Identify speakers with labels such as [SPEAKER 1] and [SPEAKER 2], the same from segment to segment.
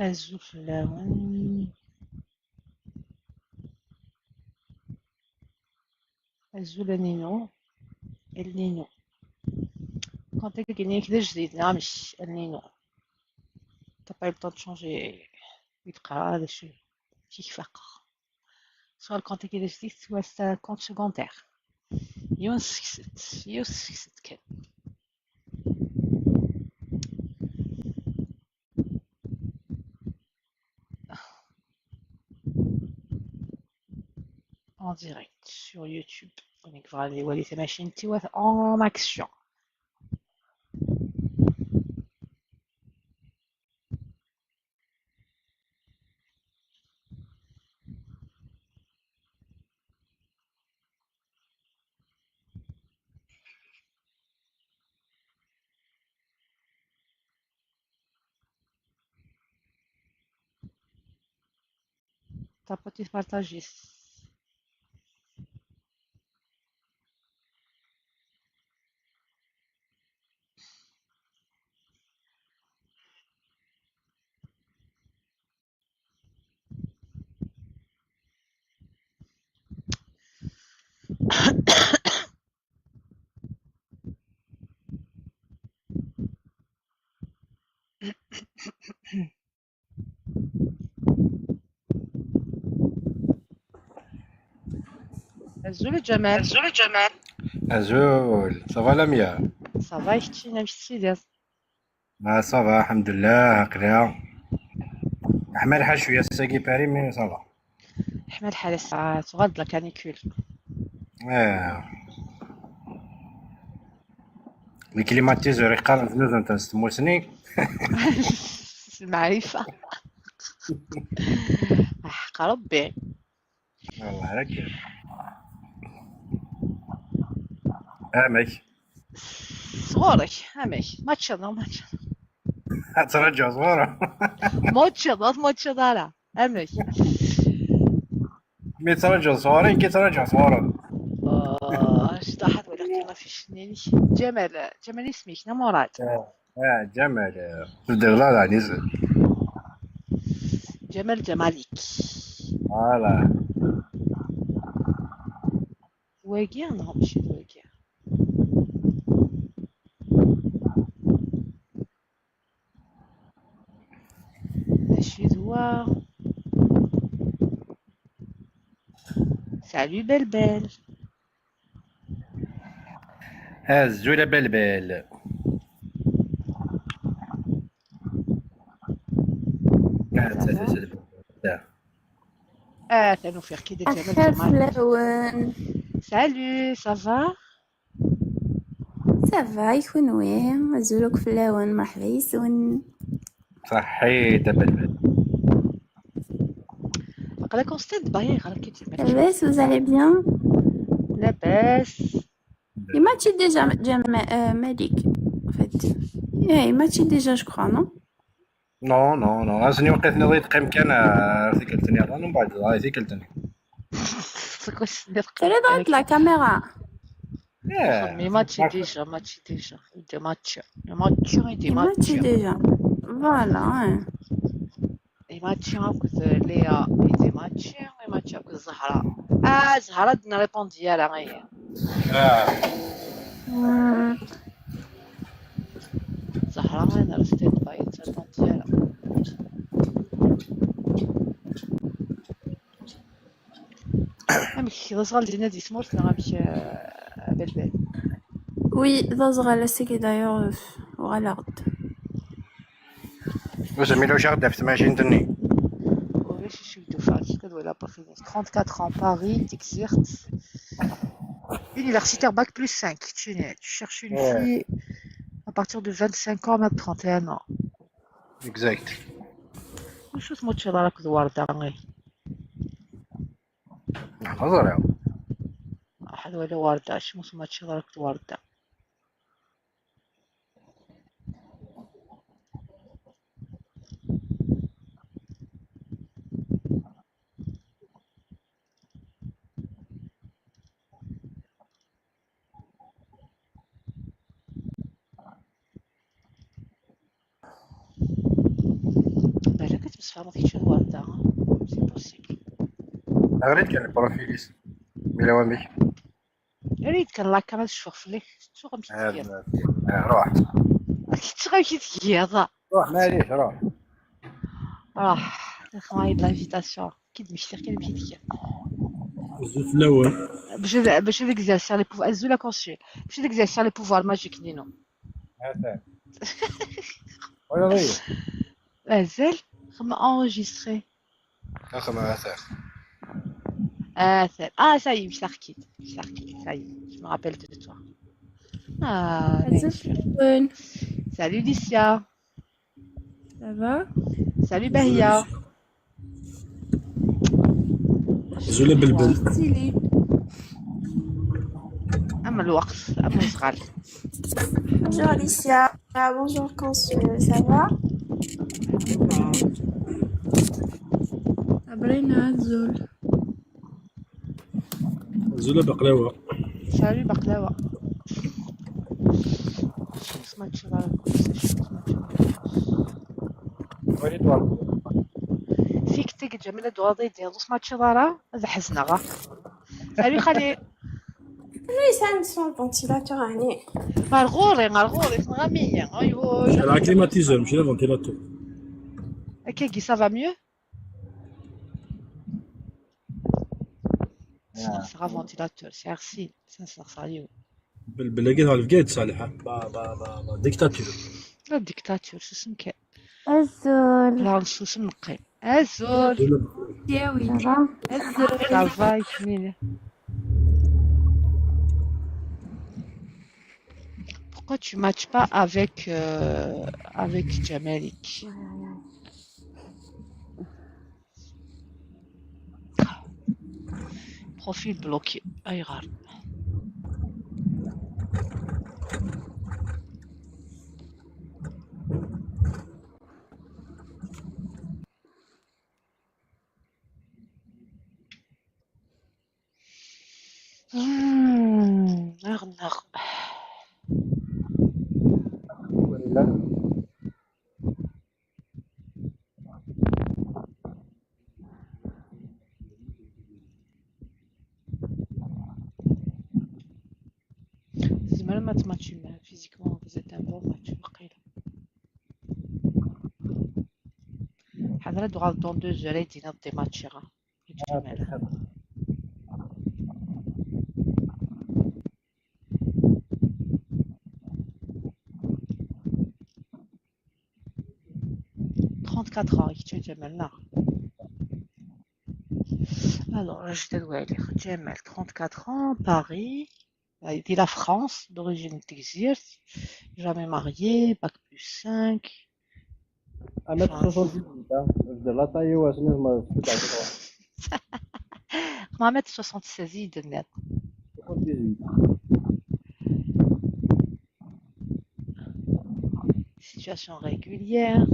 [SPEAKER 1] Azul fell-awen. Azul a Nino. El Nino. Quand est-ce qu'il y a جديد نعم El Nino. T'as pas eu le temps de changer يتقرا هذا الشيء شي فاق سواء الكونت كي جديد سواء c'est un compte secondaire. يونس يونس كان en direct sur YouTube. On va aller voir les machines en action. Tapoter, partager. Azul Jamal.
[SPEAKER 2] Azul, ça va Lamia?
[SPEAKER 1] Ça va كتشينا مش
[SPEAKER 2] Ah, ça va, الحمد لله هكذا. حمل الحال شوية الساقي باري mais ça va.
[SPEAKER 1] حنا الحالة الساعة تغاد la canicule.
[SPEAKER 2] اه ال climatiseur يقارن في نوزن تاع ستموسني.
[SPEAKER 1] المعرفة حق ربي.
[SPEAKER 2] والله راك امك
[SPEAKER 1] صغورك امك ما تشض ما تشض
[SPEAKER 2] ترجع صغيرة.
[SPEAKER 1] ما تشض ما تشض راه امك
[SPEAKER 2] mais ترجع صغيرين كي ترجع صغيرة.
[SPEAKER 1] اش طاحت ولا ما فيش نيني جمال جمال اسمك نا مراد.
[SPEAKER 2] اه جمال تبدا لا لا نزل
[SPEAKER 1] جمال جمالك
[SPEAKER 2] voilà
[SPEAKER 1] واقيا نعم ماشي واقيا ماشي دوا. Salut belle belle.
[SPEAKER 2] Azul بلبل.
[SPEAKER 1] اه تنوفيق كي داير جمال
[SPEAKER 3] أخاف
[SPEAKER 1] جمالك.
[SPEAKER 3] لون
[SPEAKER 1] Salut, ça va؟
[SPEAKER 3] ça va يكون وين أزولك في اللون مرحبا يسون.
[SPEAKER 2] صحيت بلبل.
[SPEAKER 1] قالك en stand-by قالك كي تجي
[SPEAKER 3] لاباس vous allez bien؟
[SPEAKER 1] لاباس.
[SPEAKER 3] Il m'a dit déjà Malik en fait. Yeah, il m'a dit déjà je crois non؟
[SPEAKER 2] non non non غاسني وقيت نضيت قيم كان ثقلتني اظن ومن بعد هاي ثقلتني.
[SPEAKER 3] T'allais dans la caméra.
[SPEAKER 1] Mais match déjà, match déjà, des matchs, les matchs et des
[SPEAKER 3] Il m'a dit
[SPEAKER 1] matchs.
[SPEAKER 3] déjà. Voilà. Hein.
[SPEAKER 1] Les matchs avec Léa et des matchs, les matchs avec Zahra. Ah, Zahra n'a répondu à la rien. Zahra, elle a resté de bail, répondu à la. أمك غزال دينا دي سمورت نغامك بلبل.
[SPEAKER 3] Oui, dans la c'est d'ailleurs وغالغد.
[SPEAKER 2] واش ميلو شغدا في ماشينتني.
[SPEAKER 1] ولاش شويتو فات كد ولا با فينيس 34 ans Paris t'exerces universitaire bac plus 5 tu cherches une fille à partir de 25 ans même 31 ans.
[SPEAKER 2] Exact.
[SPEAKER 1] وشو سموتش راك دوار داغي
[SPEAKER 2] نظر
[SPEAKER 1] أحد ولا وردة شو سموتش راك وردة بالك نسفهم كيتش الوردة c'est possible.
[SPEAKER 2] غريت كان ال profil إيس ميلا وامي.
[SPEAKER 1] ريت كان لا كامل شوف فليك شو غمشي تكير.
[SPEAKER 2] هذا روح.
[SPEAKER 1] كيتش غمشي تكير.
[SPEAKER 2] روح معليش روح.
[SPEAKER 1] راح خمايد l'invitation كي تمشي كي تمشي تكير.
[SPEAKER 4] زوج الاول.
[SPEAKER 1] باش exercer les pouvoirs azul consul باش exercer les pouvoirs magiques نينو.
[SPEAKER 2] هذا ولا ضيق.
[SPEAKER 1] مازال خما enregistrer.
[SPEAKER 2] خما هذا.
[SPEAKER 1] Ah, ah, ça y est, je quitte. Je quitte, ça y est, je me rappelle de toi. Ah,
[SPEAKER 3] Azul.
[SPEAKER 1] bien. Salut Licia.
[SPEAKER 3] Ça va?
[SPEAKER 1] Salut Bahia.
[SPEAKER 4] زولا بلبل.
[SPEAKER 3] Stylé.
[SPEAKER 1] أما الوقت أما صغار.
[SPEAKER 3] Bonjour Alicia. Bonjour Consul. Ça va? Sabrina Azul.
[SPEAKER 4] زولا بقلاوه.
[SPEAKER 1] Salut Baklawa. شو ما
[SPEAKER 2] وليد والله.
[SPEAKER 1] فيك تك جميلة دواضي ديال ما تشضارة هذا حزنة غا. Salut خالي.
[SPEAKER 3] Oui, ça me sent le ventilateur يعني.
[SPEAKER 1] غرغوري غرغوري غامية أيوه.
[SPEAKER 4] la climatiseur ماشي la ventilateur.
[SPEAKER 1] Ok, Guy, ça va mieux? سنغ ventilateur, c'est arsi, سنغ عليو.
[SPEAKER 4] بلبل كي تعرف قايد صالحه با با با با ديكتاتور.
[SPEAKER 1] لا ديكتاتور شو اسمك؟
[SPEAKER 5] الزول.
[SPEAKER 1] لا نصوص نقي. أزول.
[SPEAKER 4] زولا.
[SPEAKER 3] يا ويلي.
[SPEAKER 5] Ça va?
[SPEAKER 3] Azul.
[SPEAKER 1] Ça va كنينة. Pourquoi tu matches pas avec Jamalik?
[SPEAKER 5] Ouais.
[SPEAKER 1] Profil bloqué. أي غار. نغ نغ.
[SPEAKER 2] لا.
[SPEAKER 1] زعما ما تماتشي معاه physiquement vous êtes un bon match وقيلا. حضرة دوغال dans 2 heures يدينا دي ماتشي غا. جمال. 34 ans يكتب جمال لا. Alors, je te Jamal, 34 ans, Paris, il dit la France, d'origine Tegzirt, jamais marié, bac plus 5.
[SPEAKER 2] 1m78 la taille واسني ما
[SPEAKER 1] 1m76 يدنا.
[SPEAKER 2] 78.
[SPEAKER 1] Situation régulière.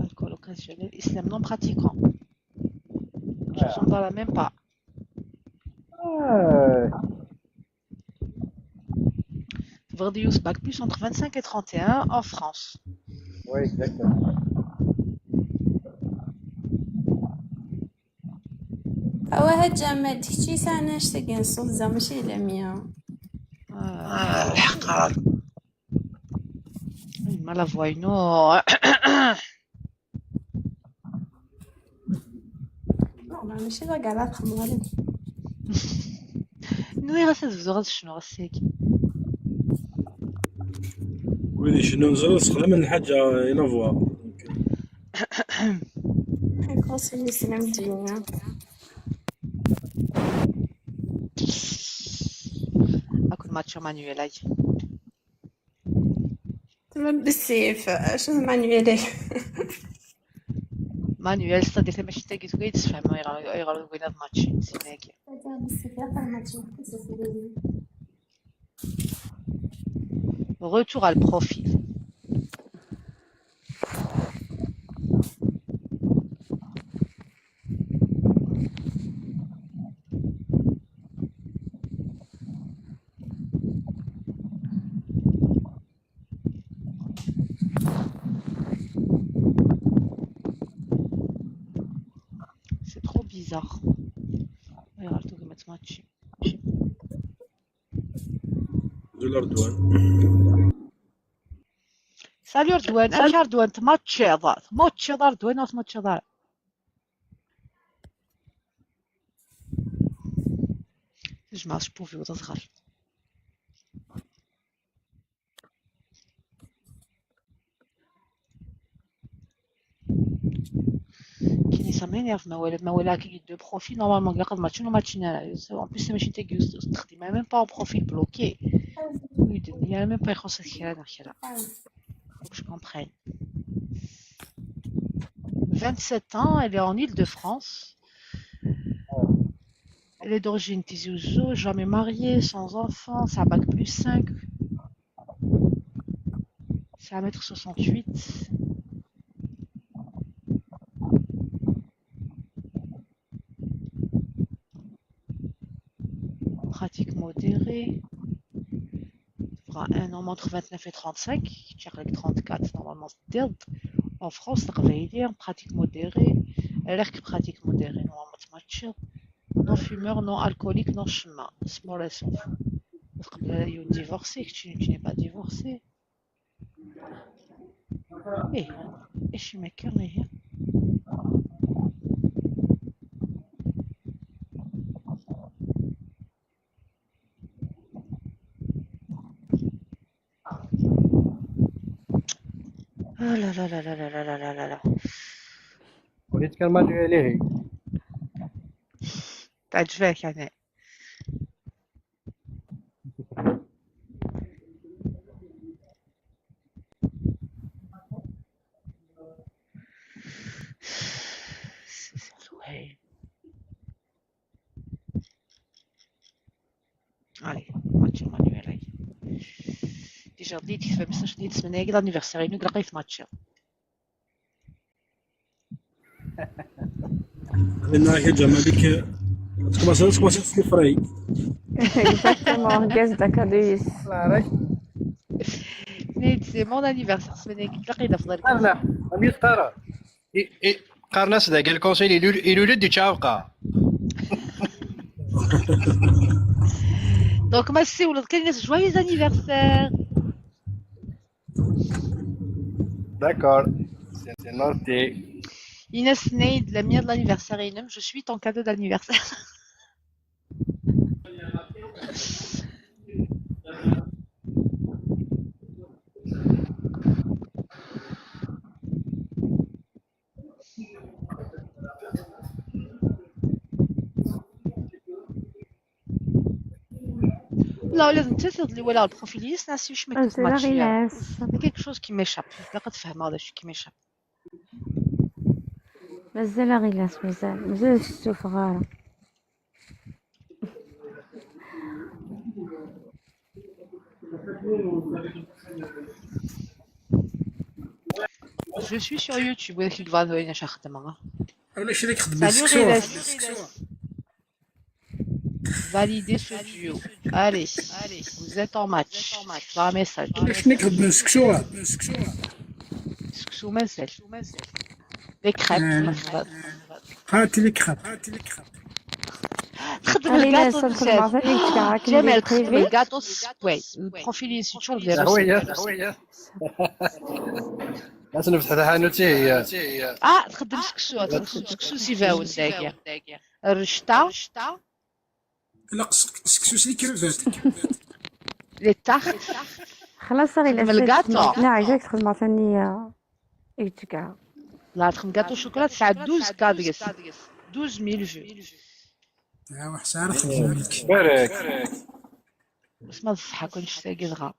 [SPEAKER 1] Alcool occasionnel, islam non pratiquant. Je ne dans la même pas.
[SPEAKER 2] آه.
[SPEAKER 1] Verdius bac plus entre 25 et 31 en France.
[SPEAKER 2] Oui, exactement.
[SPEAKER 3] هو جمال تحكي ساعة نشتاق نصوص زعما ماشي لميا.
[SPEAKER 1] آه، الحق ما la voix non.
[SPEAKER 3] normal ماشي ضاق على خمر.
[SPEAKER 1] نوي غاس تبدو غاس شنو غاسيك.
[SPEAKER 4] ويلي شنو نزل سخنة من الحاجه la voix.
[SPEAKER 3] Consul سلام الدنيا.
[SPEAKER 1] اكون ماتشو مانويل اي.
[SPEAKER 3] تما بالسيف شنو مانويلي.
[SPEAKER 1] مانويل c'est-à-dire ماشي تاكي تقول تفهم يغير وين ماتشي سيناكي. Retour à le profil. bizarre. Ayɣer tugim ad tmatchim?
[SPEAKER 4] Azul a Redwan.
[SPEAKER 1] Salut Redouane, amek a Redouane tmatchiḍ? Tmatchiḍ a Redouane neɣ tmatchiḍ ara? Tejmeɛ acbub-iw d aẓɣal. Kini ça m'énerve ma wala qui deux profils normalement ilaq ad matchin ur matchin ara. En plus tamacint agi ur texdim même pas en profil bloqué. Il y a même pas ixuṣṣ kra neɣ kra. Faut que je comprenne. 27 ans, elle est en Île-de-France. Elle est d'origine Tizi Ouzou, jamais mariée, sans enfant, c'est un bac plus 5. C'est 1m68. Pratique modérée. Fera un homme entre 29 et 35, qui avec 34 normalement c'est dead. En France, travailler, pratique modérée. Elle a pratique modérée, normalement tu Non fumeur, non alcoolique, non chemin. Small s'en fout. Parce que là, il y a divorcé, que tu n'es pas divorcé. Eh, et je suis ma cœur, mais Oh là là là là là là là là là là.
[SPEAKER 2] وليت كان مانويل هي.
[SPEAKER 1] تعجبك يعني. C'est ouais. Allez, match Manuel. Déjà بديت كيف باش ندير السمانة هاكي l'anniversaire إنو لقيت ماتش.
[SPEAKER 4] لأن كي مالك تكوماسي تسكفري.
[SPEAKER 3] Exactement, gaz d'acadéis.
[SPEAKER 1] C'est mon anniversaire السمانة هاكي لقيت أفضل.
[SPEAKER 2] قارنا أمي قارا قارنا سدا قال الكونسيل يلولد يتشاوقا.
[SPEAKER 1] Donc ما سي ولد كاين ناس joyeux anniversaire.
[SPEAKER 2] D'accord, c'est noté.
[SPEAKER 1] Inès Neid, la mienne de l'anniversaire Inem, je suis ton cadeau d'anniversaire. لا لازم تسد لي ولا البروفيل ناسي واش ما
[SPEAKER 5] أزول
[SPEAKER 1] ماتشي.
[SPEAKER 5] غيلاس.
[SPEAKER 1] Il y a quelque chose qui m'échappe. لقد فهم هذا الشيء qui m'échappe.
[SPEAKER 5] مازال غيلاس مازال مازال السوف غارة.
[SPEAKER 1] Je suis sur YouTube ولكن الفان وين اش خدمة.
[SPEAKER 6] ولا شريك خدم
[SPEAKER 1] Salut
[SPEAKER 6] السكسور.
[SPEAKER 1] Ghiles. Validez ce duo. Allez, vous êtes en match. Va un message.
[SPEAKER 6] ولا شنو خدم السكسور.
[SPEAKER 1] سكسو مازال. Les crêpes.
[SPEAKER 6] هاتي لي كخاب.
[SPEAKER 1] تخدم
[SPEAKER 5] غيلاس
[SPEAKER 1] الكاطو
[SPEAKER 5] تخدم مع ثاني تاعك
[SPEAKER 1] جمال تخدم
[SPEAKER 5] بريفي.
[SPEAKER 1] الكاطو وي البروفيل سيتشون ديال
[SPEAKER 2] هوية ناس نفتح حانوتي هي.
[SPEAKER 1] اه تخدم سكسو تخدم سكسو سيفاون داكيا الرشتا
[SPEAKER 6] لا سكسوس لي كريفات.
[SPEAKER 1] les tartes.
[SPEAKER 5] خلاص غيلاس.
[SPEAKER 1] تخدم الكاطو.
[SPEAKER 5] لا عجبك تخدم مع ثاني يتكا.
[SPEAKER 1] لا تخدم gâteau chocolat تسعة 12 كادريس 12000 vues.
[SPEAKER 6] ها واحد ساعة خدم لك.
[SPEAKER 2] بارك.
[SPEAKER 1] بس ما الصحة كنت شتاقي دغا.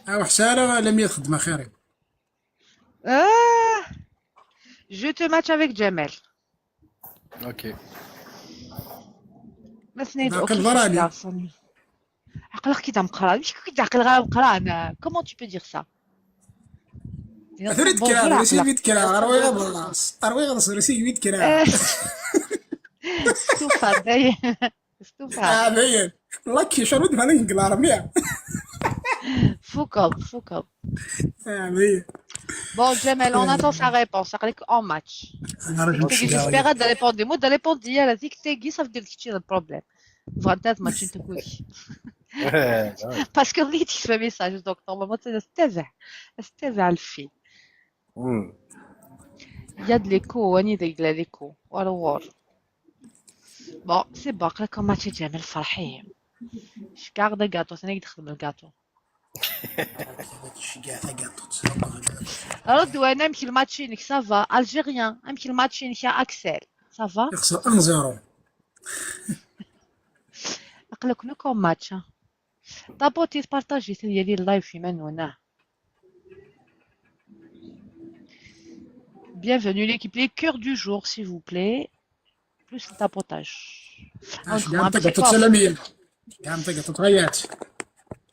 [SPEAKER 6] ها واحد ساعة لم يخدم خيري.
[SPEAKER 1] آه Je te match avec Jamel.
[SPEAKER 2] OK.
[SPEAKER 1] ما ثنيت
[SPEAKER 6] عقل
[SPEAKER 1] OK
[SPEAKER 6] براني.
[SPEAKER 1] عقلك كي تمقرا مش كي تعقل غير مقرا انا comment tu peux dire ça.
[SPEAKER 6] ثريد كرا رسي بيت كرا اروي غض اروي غض رسي بيت كرا.
[SPEAKER 1] استوفى باين استوفى.
[SPEAKER 6] اه باين الله كي شرود فانا نقلار مية.
[SPEAKER 1] فوكب فوكب.
[SPEAKER 6] اه باين.
[SPEAKER 1] Bon, Jamel, on attend sa réponse. قالك en match.
[SPEAKER 6] انا راجل
[SPEAKER 1] تيجي
[SPEAKER 6] تشجع.
[SPEAKER 1] j'espère de répondre. Moi, de répondre ديال هذيك تيجي ça veut dire que tu as un problème. Vraiment, match انت كوي. Parce que اللي تكتب message donc normalement تتابع تتابع الفيل. Il y a de l'écho, واني داير l'écho. والو. Bon, c'est bon, قالك en match جمال فرحي. شكار gâteau ثاني تخدم الكاطو.
[SPEAKER 6] تشجع تاكاطوت.
[SPEAKER 1] ردوا انا نمشي الماتشينك ça va algérien نمشي الماتشينك يا اكسل ça va.
[SPEAKER 6] يخسر 1-0.
[SPEAKER 1] قالك نكون ماتش طابوتي تبارطاجي ديالي ال live في منونا. Bienvenue l'équipe, les cœurs du jour s'il vous plaît, plus le tapotage.
[SPEAKER 6] شجع تاكاطوت سلامية. كاع تاكاطوت غيات.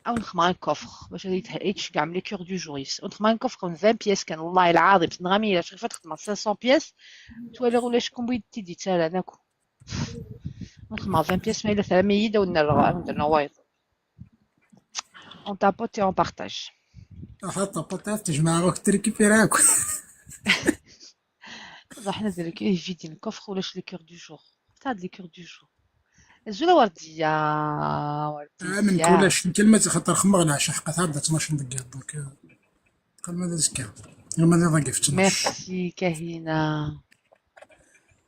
[SPEAKER 1] او نخمع un coffre باش يتشكع من les cœurs du jour يس ونخمع un coffre 20 pièces كان والله العظيم تنغمي الا شغفة تخدم 500 pièces توالي ولا شكون بغيت تيدي تالا ناكو نخمع 20 pièces ما الا ثلاثة يدا وندير وايض on tapote et on partage.
[SPEAKER 6] حط بطاط تجمع وقت تريكيبيراك.
[SPEAKER 1] راح نزل لك فيدي ال coffre ولاش les cœurs du jour تاع les cœurs du jour زولا وردية
[SPEAKER 6] من
[SPEAKER 1] وردية
[SPEAKER 6] كلش كلمة خاطر خمغنا عشان حقا تعدى 12 دقيقة donc قال ماذا زكا ماذا ضقف 12.
[SPEAKER 1] ميرسي كهينة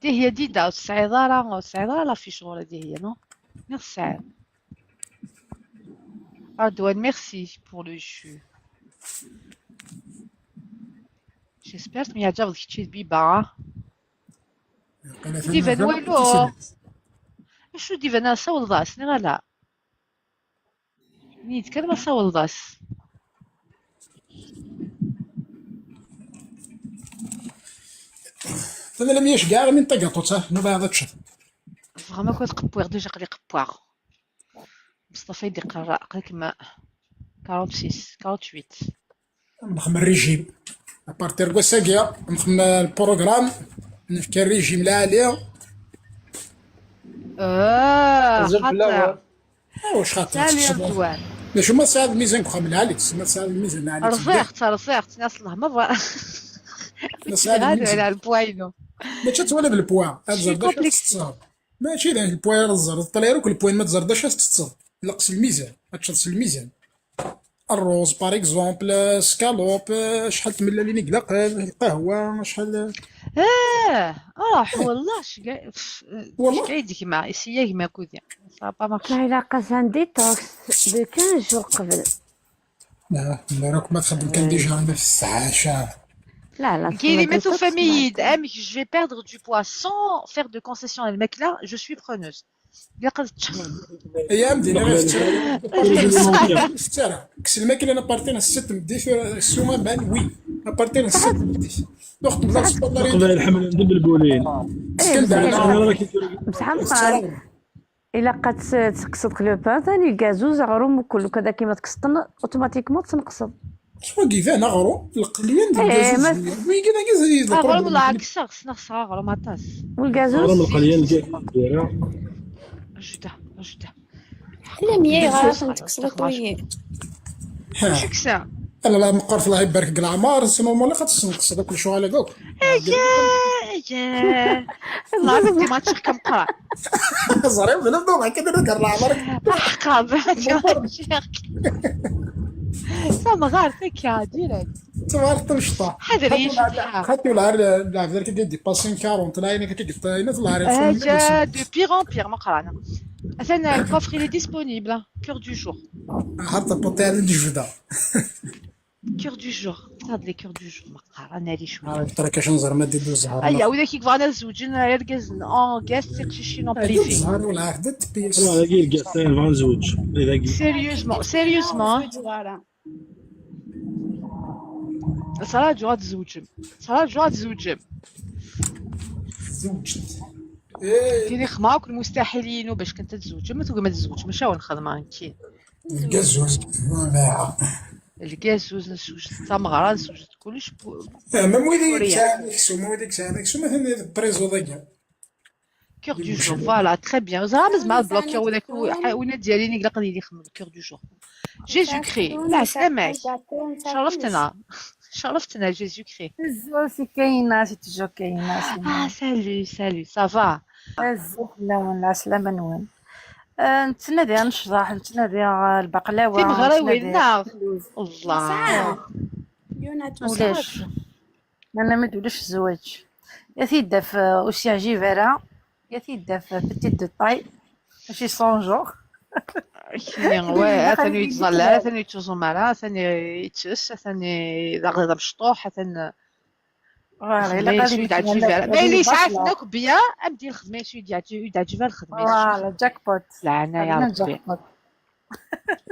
[SPEAKER 1] دي هي ديدا السعيدة راه السعيدة لا في شغل دي هي non merci Ardouane, merci pour le jus. J'espère que tu as déjà بيبا. ديفان والو. شو ديفان صول ضاس نغا لا. نيت كلمة صول ضاس.
[SPEAKER 6] انا لم يش كاع من تاكاطوت نوبا هذا تشط.
[SPEAKER 1] Vraiment كنت قبوير déjà قلي قبوار. مصطفى يدي قرا قالك ما 46 48.
[SPEAKER 6] نخدم ال régime à partir كوساكيا نخدم ال programme نفكر الريجيم العالي.
[SPEAKER 1] خاطر.
[SPEAKER 6] واش خاطر
[SPEAKER 1] سالي رضوان.
[SPEAKER 6] باش ما تساعد الميزان كخا من العالي تسمى تساعد الميزان العالي.
[SPEAKER 1] رزيقت رزيقت ناس الله ما بغا.
[SPEAKER 6] تساعد
[SPEAKER 1] غادي على البواينو.
[SPEAKER 6] ماشي تولي بالبوا تزرد تتصاب ماشي البوا راه طلع لك البوين ما تزردش تتصاب نقص الميزان تشرس الميزان. الروز par exemple escalope شحال تملى لي قلق القهوة شحال
[SPEAKER 1] راح والله شكا
[SPEAKER 6] والله
[SPEAKER 1] شكا مع إسيا ما كوديا ça pas marché.
[SPEAKER 5] لا قاس détox de 15 jours قبل.
[SPEAKER 6] لا لا راك ما تخدم كان déjà عندك الساعة شهر.
[SPEAKER 5] لا لا
[SPEAKER 1] كاين اللي ماتوا famille امك je vais perdre du poids sans faire de concession الماكلة je suis preneuse.
[SPEAKER 6] يا مدينة ستارة كس الماكلة انا بارتينا الست مديت السومه بان oui بارتينا الست مديت ناخذ بلاصة
[SPEAKER 4] قبل الحمل ندب البولين.
[SPEAKER 5] بصح نقال الا قد تقصد le pain ثاني الكازوز غروم وكل كذا كيما تقصد automatiquement تنقصد.
[SPEAKER 6] شو كيفاه نغرو القليان ديال الكازوز oui كذا كذا
[SPEAKER 1] غروم والله عكسا خصنا خصها غروم عطاس
[SPEAKER 5] والكازوز
[SPEAKER 4] غروم القليان ديالها
[SPEAKER 1] جدا جدا.
[SPEAKER 3] لا مية غير تكسر طويل.
[SPEAKER 1] شو كسا؟
[SPEAKER 6] لا لا مقر الله يبارك العمار c'est normal اللي خاص هذاك كل شغل هذاك.
[SPEAKER 1] ايا ايا الله بدي ما تشيخ كم قرا.
[SPEAKER 6] زريب بلا بدو كده نذكر العمر.
[SPEAKER 1] حقا شيخ. سما غارتك يا direct.
[SPEAKER 6] تما تمشطا.
[SPEAKER 1] حذري
[SPEAKER 6] خاطي ولا لعب ذلك دي باسين 40 لا كي قلت
[SPEAKER 1] اجا de pire en pire ما قرانا. مثلا ال coffre il est disponible cœur du jour.
[SPEAKER 6] حط بوطي على الجبده.
[SPEAKER 1] cœur du jour هاد les cœurs du jour ما قرانا لي شوية.
[SPEAKER 6] ترى كاش نزهر ما ديدو الزهر.
[SPEAKER 1] ايا ولا كي بغانا نزوج يركز en guest تيقشي en privé.
[SPEAKER 6] الزهر ولا عهدت بيس.
[SPEAKER 4] والله كي ال guest بغا نزوج.
[SPEAKER 1] sérieusement sérieusement. صراحة جو تزوج صراحة جو تزوج.
[SPEAKER 6] تزوجت.
[SPEAKER 1] كاين خماك المستحيلين وباش كنت تزوج ما تقول ما تزوج ماشي هو الخدمة كاين.
[SPEAKER 6] الكازوز
[SPEAKER 1] الكازوز نسوج تمغرا نسوج كلش.
[SPEAKER 6] ما مويدي كسو مويدي كسو مثلا بريزو ضيق.
[SPEAKER 1] cœur du jour voilà très bien زعما زعما bloqué ولا ولا ديالي نقدر قليل يخدم cœur du jour. Jésus-Christ لا سلامك شرفتنا. شرفتنا Jésus-Christ.
[SPEAKER 7] C'est كاينة c'est toujours كاينة.
[SPEAKER 1] Ah salut salut, ça va?
[SPEAKER 7] لا العسلامة نوين نتنادي نشطح نتنادي البقلاوة.
[SPEAKER 1] في مغراوي
[SPEAKER 7] نتنادي
[SPEAKER 1] لا
[SPEAKER 7] اللوز.
[SPEAKER 1] الله.
[SPEAKER 3] ساعة يونا تو.
[SPEAKER 7] ولاش انا ما دولاش الزواج يا تيدا في وش يعجب راه يا تيدا في petite de taille ماشي sans genre.
[SPEAKER 1] واه ثاني يتظلى ثاني يتزمر ثاني يتشس ثاني ذا مشطوح ثاني
[SPEAKER 7] voilà الا
[SPEAKER 1] خدمة
[SPEAKER 7] غادي
[SPEAKER 1] شوية تعجب ما اللي ساعات ناك بيا ابدي الخدمة شوية تعجب الخدمة.
[SPEAKER 7] voilà jackpot.
[SPEAKER 1] لعنة يا
[SPEAKER 7] عندنا
[SPEAKER 1] ربي.
[SPEAKER 7] jackpot.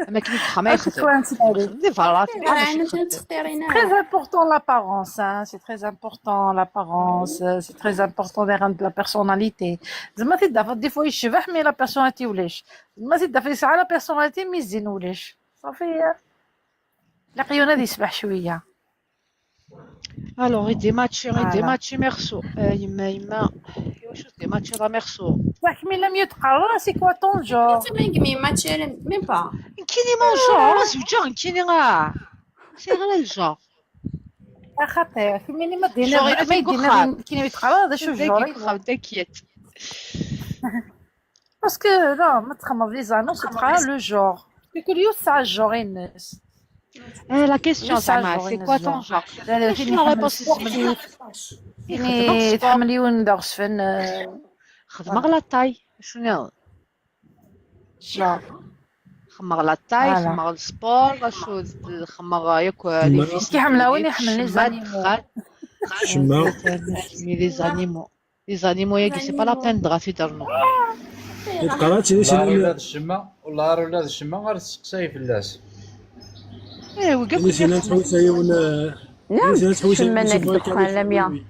[SPEAKER 1] ما كاين ما يخدم
[SPEAKER 7] تكون تنادي.
[SPEAKER 1] خدمة فرات
[SPEAKER 3] انا تختارينا.
[SPEAKER 7] Très important l'apparence, hein. C'est très important l'apparence, c'est très important de la personnalité. زعما تدافع des fois يشبح mais la personnalité ولاش. زعما تدافع ساعة la personnalité mais الزين ولاش. صافي لا دي يسبح شوية.
[SPEAKER 1] alors يدي ماتشي يدي
[SPEAKER 7] Voilà.
[SPEAKER 1] ماتشي ميرسو يما يما ايوا شو دي ماتشي راه ميرسو.
[SPEAKER 7] صح mais لا mieux تقرر c'est quoi ton genre.
[SPEAKER 3] مي ماتشي même pas.
[SPEAKER 1] كيني mon genre زوجة كيني غا c'est غير ال genre.
[SPEAKER 7] خاطر كميني ما
[SPEAKER 1] genre
[SPEAKER 7] دينا
[SPEAKER 1] إلا
[SPEAKER 7] ما
[SPEAKER 1] فين
[SPEAKER 7] يدينا
[SPEAKER 1] كوخا.
[SPEAKER 7] كيني يتقرر هذا شو ال genre.
[SPEAKER 1] t'inquiète.
[SPEAKER 7] parce que لا ما تخمم les annonces تقرا le genre. كل يوم ساعة ال genre الناس.
[SPEAKER 1] la question
[SPEAKER 7] Oui, ça,
[SPEAKER 1] زعما
[SPEAKER 7] genre,
[SPEAKER 1] c'est quoi ton genre.
[SPEAKER 7] لا
[SPEAKER 1] شنو la réponse؟
[SPEAKER 7] فيني تحمل يون دغس فن.
[SPEAKER 1] خدمة غلا taille شنو
[SPEAKER 7] genre.
[SPEAKER 1] خمر la taille.
[SPEAKER 7] Voilà.
[SPEAKER 1] خمر ال sport شو خمر ياك les vices.
[SPEAKER 7] كي حملاوي يحمل les animaux.
[SPEAKER 4] شما
[SPEAKER 1] les animaux les animaux ياك c'est pas la peine دغا درنو.
[SPEAKER 4] قرات شي
[SPEAKER 8] والله ولا الشما والله ولا الشما غير تسقساي في اللاس.
[SPEAKER 1] ايوا كاع
[SPEAKER 4] اللي سينا تحوس ولا
[SPEAKER 5] نعم
[SPEAKER 4] سينا تحوس.
[SPEAKER 5] شمنا الدخان لميا.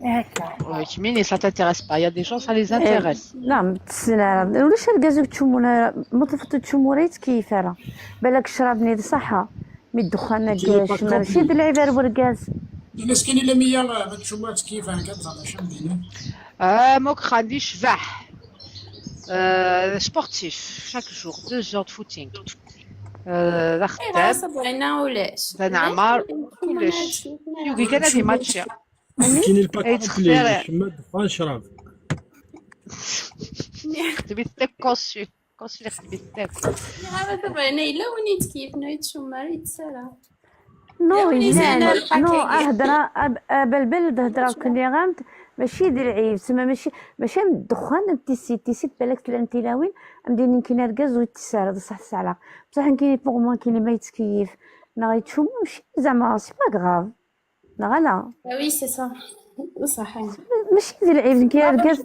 [SPEAKER 7] هكا.
[SPEAKER 1] ميني ça t'intéresse pas, y a des gens ça les intéresse.
[SPEAKER 5] نعم تسنى ولاش الكازو تشمونا مطفط تشموريت كيف راه بالك شربني صحة mais الدخان
[SPEAKER 4] كاين
[SPEAKER 5] كاش ماشي د العبار والكاز.
[SPEAKER 6] الناس كاين الا مية ما تشوفات كيف هكا زعما شنو ندير.
[SPEAKER 1] موك خاندي شبح sportif chaque jour 2 heures de footing ذا
[SPEAKER 3] ايوا
[SPEAKER 1] خدام
[SPEAKER 3] صبرنا ولاش
[SPEAKER 1] ذا نعمار كلش يوكي كان هادي ماتشي.
[SPEAKER 4] كاين ال pack
[SPEAKER 1] إيه،
[SPEAKER 4] complet شما الدخان شراب.
[SPEAKER 1] خدمي تاك كونسي كونسي اللي خدمي تاك.
[SPEAKER 3] صبرنا الا ونيت كيف نويت شمار يتسالى.
[SPEAKER 5] non
[SPEAKER 3] يعني
[SPEAKER 5] لا
[SPEAKER 3] زين
[SPEAKER 5] non
[SPEAKER 3] الحكاية.
[SPEAKER 5] هضره بالبلد هضره كني غامت ماشي ديال العيب تسمى ماشي من الدخان تيسي تيسي بالك تلاوين امدين كاين الكاز ويتسالى بصح تسعلا بصح كاين pour moi كاين ما يتكيف نا غيتشم ماشي زعما c'est pas grave نا لا.
[SPEAKER 3] oui c'est ça صح.
[SPEAKER 5] ماشي ديال العيب كاين الكاز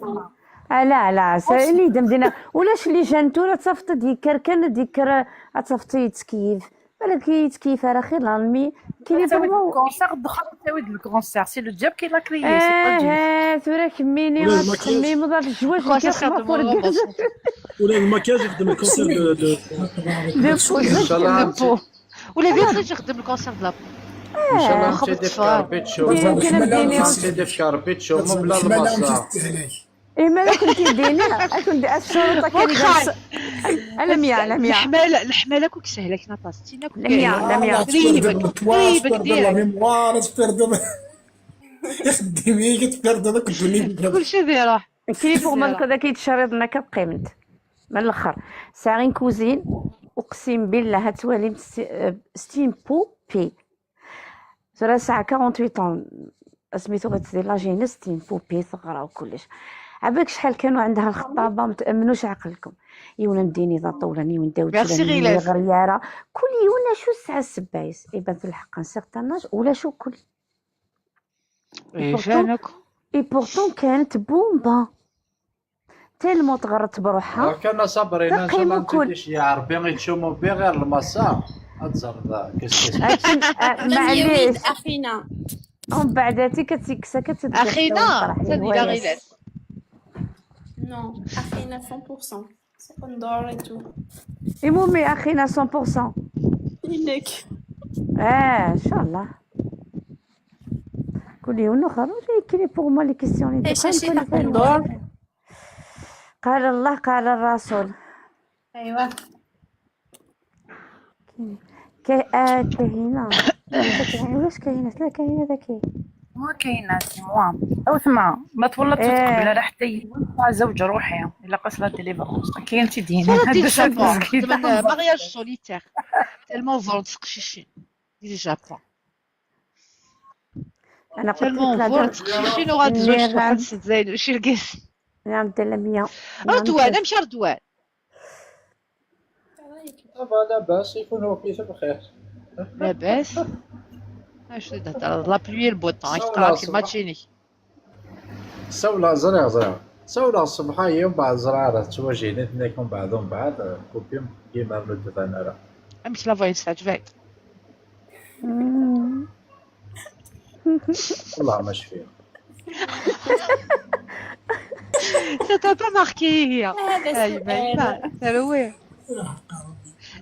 [SPEAKER 5] لا لا اللي دم دينا ولاش اللي جانتو راه تصفط ديكر كان ديكر تصفط يتكيف بالك يتكيف راه خير mais كاين
[SPEAKER 7] تاوي
[SPEAKER 5] pour moi
[SPEAKER 7] ال cancer الدخان تاوي ال cancer c'est le diable qui l'a créé c'est pas Dieu.
[SPEAKER 5] اه ثورة كميني
[SPEAKER 4] ولا الماكياج.
[SPEAKER 5] غتخمي مضى في الزواج
[SPEAKER 1] quoi ça
[SPEAKER 5] كيخمم
[SPEAKER 1] خدم
[SPEAKER 5] فور الكاز.
[SPEAKER 4] ولا الماكياج يخدم ال cancer de
[SPEAKER 5] de
[SPEAKER 8] ان شاء الله
[SPEAKER 1] la peau ولا بيت يخدم ال cancer de la peau.
[SPEAKER 8] ان شاء الله
[SPEAKER 1] خبط
[SPEAKER 8] نتي في
[SPEAKER 1] فار.
[SPEAKER 8] كاربيتشو
[SPEAKER 5] يمكن بديني
[SPEAKER 8] نتي في كاربيتشو مو بلا
[SPEAKER 6] الشمال
[SPEAKER 8] المصا.
[SPEAKER 6] تستهلاك.
[SPEAKER 5] إيه مالا كنتي ديني كنت الشرطة كان
[SPEAKER 1] وخا.
[SPEAKER 5] لميا لميا.
[SPEAKER 1] الحمالة الحمالة كوك سهلة كنا طاستينا كوك
[SPEAKER 5] لميا لميا.
[SPEAKER 1] ريبك ريبك
[SPEAKER 6] la
[SPEAKER 1] direct.
[SPEAKER 6] mémoire تبيردو يخدم تبيردو داك الدنيا.
[SPEAKER 1] كلشي ديرة.
[SPEAKER 5] كاين pour moi كذا كيتشرد كتقيمت من الاخر ساعين cuisine اقسم بالله توالي ستين poupée ترى ساعة 48 سميتو غتدير la jeunesse ستين poupée ثغرة وكلش عباك شحال كانوا عندها الخطابة ما تامنوش عقلكم يونا مديني ذا طولاني ونداوت
[SPEAKER 1] ميرسي غيلاس.
[SPEAKER 5] غرياره كل يونا شو الساعة السبايس اي بان الحق un certain âge ولا شو كل
[SPEAKER 1] إيه، جانك
[SPEAKER 5] et pourtant كانت بومبا tellement تغرت بروحها.
[SPEAKER 8] كان صابرين ان شاء الله
[SPEAKER 5] تقيم كل.
[SPEAKER 8] نتي يا ربي غيتشومو بي غير المصا اتزرد كسكس.
[SPEAKER 5] معليش
[SPEAKER 3] اخينا.
[SPEAKER 5] ومن بعد كتكسا كتتكسا
[SPEAKER 1] اخينا ثاني لا غيلاس.
[SPEAKER 3] non اخينا 100% سكندور et tout.
[SPEAKER 5] المهم اخينا 100%.
[SPEAKER 3] إنك
[SPEAKER 5] اه ان شاء الله كل يوم نخرج كاين pour moi les questions اللي
[SPEAKER 3] ايش شي تقندور.
[SPEAKER 5] قال الله قال الرسول.
[SPEAKER 3] ايوا.
[SPEAKER 5] كاهنة. واش كاينه؟ لا كاينه ذاك.
[SPEAKER 7] ما كاينه c'est moi او ثما ما تولد تقبل راه حتى مع زوج روحي الا قص la délivrance كاين تيدين
[SPEAKER 1] Ça ديال الجابون mariage solitaire tellement فور تقشيشين ديال الجابون.
[SPEAKER 5] انا قلت لك
[SPEAKER 1] tellement
[SPEAKER 5] لا
[SPEAKER 1] فور
[SPEAKER 5] دار
[SPEAKER 1] تقشيشين وغادي تزوج واحد زين شي رقيس.
[SPEAKER 5] نعم دير 100.
[SPEAKER 1] رضوان امشي رضوان.
[SPEAKER 8] ça va لاباس يكون هو كيف بخير.
[SPEAKER 1] لاباس اش تهضر la pluie le beau temps يقرا كيماجيني.
[SPEAKER 8] سولا زرع زرع سولا الصبح يوم بعد زرع راه تواجهني تناكم بعضهم بعض كوبيم كيما نود انا راه
[SPEAKER 1] امشي la voix تعجبك.
[SPEAKER 8] والله ما شفيها.
[SPEAKER 1] Ça t'a pas marqué هي.
[SPEAKER 3] هذا سؤال.
[SPEAKER 1] ثروي.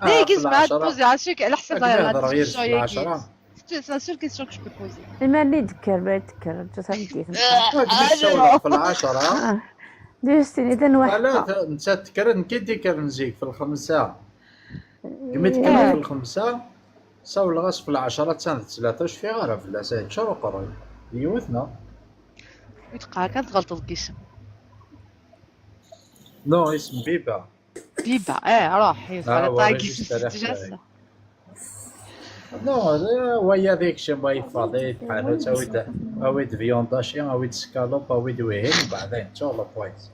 [SPEAKER 1] ليه كيس ما تبوزي عشوك على حسب
[SPEAKER 8] نهضر غير في العشرة.
[SPEAKER 1] C'est la seule question que je peux poser.
[SPEAKER 5] المال يذكر ما يذكر تصدي.
[SPEAKER 8] سولا في العشرة.
[SPEAKER 5] ديستني اذا واحد.
[SPEAKER 8] لا انت تكرن كي ديكر نزيك في الخمسة. كما تكرن في الخمسة ساول غاس في العشرة تسعة ثلاثة في غير في العسايد شهر وقري يوثنا.
[SPEAKER 1] يتقع كان تغلط القسم.
[SPEAKER 8] نو اسم بيبا.
[SPEAKER 1] بيبا اه راح يفعل
[SPEAKER 8] نو ويا ذيك شي ما يفاضي بحالو تاويد اويد فيونداشي اويد سكالوب اويد وهين وبعدين ان شاء الله كويس.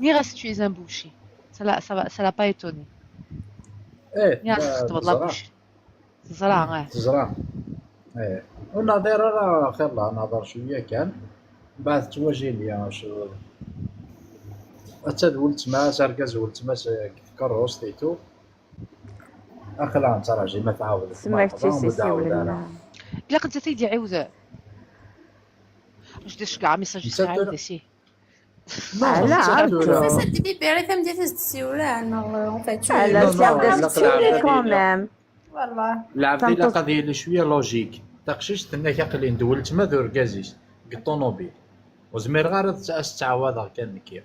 [SPEAKER 1] Ni reste tu es un boucher. Ça l'a pas étonné.
[SPEAKER 8] ايه
[SPEAKER 1] Ni reste la bouche. تزرع.
[SPEAKER 8] تزرع ايه والنظير راه خير الله نظر شويه كان بعد تواجه لي شو حتى ولد تما ساركاز ولد تما كروس تيتو اخلا تراجي ما تعاود
[SPEAKER 5] سمعت سي سي ولا
[SPEAKER 1] لا كنت تيدي عاود واش داش كاع ميساج عاود سي
[SPEAKER 5] لا عرفتو
[SPEAKER 3] سا دي بيبي ثم دي تسيولا انا en fait
[SPEAKER 5] لا سي quand même
[SPEAKER 3] والله
[SPEAKER 8] العبد لا قضيه اللي شويه logique تقشيش تنا كاقلين دول تما ذو ركازيس الطوموبيل وزمير غير تعوض كان كي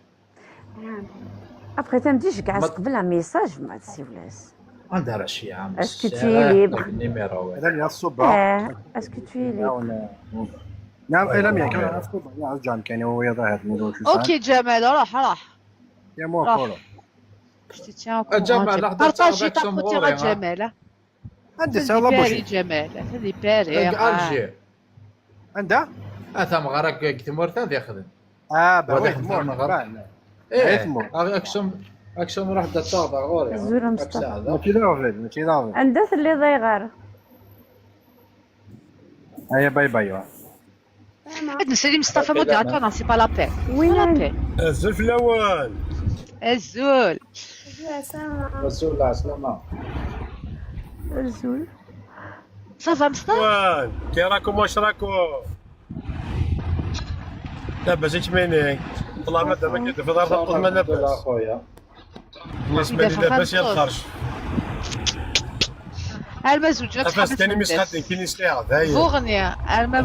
[SPEAKER 5] ابخي تمديش كاع قبل message ما تسيولاس
[SPEAKER 8] عندها راه شي عام
[SPEAKER 5] est-ce que tu es libre
[SPEAKER 8] ال numéro
[SPEAKER 2] هذا اللي الصبح
[SPEAKER 5] est-ce que tu es libre.
[SPEAKER 2] نعم لا ميا كان الصبح يا جام كان هو يظهر
[SPEAKER 1] OK جمال راح راح
[SPEAKER 2] يا مو كولو
[SPEAKER 1] Je te tiens au courant. Partage ta côté جمال.
[SPEAKER 2] عندي سالا بوشي
[SPEAKER 1] جمال هذه باري
[SPEAKER 8] الجي
[SPEAKER 2] عندها
[SPEAKER 8] اثم غرق كتمورتا يخدم
[SPEAKER 2] باوي تمور
[SPEAKER 8] ايه اكسم اكسم راح دا تصادر غوري
[SPEAKER 5] الزوره مصطفى
[SPEAKER 2] ماشي ضافي ماشي ضافي
[SPEAKER 5] عندها اللي ضيغر.
[SPEAKER 2] هيا باي باي.
[SPEAKER 1] عندنا سليم مصطفى modérateur non c'est pas la peine.
[SPEAKER 5] وين
[SPEAKER 4] الزول في الاول
[SPEAKER 1] الزول
[SPEAKER 8] الزول عسلامة
[SPEAKER 5] الزول
[SPEAKER 1] ça va مصطفى
[SPEAKER 4] كي راكم واش راكم؟ لاباس اجمالي والله ما دام كنت في دار تطلب ما لاباس
[SPEAKER 8] اخويا
[SPEAKER 4] بالنسبه لي لاباس يا الخرج.
[SPEAKER 1] الما زوج
[SPEAKER 4] لاباس كان مسخاتني كاين سلاح داير
[SPEAKER 1] فوغنيا الما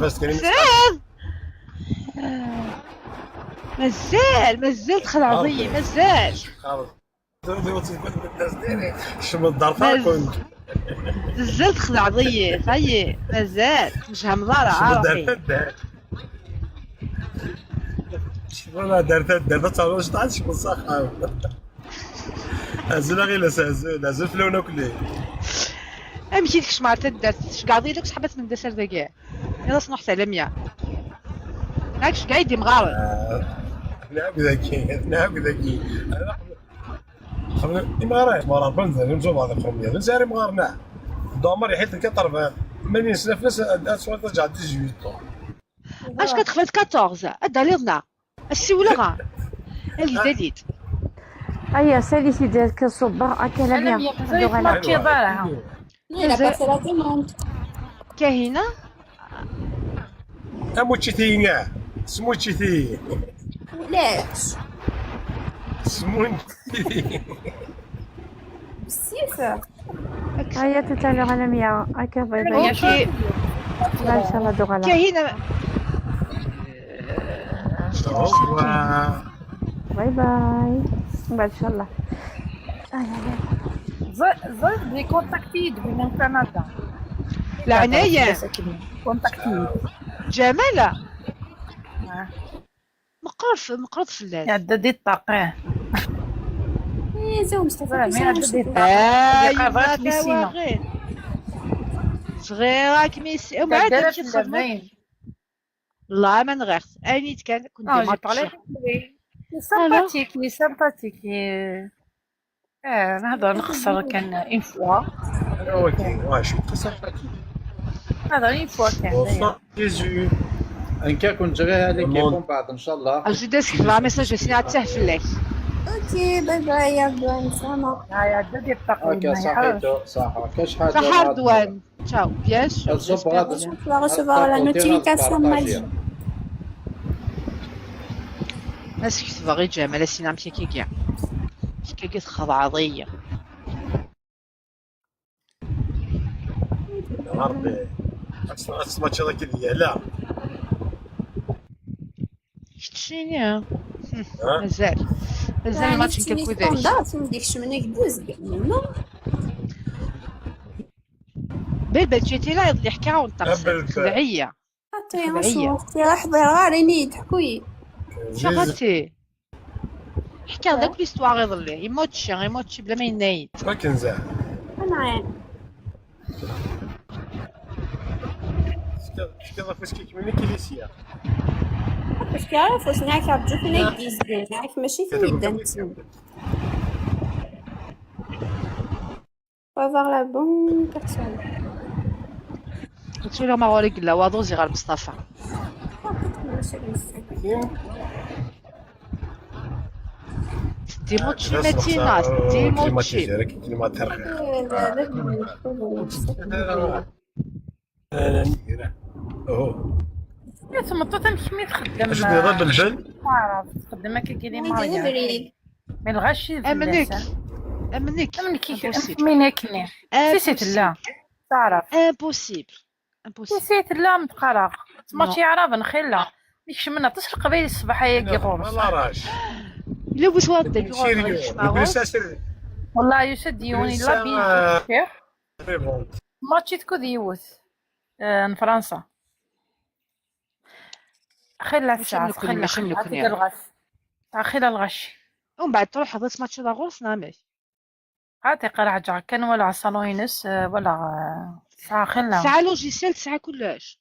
[SPEAKER 1] مازال مازال دخل عضي مازال
[SPEAKER 4] شو الدار كنت
[SPEAKER 1] مازال دخل عضي صاي مازال مش همضارة عرفي
[SPEAKER 4] والله دارت دارت تعرفش تعرفش بصح هزنا غير هزنا هزنا في لونه كلي
[SPEAKER 1] امشي لك شمعت دارت شكاع لك شحبت من دسر دكاع يلا صنحت على 100 هاك كاع يدي مغارب.
[SPEAKER 4] نعم ذكي نعم ذكي مغارب مغارب بنزل نزوم هذا قومية نزاري مغارنا دمر يحيط كطرف ماني نسلف ناس ترجع 18.
[SPEAKER 1] اش كتخفت 14 اداليرنا السيوله غا اللي داليت.
[SPEAKER 5] هيا ساليتي ديال كصبا هكا لا
[SPEAKER 3] ميا
[SPEAKER 1] كاهنه
[SPEAKER 4] اموتشيتي سموتشيتي
[SPEAKER 3] علاش
[SPEAKER 4] سمونتي
[SPEAKER 3] بالسيف.
[SPEAKER 5] هيا تتالو على 100 هكا باي باي.
[SPEAKER 1] OK
[SPEAKER 5] لا ان شاء الله دوغالا
[SPEAKER 1] كاهنه
[SPEAKER 5] باي باي من بعد ان شاء الله.
[SPEAKER 7] زيد لي contacté من كندا.
[SPEAKER 1] العناية
[SPEAKER 7] contacté
[SPEAKER 1] جمالة مقرض فلاس
[SPEAKER 7] يعدد دي الطاقة.
[SPEAKER 3] إيه زو مصطفى
[SPEAKER 7] ما يعدد دي الطاقة.
[SPEAKER 1] ايوا تواغير صغيرة كميسي ومن بعد
[SPEAKER 7] دارت
[SPEAKER 1] كي تخدموا
[SPEAKER 7] اللبين.
[SPEAKER 1] لا ما نغيرت اني كان كنت
[SPEAKER 7] Non, j'ai parlé
[SPEAKER 1] ماتشي
[SPEAKER 7] avec lui. Il est sympathique, il est sympathique. نهضر نخسر كان une fois.
[SPEAKER 4] Ok, ouais, je suis très sympathique.
[SPEAKER 7] نهضر une fois كان.
[SPEAKER 4] Bonsoir Jésus.
[SPEAKER 8] ان كان كنت غير هذيك يكون بعد ان شاء الله.
[SPEAKER 1] اجي داسك لا message سينا تاه فلاك.
[SPEAKER 3] OK bye bye يا رضوان سلامة.
[SPEAKER 7] يعدد دي الطاقة.
[SPEAKER 8] هكا صحيتو صح كاش حاجه
[SPEAKER 1] صحة رضوان ciao bien sûr.
[SPEAKER 8] الصبح غادي
[SPEAKER 3] Tu vas recevoir la notification Mali.
[SPEAKER 1] ناس كتبغي غير جمال سينا مشي كي كاع كي كي تخضع عضية.
[SPEAKER 4] ربي الماتش هذاك اللي لا
[SPEAKER 1] شتشيني مازال مازال الماتش نكاكو ذاك.
[SPEAKER 3] تمديك شمنك دوز non.
[SPEAKER 1] بل جيتي لا اللي حكى ونطقس خدعية.
[SPEAKER 3] حتى يا راح ضراري يضحكوا.
[SPEAKER 1] شغلتي حكى داك ليستوار يظل يموتشي يموتشي بلا ما ينايد.
[SPEAKER 4] ما كنزع.
[SPEAKER 3] انا
[SPEAKER 4] كذا فاش كيكمل كيليسيا.
[SPEAKER 3] باش كيعرف واش نعرف رجو فين يديزكي نعرف ماشي فين يبدا. Faut avoir la bonne personne.
[SPEAKER 1] قلت له ما غوريك لا واضو غير مصطفى. ديموتشي ماتيناس ديموتشي.
[SPEAKER 7] يا تمطو تمشي تخدم.
[SPEAKER 4] اش نضرب الجن؟
[SPEAKER 7] تعرف تخدم هكا كي لي ماريا. ما الغاشي.
[SPEAKER 1] امنك امنك
[SPEAKER 7] امنك منك سي سي لا تعرف.
[SPEAKER 1] impossible impossible.
[SPEAKER 7] سي سي لا متقرا ماتشي عرب نخيلا ديك منا طش القبايل الصباح هي كي غورس.
[SPEAKER 4] والله راش
[SPEAKER 1] الا بغيت واحد
[SPEAKER 7] والله يسد ديوني لا بين ماتشي تكو ديوث من فرنسا خير الساعة خير الغاس خير الغش.
[SPEAKER 1] ومن بعد تروح حضرت ماتش دا غورس نعمل
[SPEAKER 7] عاتي قرع كان ولا عصالوينس ولا ساعة خلا
[SPEAKER 1] ساعة logiciel ساعة كلش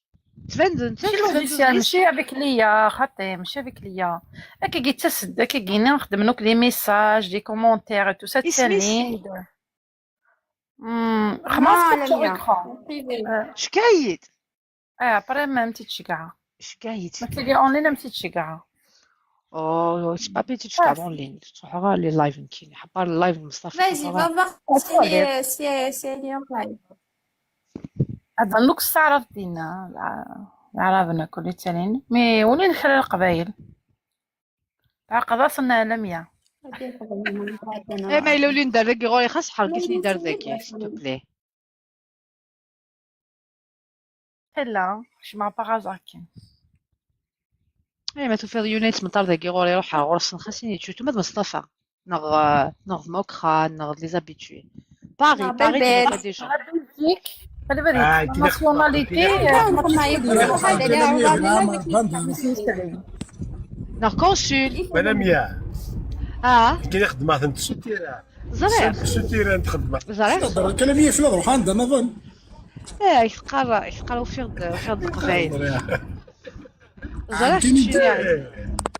[SPEAKER 1] تبان انت
[SPEAKER 7] ماشي logiciel ماشي avec l'IA خاطي ماشي avec l'IA هكا كي تسد هكا كي نخدم نوك les messages les commentaires tout ça تاني خماس
[SPEAKER 1] شكايت.
[SPEAKER 7] après ما متيتش كاع
[SPEAKER 1] شكايت
[SPEAKER 7] ما تلقى en ligne متيتش كاع.
[SPEAKER 1] او c'est pas بيتي تشكا en ligne تروح غير les lives نكين حبار ال live مصطفى.
[SPEAKER 3] Vas-y, va voir si elle est en live.
[SPEAKER 7] هذا نوك تعرف دينا العربنا كل تالين mais ولين خلال القبايل عقد صنا لميا.
[SPEAKER 1] اي ما الا ولي ندير ذاك غوري خاص حركتني ندير ذاك s'il te plaît.
[SPEAKER 7] لا je مع باغ كين.
[SPEAKER 1] اي ما توفيق يونيت من طار ذاك غوري روح غورس خاصني تشوتو ماد مصطفى نغ نغ موكخا نغ les habitués باري باري déjà
[SPEAKER 7] nationalité
[SPEAKER 1] نغ consul
[SPEAKER 4] ميا كي خدمة انت souterrain
[SPEAKER 1] زرير
[SPEAKER 4] souterrain تخدم
[SPEAKER 1] زرير
[SPEAKER 6] كلامية في روح عندها نظن.
[SPEAKER 1] يتقرا يتقرا وفيض وفيض القبايل زرير.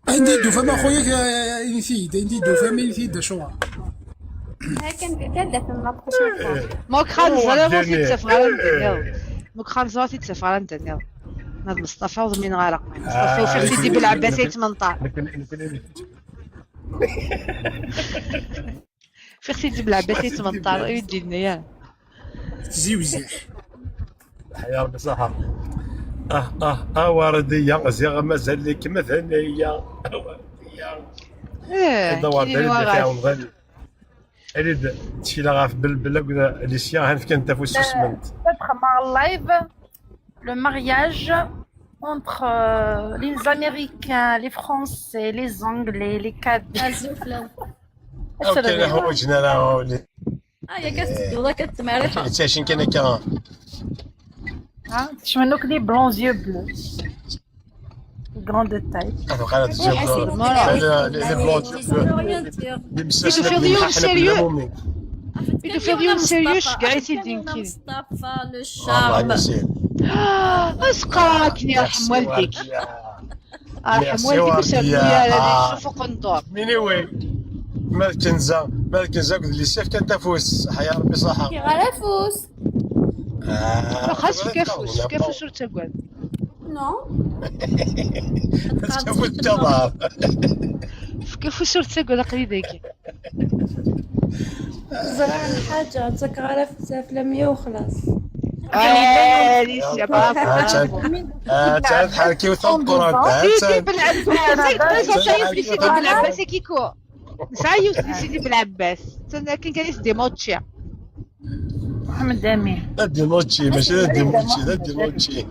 [SPEAKER 6] عندي دو فما خويا ينثيد عندي دو فما ينثيد شو
[SPEAKER 3] هكا كدا في la prochaine.
[SPEAKER 1] موكخان زرير تيتسف غير موكخان زرير تيتسف غير ندير هذا مصطفى وضمين غارق مصطفى وفي سيدي بالعباس يتمنطع في سيدي بالعباس يتمنطع يدينا يا
[SPEAKER 6] تزيوزي
[SPEAKER 4] يا ربي صح. وردية زيغ مازال لك مثلا هي وردية.
[SPEAKER 1] ايه
[SPEAKER 4] كاين اللي تشيلا غاف بالبلا كذا لي سيان هان كان تافو سمنت.
[SPEAKER 7] مع ال live le mariage entre les Américains, les Français, les Anglais, les Canadiens.
[SPEAKER 4] اوكي هو جنا
[SPEAKER 9] يا كاس والله كتماريحة.
[SPEAKER 4] تاشين كان كان
[SPEAKER 7] ها تشمنوك les blonds yeux bleus grande taille.
[SPEAKER 4] قالت les blonds
[SPEAKER 1] sérieux. يدو sérieux كاع يسيدين كي
[SPEAKER 9] مصطفى le charme.
[SPEAKER 1] اسقاكني يرحم والديك، ارحم والديك وسير شوفوا قندور.
[SPEAKER 4] ميني مالك كنزه، مالك كنزه اللي سيف كان تفوس حيا ربي صحة.
[SPEAKER 3] كي غير فوس.
[SPEAKER 1] خاص كافوس كافوس تقول.
[SPEAKER 3] non
[SPEAKER 4] كافوس تظهر.
[SPEAKER 1] كافوس تقول قريدك.
[SPEAKER 10] زرع الحاجة تاك غير في لمية وخلاص.
[SPEAKER 1] ليسيا برافو.
[SPEAKER 4] تعرف حالك وثم قران.
[SPEAKER 1] سيدي بالعباس سيدي بالعباس كيكو. سعيو سيدي بالعباس كان كان دي موتشي.
[SPEAKER 7] محمد امين.
[SPEAKER 4] دي موتشي ماشي دي موتشي دي موتشي.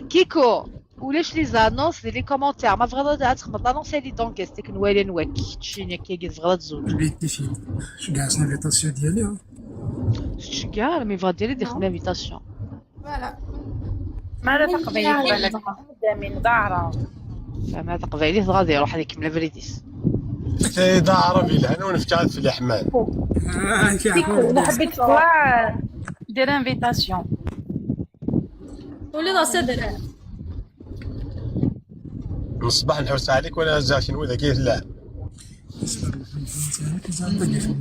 [SPEAKER 1] كيكو ولاش les annonces les commentaires ما بغا تخمط l'annonce اللي donc ستيك نوالي نواك تشيني كي بغا تزوج.
[SPEAKER 6] بيتي فين شكاع l'invitation ديالي.
[SPEAKER 1] شكاع mais بغا ديالي دير l'invitation.
[SPEAKER 3] voilà
[SPEAKER 7] ماذا تقبيلي بالك محمد امين ظاهره.
[SPEAKER 1] فما تقبيلي غادي يروح هذيك من فريديس.
[SPEAKER 4] سيدة عربي لهنا ونفكعت في الحمام.
[SPEAKER 7] الا حبيت تطلع دير invitation.
[SPEAKER 9] ولي صدر.
[SPEAKER 4] من الصباح نحوس عليك وانا زاكن وذا كيف لا.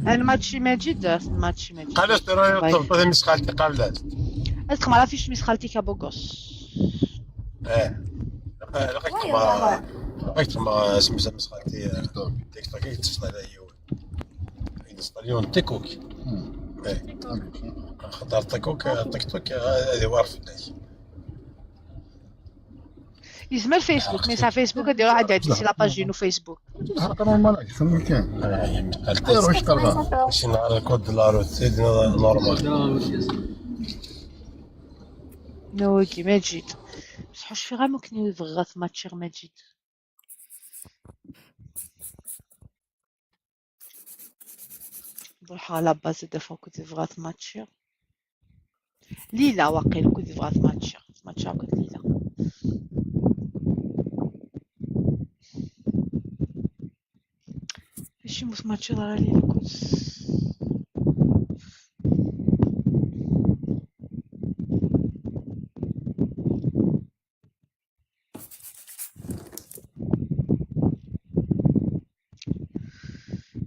[SPEAKER 1] الماتشي ماجد الماتشي ماجد.
[SPEAKER 4] قالت ترى مس خالتي قابلات.
[SPEAKER 1] ادخل ما فيش مس خالتي كابوغوس.
[SPEAKER 4] اه لقيت ما لقيت ما سميتها مس خالتي تيك توك تصل على يون تيكوك. ايه خاطر تيكوك تيك توك هذه وارف
[SPEAKER 1] يزمر فيسبوك mais سا فيسبوك دير واحد عندي c'est la page ديالو فيسبوك.
[SPEAKER 11] normal اكثر كان.
[SPEAKER 4] ماشي نهار ال code la route سيدنا normal.
[SPEAKER 1] نوكي ماجد بصح واش في غير ممكن يضغط ماتشير ماجد. نروح على base des fois كنت بغات ماتشير ليلى واقيلا كنت بغات ماتشير ماتشير كنت ليلى. ماشي موس ماتشير راه ليلى كنت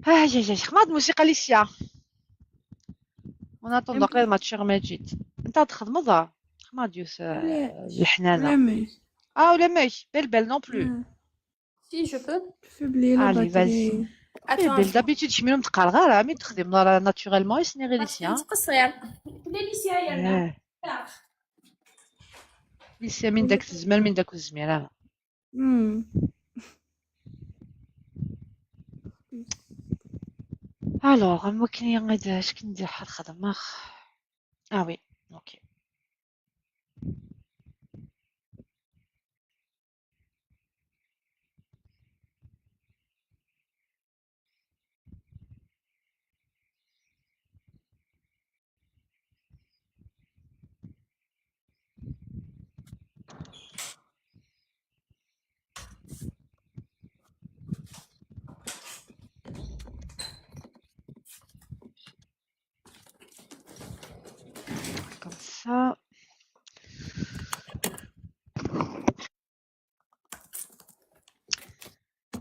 [SPEAKER 1] اي اي اي خماد موسيقى ليسيا. en attendant غير ماتشير ماجد انت تخدم ضا خماد يوس الحنانه. اه ولا ماشي بل بل non plus.
[SPEAKER 3] si je peux.
[SPEAKER 1] allez vas-y. بل d'habitude شميلهم تقال غير mais تخدم naturellement يسني غير ليسيا.
[SPEAKER 3] قصير لا ليسيا يا
[SPEAKER 1] ليسيا من داك الزمان من داك الزمان. alors ممكن غادي اش كندير حال الخدمة. اه oui OK. Comme ça.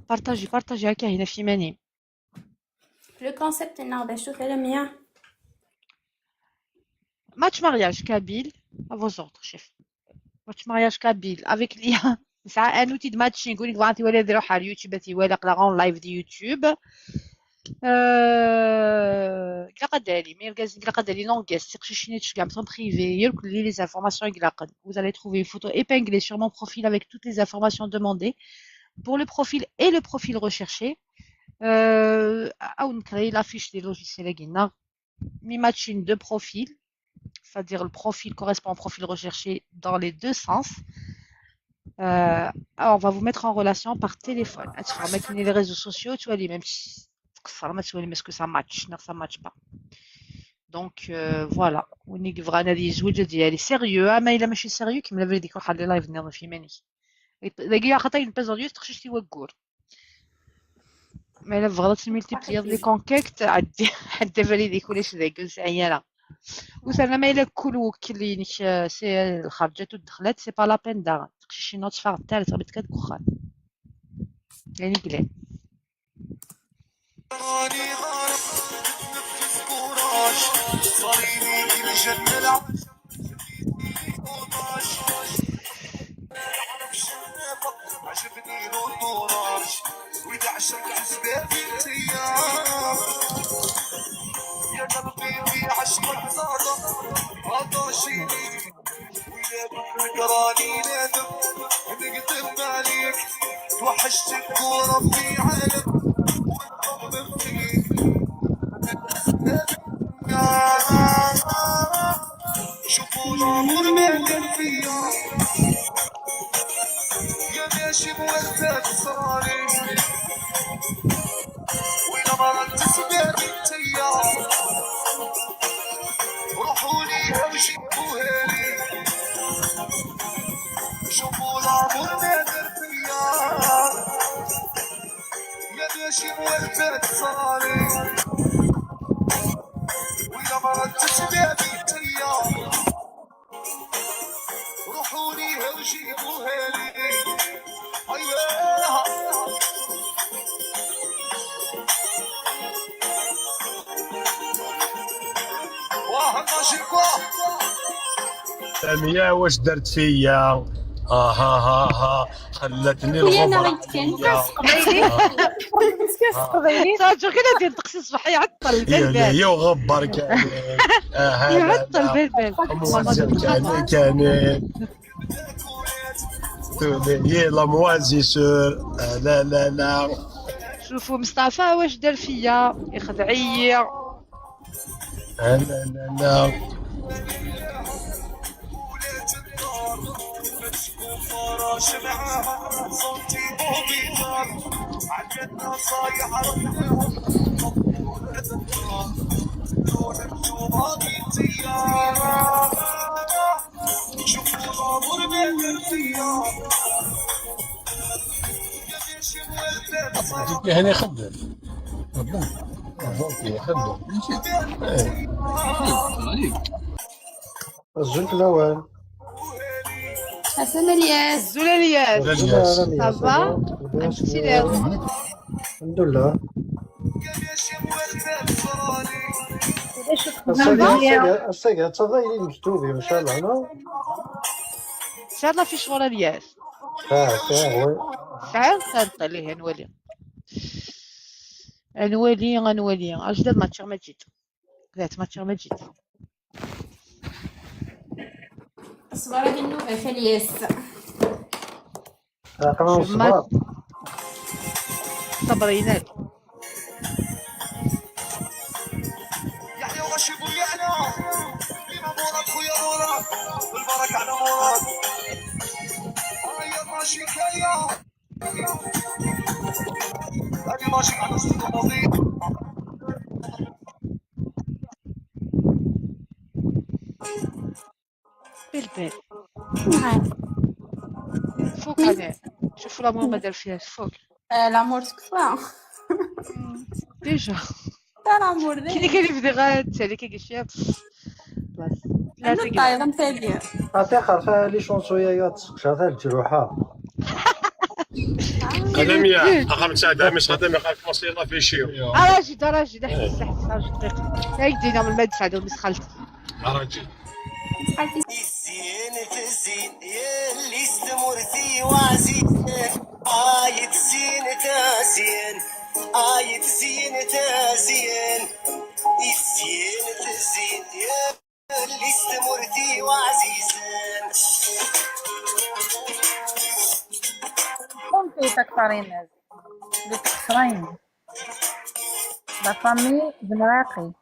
[SPEAKER 1] Partagez, partagez هكا هنا في ماني.
[SPEAKER 3] le concept النهارده شوف على مية.
[SPEAKER 1] Match mariage kabyle à vos ordres chef. Match mariage kabyle avec l'IA. C'est un outil de matching. يقول لك فانتي ولا يروح على اليوتيوب ولا قرا en live دي يوتيوب. Vous allez trouver une photo épinglée sur mon profil avec toutes les informations demandées pour le profil et le profil recherché. On crée la fiche des logiciels mi matching de profil, c'est-à-dire le profil correspond au profil recherché dans les deux sens. Alors on va vous mettre en relation par téléphone. Tu vas mettre les réseaux sociaux, tu vas aller même si est-ce que ça match, non ça match pas. donc voilà وين يبغى انا يزوج ديالي sérieux، اما الا ماشي sérieux كيما لا ديك واحد live نظن في ماني داكي خاطر une période تخشش وكور ما الا بغات multiplier les contacts عدي حتى validé كلش ذاك عيانه وثاني ما الا كل وكلينيك c'est الخرجات والدخلات c'est pas la peine دا تقشي نوت فاغ الثالث غادي كتكخان يعني قلال
[SPEAKER 4] سامية واش درت فيا؟ ها ها ها ها خلتني
[SPEAKER 3] خويا انا
[SPEAKER 4] الغبرة
[SPEAKER 3] غيتكلم
[SPEAKER 4] عليا.
[SPEAKER 1] صافي كده ديال تقصي الصباح يعطل
[SPEAKER 4] يا
[SPEAKER 1] البال
[SPEAKER 4] يا وغبر كان
[SPEAKER 1] يعطل البال
[SPEAKER 4] كان كان يا لا موازيسور لا لا لا.
[SPEAKER 1] شوفوا مصطفى واش دار فيا يخدعي.
[SPEAKER 4] لا لا لا. هاني خدام خدام.
[SPEAKER 8] الزول الاول.
[SPEAKER 3] حسن الياس.
[SPEAKER 1] زلاليات.
[SPEAKER 4] الياس.
[SPEAKER 1] ça va؟
[SPEAKER 8] الحمد لله. الساقة تفضل مكتوبي ان شاء الله.
[SPEAKER 1] ان شاء الله في شغل الياس.
[SPEAKER 8] اه oui.
[SPEAKER 1] ساعة سنطلع ليه نولي نولي غنولي اجداد ما تشغ ما جيت ذات ما تشغ ما جيت.
[SPEAKER 3] الصبر هذه النوبة في الياس.
[SPEAKER 8] رقم الصبر.
[SPEAKER 1] صبرينات. بالبال
[SPEAKER 3] نعم.
[SPEAKER 1] فوق انا شوفوا l'amour ما دار فيها فوق.
[SPEAKER 3] l'amour تكفى.
[SPEAKER 1] déjà
[SPEAKER 3] تا l'amour
[SPEAKER 1] كاين اللي كان يبدا غاد تالي كيقول شي بلاص
[SPEAKER 3] انا الطايره نتاع
[SPEAKER 8] عطي خرفة les chansons يا تسقشها الجروحة.
[SPEAKER 4] خدمية أخا مساعد مش خدمية قال كومونسي لا فيشيو.
[SPEAKER 1] اراجي دراجي حس حس راجي دقيقة هاي دينا من المدفع دو مسخلت.
[SPEAKER 4] أراجي.
[SPEAKER 12] الزين تزين يا اللي استمرتي وعزيز آية زين تزين آية زين تزين الزين تزين يا اللي استمرتي وعزيزين.
[SPEAKER 7] فهمتي تكفرين لتكفرين la famille بنراقي.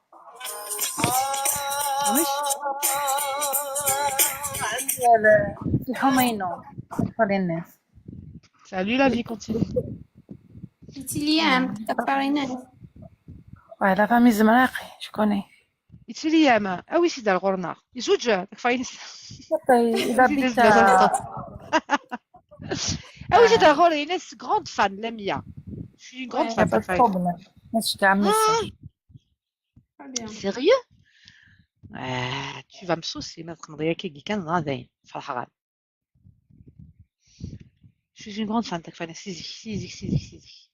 [SPEAKER 7] في حمينو تكفرين الناس.
[SPEAKER 1] Salut la vie continue.
[SPEAKER 3] انت ليام تكفرين.
[SPEAKER 7] واه la famille زمراقي شكون هي؟
[SPEAKER 1] يتسلي ما أوي سيدي الغورنا يزوج فاينس.
[SPEAKER 7] Il habite à
[SPEAKER 1] أوي سيدي الغورنا ينس grande fan لميا. Je suis une grande
[SPEAKER 7] Ouais, y a
[SPEAKER 1] fan
[SPEAKER 7] pas de problème. Je t'ai un message.
[SPEAKER 1] Sérieux? Ah, tu vas me saucer ما تقنضيا كي كان غادي فرحان. Je suis une grande fan تاك فانا سيزي سيزي سيزي سيزي.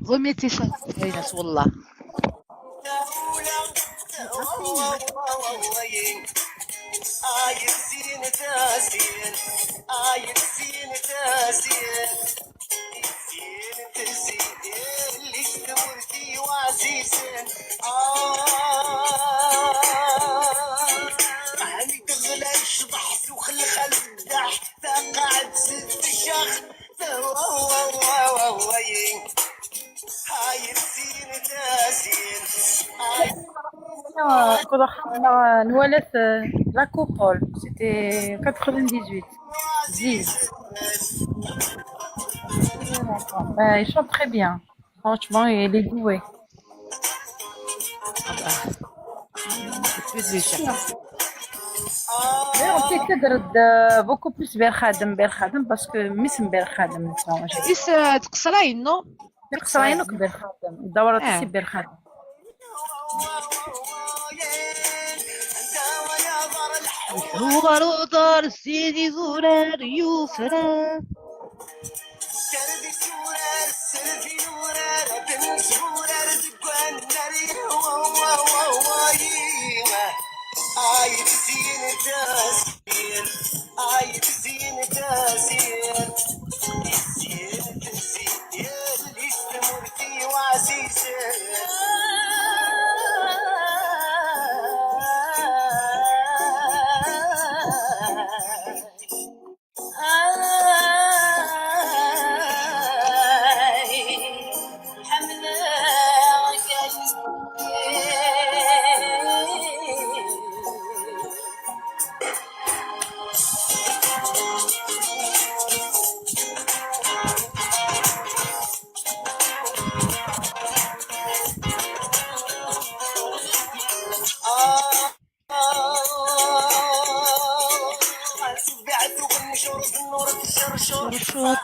[SPEAKER 1] Remettez ça يا والله.
[SPEAKER 7] نولت la coupole, c'était 98. Ziz. Il chante très bien. Franchement, il est doué.
[SPEAKER 1] Ah bah, c'est plus déjà.
[SPEAKER 7] D'ailleurs, on peut beaucoup plus Berkhadem, Berkhadem, parce que ميسم Berkhadem.
[SPEAKER 1] إس تقصراين نو؟
[SPEAKER 7] تقصراين Berkhadem. الدورة تسي Berkhadem.
[SPEAKER 1] هو دار سيدي زورار يوفرا. شرشور.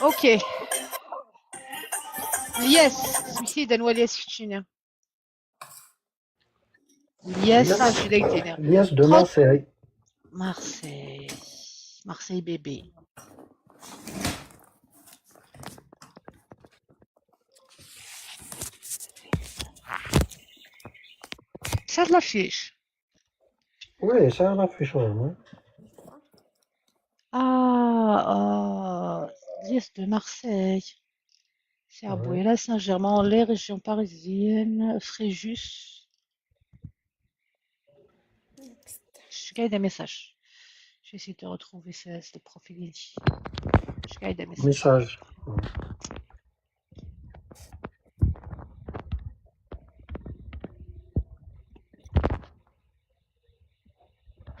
[SPEAKER 1] Ok. Lies, سميتي نوالي كتشينا. Lies, je suis
[SPEAKER 13] Lies de Marseille.
[SPEAKER 1] Marseille. Marseille bébé. Ça de l'affiche.
[SPEAKER 13] Oui, ça l'affiche. Oui.
[SPEAKER 1] Ah, Lies de Marseille. C'est à Bouela, Saint-Germain-en-Laye, région parisienne, Fréjus. Je gagne des messages. Je vais essayer de retrouver ce profil. Je gagne des messages.
[SPEAKER 13] Message.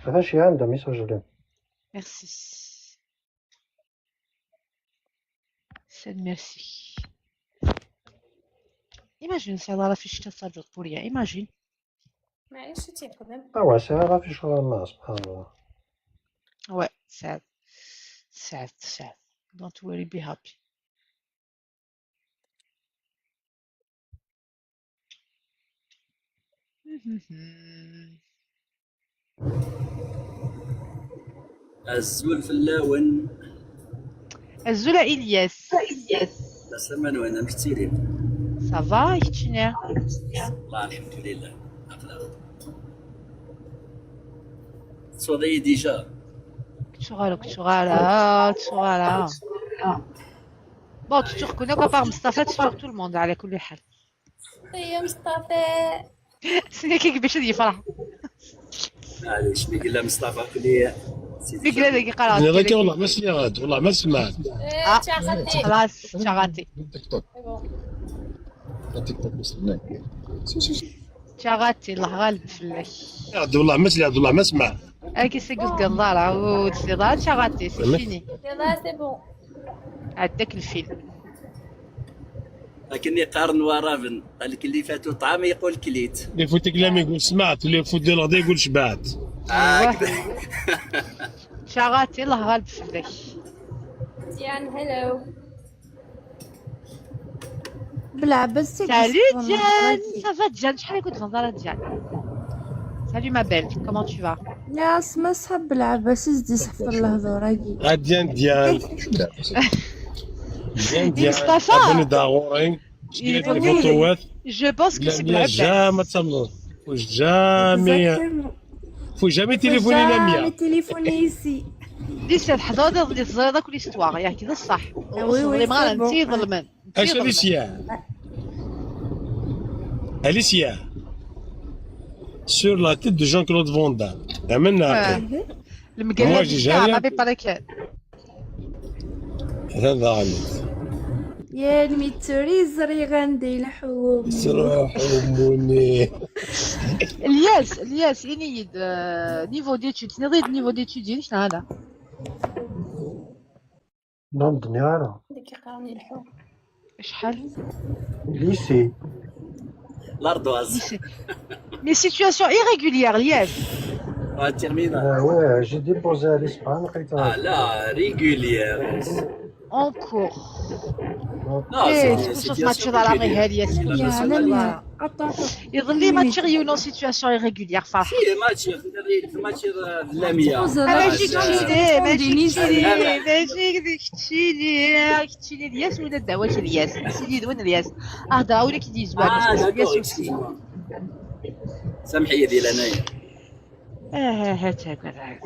[SPEAKER 13] هذا عنده message là.
[SPEAKER 1] Merci. C'est merci. Imagine, ça va l'affiche de pour rien. Imagine.
[SPEAKER 10] معليش تيخدم.
[SPEAKER 13] Ah ouais, c'est l'affiche la سبحان الله.
[SPEAKER 1] Ouais, sad. Sad, sad. Don't worry, be happy.
[SPEAKER 14] الزول في اللاون.
[SPEAKER 1] الزولا إلياس.
[SPEAKER 14] لا سمان وانا مشتيرين.
[SPEAKER 1] Ça va كتشيني؟
[SPEAKER 14] الله الحمد لله أقلق تصوري déjà.
[SPEAKER 1] كتشغالو كتشغالا كتشغالا. Bon, tu te reconnais quoi par Mustapha, tu tout le monde على كل حال.
[SPEAKER 10] يا مصطفى.
[SPEAKER 1] سنة كيك باش يفرح.
[SPEAKER 14] معليش ميقلا مصطفى كلي سيدي.
[SPEAKER 1] ميقلا ذاك قرا.
[SPEAKER 4] هذاك والله ما سمعت، والله ما سمعت.
[SPEAKER 1] اه خلاص تشغاتي.
[SPEAKER 11] تيك توك تيك توك وصلناك.
[SPEAKER 1] تشغاتي الله غالب فلاك.
[SPEAKER 4] عبد الله ما سمعت، والله ما سمعت.
[SPEAKER 1] اكي سيكوس قنضارة وتسيضا تشغاتي c'est fini.
[SPEAKER 10] يلا c'est bon.
[SPEAKER 1] عداك الفيلم.
[SPEAKER 14] لكني قارن ورافن قال لك اللي فاتو طعام يقول كليت.
[SPEAKER 4] اللي يفوت كلام يقول سمعت، واللي يفوت ديال الغدا يقول شبعت.
[SPEAKER 1] شغاتي الله غالب فلاك.
[SPEAKER 10] ديان hello.
[SPEAKER 3] بالعباس.
[SPEAKER 1] Salut Diane, ça va Diane؟ شحال كنت غنضارة ديان. Salut ma belle, comment tu vas؟
[SPEAKER 3] يا سما صحاب بالعباس زدي صحف الهضره.
[SPEAKER 4] ديان ديان ديان ديان
[SPEAKER 1] مصطفى.
[SPEAKER 4] ابوني ضروري شريت لي فوتوات.
[SPEAKER 1] Je pense que c'est
[SPEAKER 4] لا jamais تمنض faut jamais faut jamais téléphoner لاميا.
[SPEAKER 3] jamais téléphoner ici.
[SPEAKER 1] لسه الحضاضه اللي صغيره كل histoire ياك كذا الصح.
[SPEAKER 3] oui oui.
[SPEAKER 1] غير انت ظلمن.
[SPEAKER 4] اش اليسيا اليسيا sur la tête de Jean-Claude Van Damme عملنا عقل.
[SPEAKER 1] المقلب ما بالك.
[SPEAKER 4] هذا غلط.
[SPEAKER 3] يا الميتوري زري غاندي الحوم.
[SPEAKER 4] سرحوموني.
[SPEAKER 1] الياس الياس اني niveau d'études نريد niveau d'études شنو هذا؟
[SPEAKER 13] نعم دنيا.
[SPEAKER 10] ديك يقراوني الحوم.
[SPEAKER 1] شحال؟
[SPEAKER 13] lycée.
[SPEAKER 14] L'ardoise.
[SPEAKER 1] Mais situation irrégulière, Lies.
[SPEAKER 14] Ah, terminale.
[SPEAKER 13] Ouais, j'ai déposé à l'Espagne.
[SPEAKER 14] Ah là, régulière.
[SPEAKER 1] En cours.
[SPEAKER 14] Non, c'est situation régulière.
[SPEAKER 1] يظل ما تشغيو en situation irrégulière فرح.
[SPEAKER 14] Si ماتش ماتش لاميا.
[SPEAKER 1] ماشي كتشيني ماشي كتشيني ماشي كتشيني كتشيني الياس ولا الدعوة الياس سيدي دوين الياس اهضر ولا كيدي زوان الياس aussi.
[SPEAKER 14] سامحي يا ديال انايا.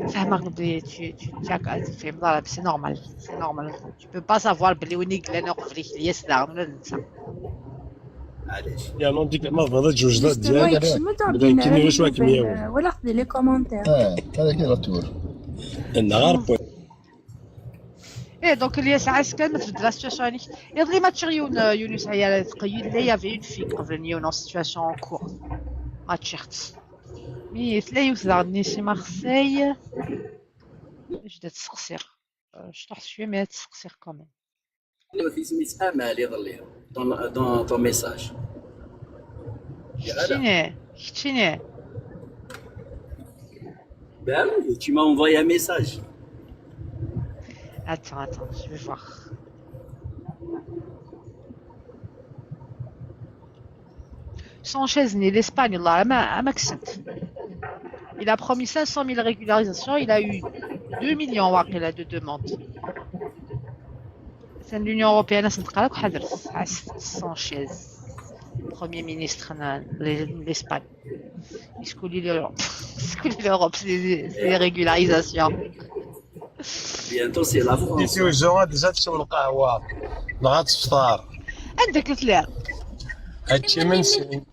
[SPEAKER 1] فاهمة بلي tu فهم ضرب c'est normal c'est normal tu peux pas savoir بلي وين قلنا نوقف لك الياس لا ولا ننسى.
[SPEAKER 14] معليش.
[SPEAKER 4] يا نون ديك ما فضلت جوج لا ديال بدا كيني واش واك مياو.
[SPEAKER 3] ولا خدي les commentaires.
[SPEAKER 11] هذا كي retour.
[SPEAKER 4] النهار بوين.
[SPEAKER 1] ايه donc الياس عسكر ما تبدل la situation هذيك يظلي ما تشغيون يونس عيال تقيد لا y avait une fille قبل نيون en situation en cours ما تشيخت mais تلا يوث سي مارسيل جدا تسقسير شطحت شويه mais تسقسير quand même.
[SPEAKER 14] في سميت امال يظل dans ton message.
[SPEAKER 1] كتشيني كتشيني.
[SPEAKER 14] Ben oui, tu m'as envoyé un message.
[SPEAKER 1] Attends, attends, je vais voir. Sanchez né l'Espagne, là, à Maxent. Il a promis 500 000 régularisations, il a eu 2 millions de demandes. C'est l'Union européenne, Sanchez, Premier ministre de l'Espagne. Il se coule l'Europe. Il se coule l'Europe, c'est les régularisations.
[SPEAKER 14] Bientôt c'est la France.
[SPEAKER 4] في وجهها ديجا تشرب القهوة نغا تفطر.
[SPEAKER 1] عندك الفلير.
[SPEAKER 4] هادشي من سنين.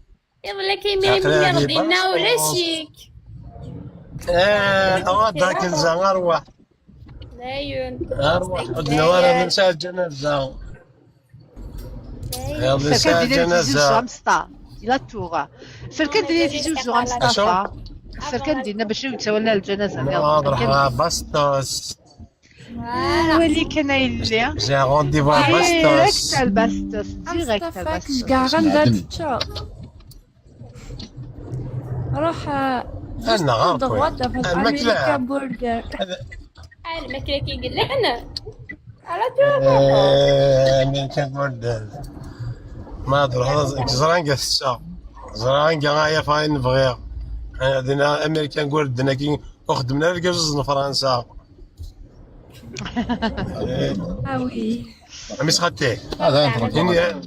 [SPEAKER 10] يلا كيميري من يرضينا ولا شيك.
[SPEAKER 4] ايه غدا كنزة اروح.
[SPEAKER 10] لا
[SPEAKER 4] اروح عندنا ورا من ساعة الجنازة. يلا ساعة الجنازة.
[SPEAKER 1] لا تورا. فالكان ديال تيزوزو مصطفى. فالكان ديالنا باش يتولى الجنازة.
[SPEAKER 4] نروح باستوس.
[SPEAKER 1] ولي كان اللي
[SPEAKER 4] j'ai rendez-vous باستوس.
[SPEAKER 1] direct الباستوس direct الباستوس.
[SPEAKER 3] كاع غندا تشا. روح
[SPEAKER 4] انا غارق
[SPEAKER 3] الماكلة برجر.
[SPEAKER 10] الماكلة كيقول لنا على طول.
[SPEAKER 4] امريكا برجر ما ادري هذا زرانقة الساعة. زرا كاع يا فاين نبغي عندنا امريكان قول دنا كي وخدمنا الكزوز فرنسا.
[SPEAKER 10] Ah oui.
[SPEAKER 4] مش خدتي
[SPEAKER 11] هذا
[SPEAKER 4] يعني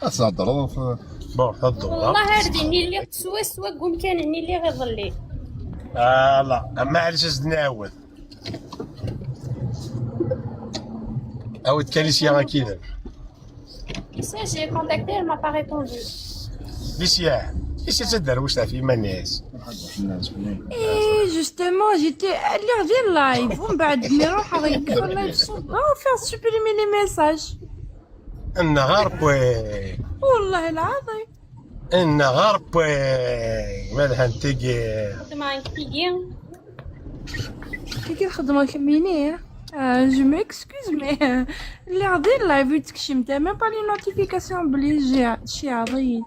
[SPEAKER 11] تهضر
[SPEAKER 4] بون تهضر.
[SPEAKER 9] والله هارديني اللي سوا سوا قوم كان اللي غيظلي.
[SPEAKER 4] لا ما عرفتش نعاود عاود كاليسيا كيدا.
[SPEAKER 9] Ça, j'ai contacté, elle m'a pas répondu.
[SPEAKER 4] ليسيا ليسيا تدار واش تعرف ما الناس.
[SPEAKER 10] Et justement, j'étais à lire des live. ومن بعد نروح غيكون لايف oh, faire supprimer les messages.
[SPEAKER 4] النهار بوي.
[SPEAKER 10] والله العظيم.
[SPEAKER 4] النهار بوي مالها نتيجي.
[SPEAKER 9] مع كيجي.
[SPEAKER 10] كي كنخدمو كميني. Je m'excuse mais اللي غادي اللايف يتكشم تا même pas les notifications بلي جي شي عضيد.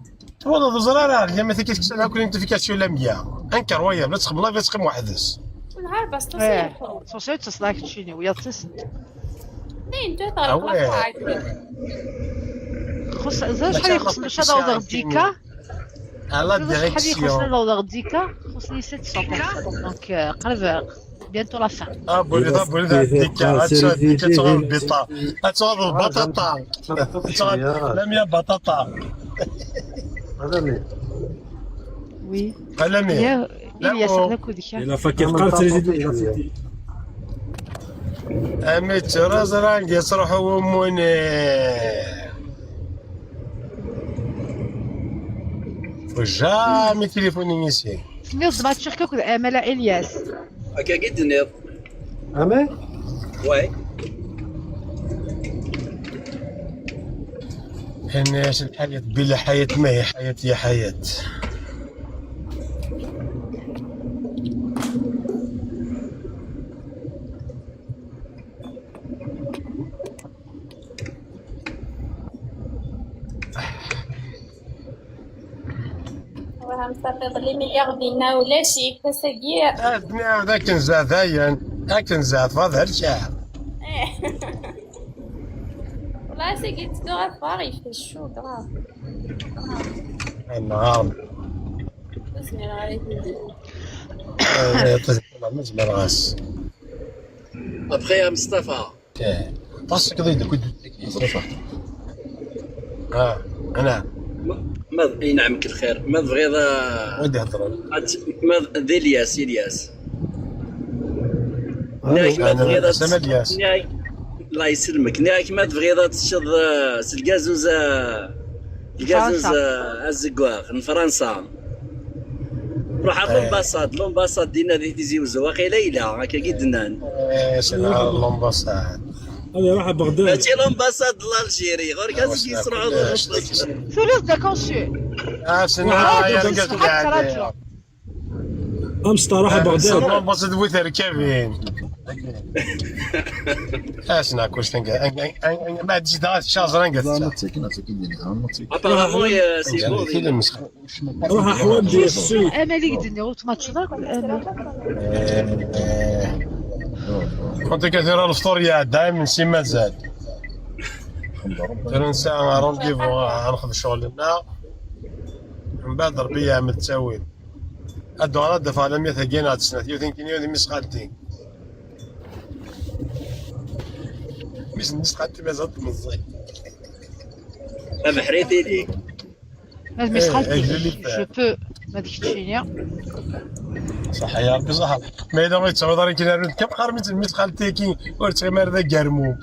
[SPEAKER 4] والله زرارة يا ما تكيش كل notification لا مية انكر لا تخدم لا تخدم وحدس.
[SPEAKER 9] نهار باش تصير.
[SPEAKER 1] ايه سوسيت تصلاك تشيني ويا تس.
[SPEAKER 9] اثنين تو طرق
[SPEAKER 1] خص زاد شحال يخص باش هذا ديكا
[SPEAKER 4] على
[SPEAKER 1] شحال يخص
[SPEAKER 4] direction
[SPEAKER 1] هذا ديكا خصني 700 donc قريب bientôt la fin.
[SPEAKER 4] ابولي ابولي ديكا ديكا تغاب البطا تغاب البطاطا لا مية بطاطا.
[SPEAKER 13] هذا
[SPEAKER 1] oui
[SPEAKER 4] لا مية
[SPEAKER 1] يا الياس هذاك وديك
[SPEAKER 2] لا فاكي قرت ريزيدي.
[SPEAKER 4] امي ترى يصرحوا وموني jamais تليفوني نسي.
[SPEAKER 1] سمير ما تشاركك امل الياس.
[SPEAKER 14] هكا قد النيض.
[SPEAKER 13] امي
[SPEAKER 14] oui.
[SPEAKER 4] الناس الحياة بلا حياة ما هي حياة يا حياة.
[SPEAKER 9] وهم صافي لي مليار دينا ولا شي كاساكي.
[SPEAKER 4] الدنيا ذاك نزاد هيا ذاك نزاد فاضل الشعر.
[SPEAKER 9] والله سي قلت دو غفار il fait chaud grave.
[SPEAKER 4] النهار.
[SPEAKER 9] بسم الله عليك.
[SPEAKER 4] مزمر غاس.
[SPEAKER 14] ابخي يا مصطفى.
[SPEAKER 4] باسك ضيدك انا
[SPEAKER 14] ما ينعمك الخير ما تبغي
[SPEAKER 4] ودي هضر
[SPEAKER 14] ما ذي الياس الياس.
[SPEAKER 4] انا سما الياس.
[SPEAKER 14] الله يسلمك ناك ما تبغي تشض الكازوز الكازوز الزكواغ من فرنسا. روح على l'ambassade l'ambassade دينا دي تيزي وزو واقيلا ليلى هكا كي دنان.
[SPEAKER 4] l'ambassade
[SPEAKER 2] هذا راح بغداد.
[SPEAKER 14] ماشي l'ambassade l'Algérie غير كاس كيصرعوا.
[SPEAKER 1] ثلث دا كونسي.
[SPEAKER 4] سنا يا رجال.
[SPEAKER 2] امس راح بغداد.
[SPEAKER 4] l'ambassade بوثر كافين. اسنا كلش تنقى ما تزيد شازر نقى.
[SPEAKER 14] apparemment c'est bon.
[SPEAKER 2] روح حوامدي السوق.
[SPEAKER 1] امالي قدني قلت ما تشضرك امل.
[SPEAKER 4] كنت كثير الفطور يا دائما سي مازال. ترى ساعة rendez-vous ناخذ شغلنا من بعد ربي يعمل التاويل. الدورة دفع على 100 كينا تسنة يوثين كينيو ميس خالتي. مش ميس خالتي مازال تمزي.
[SPEAKER 14] بحريتي ليك.
[SPEAKER 1] ميس خالتي je peux ما ديك تشينيا.
[SPEAKER 4] صح يا ربي صح. ما إذا ما يتعوض راه كي كم قرمت ميس خالتي كي ورت غير ذا كارمو.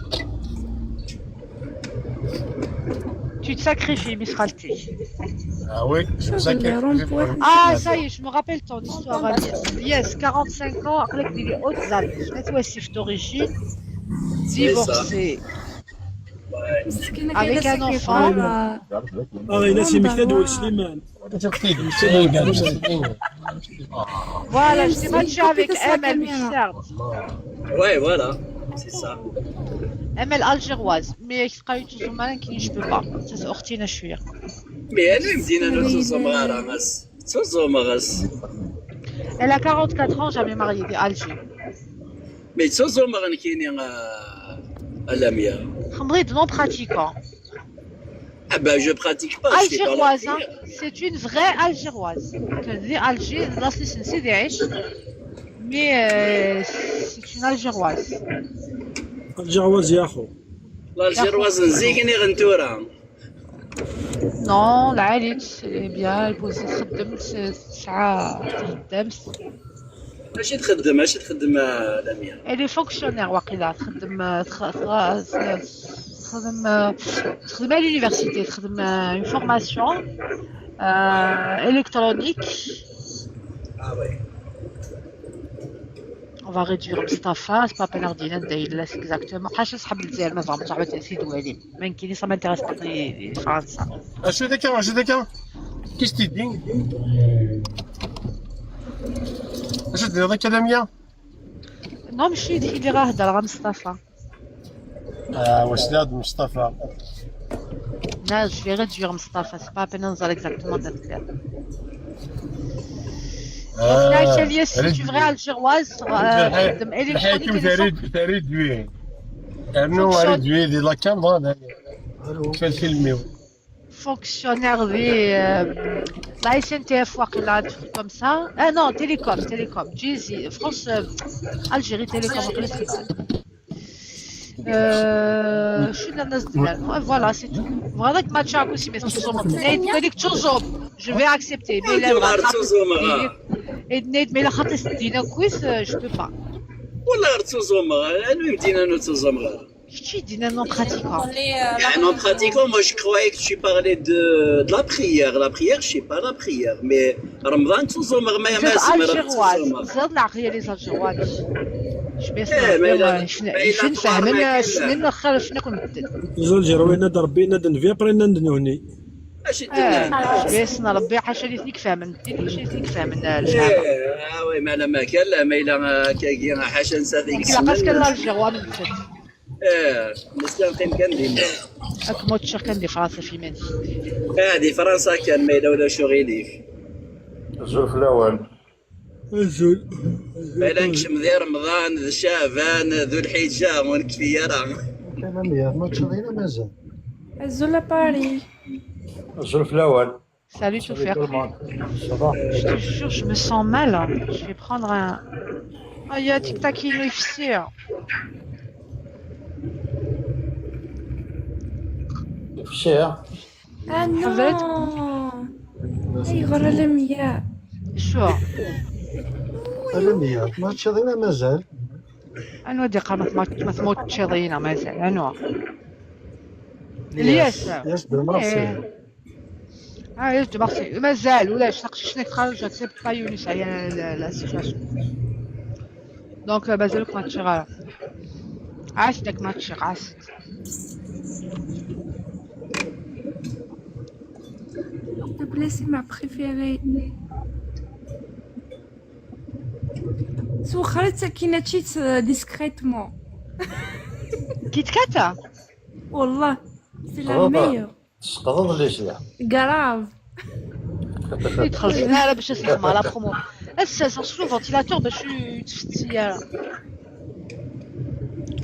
[SPEAKER 1] Tu te sacrifies, Miss Khalti.
[SPEAKER 4] Ah oui, je me sacrifie.
[SPEAKER 1] Ah, ça y est, je me rappelle ton histoire. Yes, 45 ans, avec des hautes Alpes. Natif d'origine, divorcé. Avec un enfant.
[SPEAKER 2] Ah, il a ses مكتاد وسليمان.
[SPEAKER 1] Voilà, je t'ai matché avec Emel Mixard.
[SPEAKER 14] Ouais, voilà, c'est ça.
[SPEAKER 1] Emel algéroise, mais toujours malin qui je peux pas. Ça c'est أختنا شوية.
[SPEAKER 14] Mais أنا مدينة نتوزم غارة غاس. توزم غاس.
[SPEAKER 1] Elle a 44 ans, jamais mariée, d'Alger.
[SPEAKER 14] Mais توزم غنكيني لميا.
[SPEAKER 1] خمريض non pratiquant.
[SPEAKER 14] Ah ben je pratique pas.
[SPEAKER 1] Algéroise, hein. C'est une vraie Algéroise. كان Alger, لاصلي سيدي عيش. Mais c'est une Algéroise.
[SPEAKER 13] Algéroise يا خو.
[SPEAKER 14] L'Algéroise نزيكني غنتورا.
[SPEAKER 1] Non, العالي bien posée تخدم ساعة تخدم.
[SPEAKER 14] ماشي تخدم ماشي تخدم لميا.
[SPEAKER 1] Elle est fonctionnaire واقيلا تخدم تخدم تخدم à l'université تخدم une formation électronique.
[SPEAKER 14] Ah oui.
[SPEAKER 1] On va réduire Mustafa, c'est pas peine d'ordinaire là exactement. حاشا صحاب الجزائر ما زعما صاحبتي سيد والي. ما كاين ça m'intéresse pas فرنسا.
[SPEAKER 4] اشو ذاك اشو ذاك كيش تدي اش دير ذاك لميا؟
[SPEAKER 1] Non ماشي ديك اللي راه هضر راه مصطفى.
[SPEAKER 4] اه واش لا مصطفى.
[SPEAKER 1] Non, je vais réduire Mustafa, c'est pas la peine نزل exactement d'être. Donc là, c'est une vraie Algéroise, تخدم électronique.
[SPEAKER 4] الحاكم تريد دوي انو ريدوي دي لا كاميرا كيف الفيلم
[SPEAKER 1] fonctionnaire de la SNTF واقيلا un truc comme ça. Ah non, Télécom, Télécom. Jay-Z, France, Algérie Télécom واقيلا تخدم. شو الناس ديال voilà c'est tout. Voilà que match aussi mais تقول تشوزوم je vais accepter mais لا mais لا خاطر دينا كويس je peux pas.
[SPEAKER 14] والله غير تشوزوم انا مدينه نو تشوزوم غير.
[SPEAKER 1] Tu dis non pratiquant.
[SPEAKER 14] Non pratiquant, moi je croyais que tu parlais de la prière. La prière, je sais pas la prière, mais Ramadan, تشوزوم ما
[SPEAKER 1] Vous êtes algéroise. زاد العقلية les Algérois. شبيس نفهم سنين خرج شنو كنت نبدل.
[SPEAKER 13] الجيروي ند ربي ند نفي بري ند نوني.
[SPEAKER 14] اش دير؟
[SPEAKER 1] شبيس ربي حاشا لي ثنيك فاهم حاشا لي ثنيك فاهم الفهم.
[SPEAKER 14] اه وي ما لا ما كان لا ما الا كاين حاشا نسى ذيك
[SPEAKER 1] لا باسكو الجيروا من الفت.
[SPEAKER 14] اه مسكين قيم كان ديما.
[SPEAKER 1] اك موتشر كان دي فرنسا في ماني.
[SPEAKER 14] دي فرنسا كان ما الا ولا شو غيليف.
[SPEAKER 8] زول في الاول.
[SPEAKER 13] الزول.
[SPEAKER 14] بلا نكشم ذي رمضان ذي شعبان ذو الحجة ونكفي راه.
[SPEAKER 13] تمام ما تشرينا مازال.
[SPEAKER 10] الزول باري.
[SPEAKER 8] الزول في الاول.
[SPEAKER 1] Salut Toufik. Je te jure, je me sens mal. Je vais prendre un. Ah, il y a Tic Tac qui nous fait.
[SPEAKER 8] فشير.
[SPEAKER 10] Ah non. اي غرا لميا.
[SPEAKER 1] شو؟
[SPEAKER 13] لميا ما تشرينا مازال.
[SPEAKER 1] أنا ودي قامت ما تموت تشرينا مازال أنا. الياس.
[SPEAKER 13] الياس دو مارسيل.
[SPEAKER 1] اه الياس دو مارسيل مازال ولا شنك خرج j'accepte pas يونس على la situation. Donc مازالك ما تشغل. عاشتك ما تشغل عاشت.
[SPEAKER 10] S'il te plaît, c'est ma préférée. سوخرت سكينة تشيت discrètement.
[SPEAKER 1] كيت كاتا؟
[SPEAKER 10] والله c'est la meilleure.
[SPEAKER 8] تسقط ليش لا؟
[SPEAKER 10] Grave.
[SPEAKER 1] يدخل لا باش يسمع la promo. اساس شوف ventilateur باش يتفتي.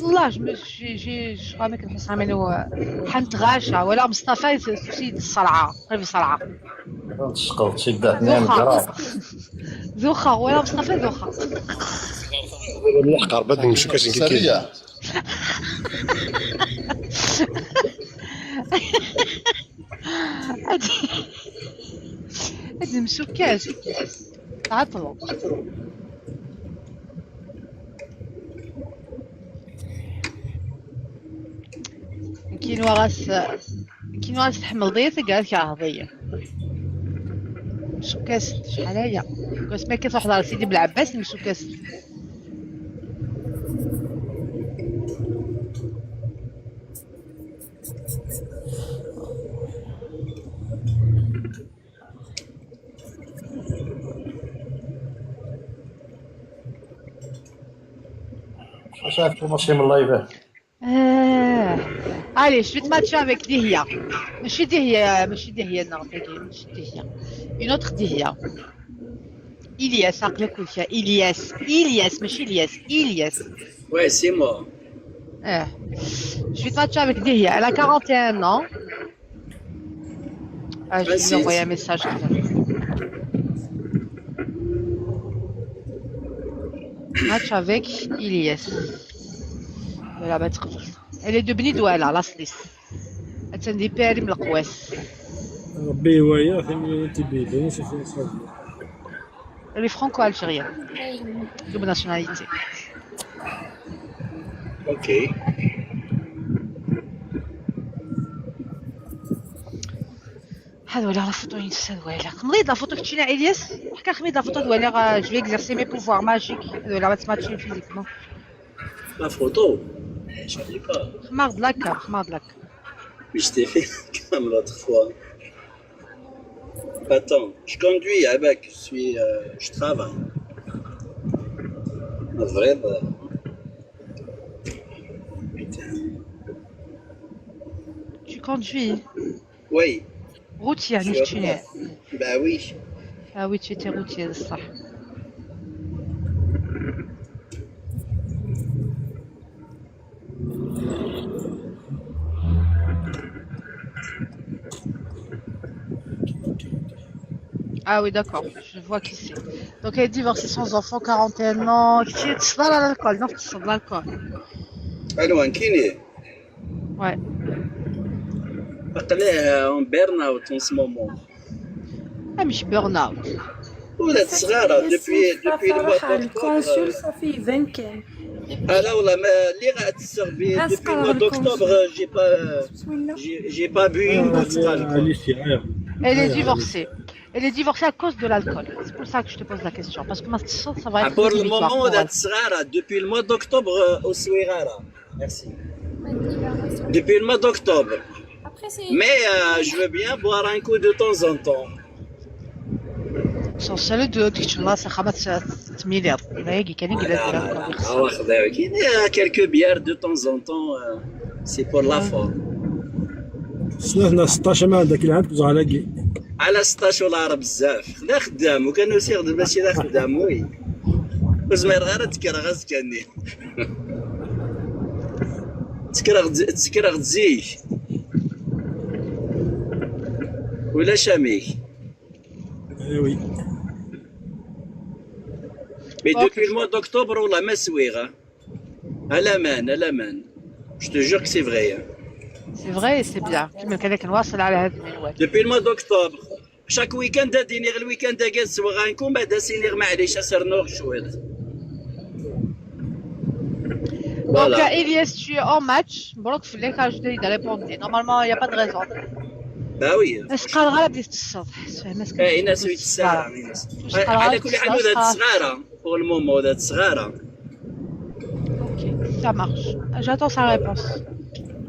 [SPEAKER 1] والله je j'ai راه ما كنحس عامل حنتغاشى ولا مصطفى سيد الصلعه قريب الصلعه.
[SPEAKER 8] تسقط سيدة اثنين جرام.
[SPEAKER 1] ذوخه ولا مصطفى ذوخه.
[SPEAKER 4] ملحق بدني مش كاش كي.
[SPEAKER 1] هادي مسوكاش تعطلوا. كاين وغاس كاين وغاس تحمل ضيا قالت كهضية مسوكاس شحال هي كاس ما كتروح دار سيدي بالعباس مسوكاس.
[SPEAKER 8] مش عارف ماشي من اللايف.
[SPEAKER 1] Allez, je vais te matcher avec Dihya. ماشي ديهيا ماشي ديهيا نعطيك ماشي ديهيا. Une autre Dihya. إلياس عقلك وفيها إلياس إلياس ماشي إلياس إلياس.
[SPEAKER 14] Ouais, c'est moi.
[SPEAKER 1] Je vais te matcher avec Dihya. Elle a 41 ans. Ah, je vais lui envoyer
[SPEAKER 14] نسيت
[SPEAKER 1] un message tout à l'heure. Match avec Ilyes. لا ما تقبل. Elle est de Bni Douala, l'Aslis. عندي باري من القواس.
[SPEAKER 15] ربي هواية ثمانية تبيدين سيتي صافي.
[SPEAKER 1] Elle est franco-algérienne, double nationalité.
[SPEAKER 14] OK.
[SPEAKER 1] هذا ولا la photo ينسى ولا خميض la photo كتشينا الياس وحكا خميض la photo ولا je vais exercer mes pouvoirs magiques ولا ما تماتشين physiquement.
[SPEAKER 14] La photo, je sais pas.
[SPEAKER 1] خماض لك خماض لك.
[SPEAKER 14] Mais je t'ai fait comme l'autre fois. Attends, je conduis avec, je suis, je travaille. En vrai, bah, putain.
[SPEAKER 1] Tu conduis.
[SPEAKER 14] Oui,
[SPEAKER 1] Routier
[SPEAKER 14] je
[SPEAKER 1] يعني
[SPEAKER 14] suis
[SPEAKER 1] كتشينا.
[SPEAKER 14] Bah oui.
[SPEAKER 1] Ah oui, tu étais routier صح. Ah oui, d'accord, je vois qui c'est. Donc elle est divorcée sans enfant, 41 ans, qui est à l'alcool, non, qui sont de l'alcool.
[SPEAKER 14] الوان كيني
[SPEAKER 1] Ouais.
[SPEAKER 14] عقليه en burn-out en ce moment.
[SPEAKER 1] Ah, mais je suis burn-out.
[SPEAKER 14] ولات صغيرة depuis le mois
[SPEAKER 10] صراحة
[SPEAKER 14] d'octobre.
[SPEAKER 10] ال consul صافي يبان كان
[SPEAKER 14] انا والله ما اللي غتسربي depuis le mois d'octobre j'ai pas
[SPEAKER 10] بسم الله.
[SPEAKER 14] j'ai pas bu une goutte d'alcool.
[SPEAKER 1] Elle est divorcée. Elle est divorcée à cause de l'alcool. C'est pour ça que je te pose la question. Parce que maintenant, ça va être
[SPEAKER 14] Pour le
[SPEAKER 1] rédhibitoire
[SPEAKER 14] moment
[SPEAKER 1] pour elle.
[SPEAKER 14] ولات صغيرة depuis le mois d'octobre وصغيرة. Merci. Depuis le mois d'octobre.
[SPEAKER 9] Après, c'est.
[SPEAKER 14] Mais je veux bien boire un coup de temps en temps.
[SPEAKER 1] Son seul de تكتشف راسها خمس مليار. هيك كان يقول
[SPEAKER 14] لا
[SPEAKER 1] لك
[SPEAKER 14] لا
[SPEAKER 1] l'alcool
[SPEAKER 14] لا
[SPEAKER 1] يخسر.
[SPEAKER 14] واخذ كاين quelques bières de temps en temps, c'est pour la forme.
[SPEAKER 15] سنة 16 ما عندك العام تزعلاكي.
[SPEAKER 14] على 16 ولا راه بزاف خدا خدام وكانوا سيغ ماشي لا خدام oui وزمير غير تكره غاز كاني تكره تكره تزيك ولا شاميك.
[SPEAKER 15] Eh oui.
[SPEAKER 14] Mais
[SPEAKER 1] Ok.
[SPEAKER 14] depuis le mois d'octobre والله ما سويغه الامان الامان je te jure que c'est vrai.
[SPEAKER 1] C'est vrai et c'est bien. كما كان لك نواصل على هذا المنوال.
[SPEAKER 14] Depuis le mois d'octobre chaque week-end ديني غير ال week-end كاع سوا غنكون بعدا سيني معليش اسرنوغ شويط.
[SPEAKER 1] Donc,
[SPEAKER 14] Voilà.
[SPEAKER 1] Elias, tu es en match. مبروك في لك je te répondre. Normalement, il n'y a pas de raison.
[SPEAKER 14] Bah oui.
[SPEAKER 1] اش قال غير بديت الصبح فهمت.
[SPEAKER 14] ايه ناس ويت الساعة على كل حال ولات صغيرة pour le moment ولات صغيرة.
[SPEAKER 1] Ok, ça marche. J'attends sa réponse.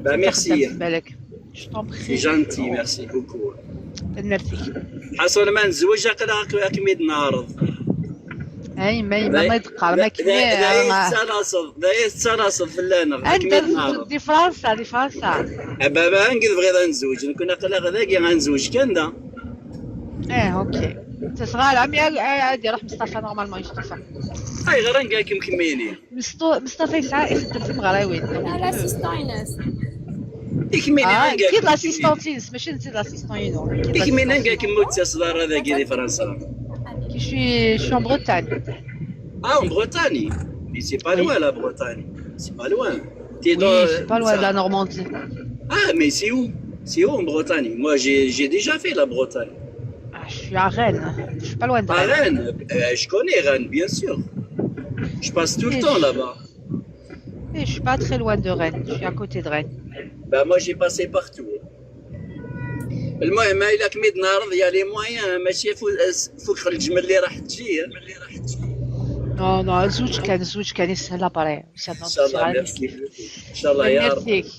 [SPEAKER 14] Bah merci.
[SPEAKER 1] بالك. Je t'en
[SPEAKER 14] C'est
[SPEAKER 1] prie.
[SPEAKER 14] gentil, merci beaucoup.
[SPEAKER 1] Merci.
[SPEAKER 14] حصل ما نتزوج عقل كميد نعرض.
[SPEAKER 1] اي ما ما يدقر ما كمي.
[SPEAKER 14] لا يتسالاصل لا يتسالاصل في اللانغ
[SPEAKER 1] انت
[SPEAKER 14] كميد نعرض.
[SPEAKER 1] دي فرنسا دي فرنسا.
[SPEAKER 14] بابا نقد بغيت نتزوج نكون عقل غدا غنزوج كان دا.
[SPEAKER 1] ايه OK. انت صغار عمي عادي روح مصطفى normalement يشتفى.
[SPEAKER 14] اي غير نقاكم كميني.
[SPEAKER 1] مصطفى يسعى يخدم في المغراوين.
[SPEAKER 9] L'assistant Inès.
[SPEAKER 14] يكميني
[SPEAKER 1] اه
[SPEAKER 14] نقاكم.
[SPEAKER 1] كي l'assistante ماشي نسيت l'assistante ينو.
[SPEAKER 14] يكميني نقاكم متصل هذا كي فرنسا.
[SPEAKER 1] كي je suis en Bretagne.
[SPEAKER 14] Ah, en Bretagne. Mais c'est pas
[SPEAKER 1] Oui.
[SPEAKER 14] loin la Bretagne. C'est pas loin. T'es
[SPEAKER 1] Oui,
[SPEAKER 14] dans.
[SPEAKER 1] c'est pas loin de la Normandie.
[SPEAKER 14] Ah, mais c'est où? C'est où en Bretagne? Moi, j'ai déjà fait la Bretagne.
[SPEAKER 1] Ah, je suis à Rennes. Je suis pas loin de
[SPEAKER 14] À
[SPEAKER 1] Rennes.
[SPEAKER 14] Rennes, je connais Rennes, bien sûr. Je passe tout le
[SPEAKER 1] Et
[SPEAKER 14] temps
[SPEAKER 1] je-
[SPEAKER 14] là-bas.
[SPEAKER 1] Et je suis pas très loin de Rennes. Je suis à côté de Rennes.
[SPEAKER 14] Bah, moi, j'ai passé partout. المهم الا كميت نعرض يا les moyens ماشي فوق الجمل اللي راح تجي.
[SPEAKER 1] Non, non, زوج كان يسهل après.
[SPEAKER 14] ان شاء الله ميرسي ان شاء الله يا رب.
[SPEAKER 1] Merci.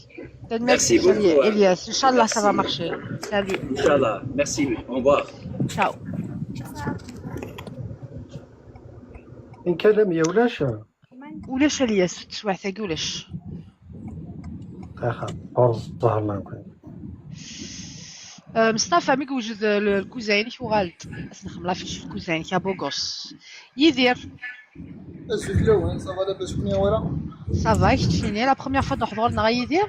[SPEAKER 14] Merci beaucoup.
[SPEAKER 1] Elias. إن شاء الله, ça va marcher. Salut.
[SPEAKER 14] ان شاء الله merci, au revoir.
[SPEAKER 1] Ciao.
[SPEAKER 13] إن كلام يا ولاش
[SPEAKER 1] ولاش الياس تسوع ثاقي ولاش.
[SPEAKER 13] اخا الظهر ما نكون.
[SPEAKER 1] مصطفى ميك وجد الكوزين شو غالط نخمم لا فيش الكوزين يا بوغوس يدير.
[SPEAKER 11] ça va لاباس شكون يا ورا؟
[SPEAKER 1] Ça va كتشيني la première fois نحضر لنا غيدير.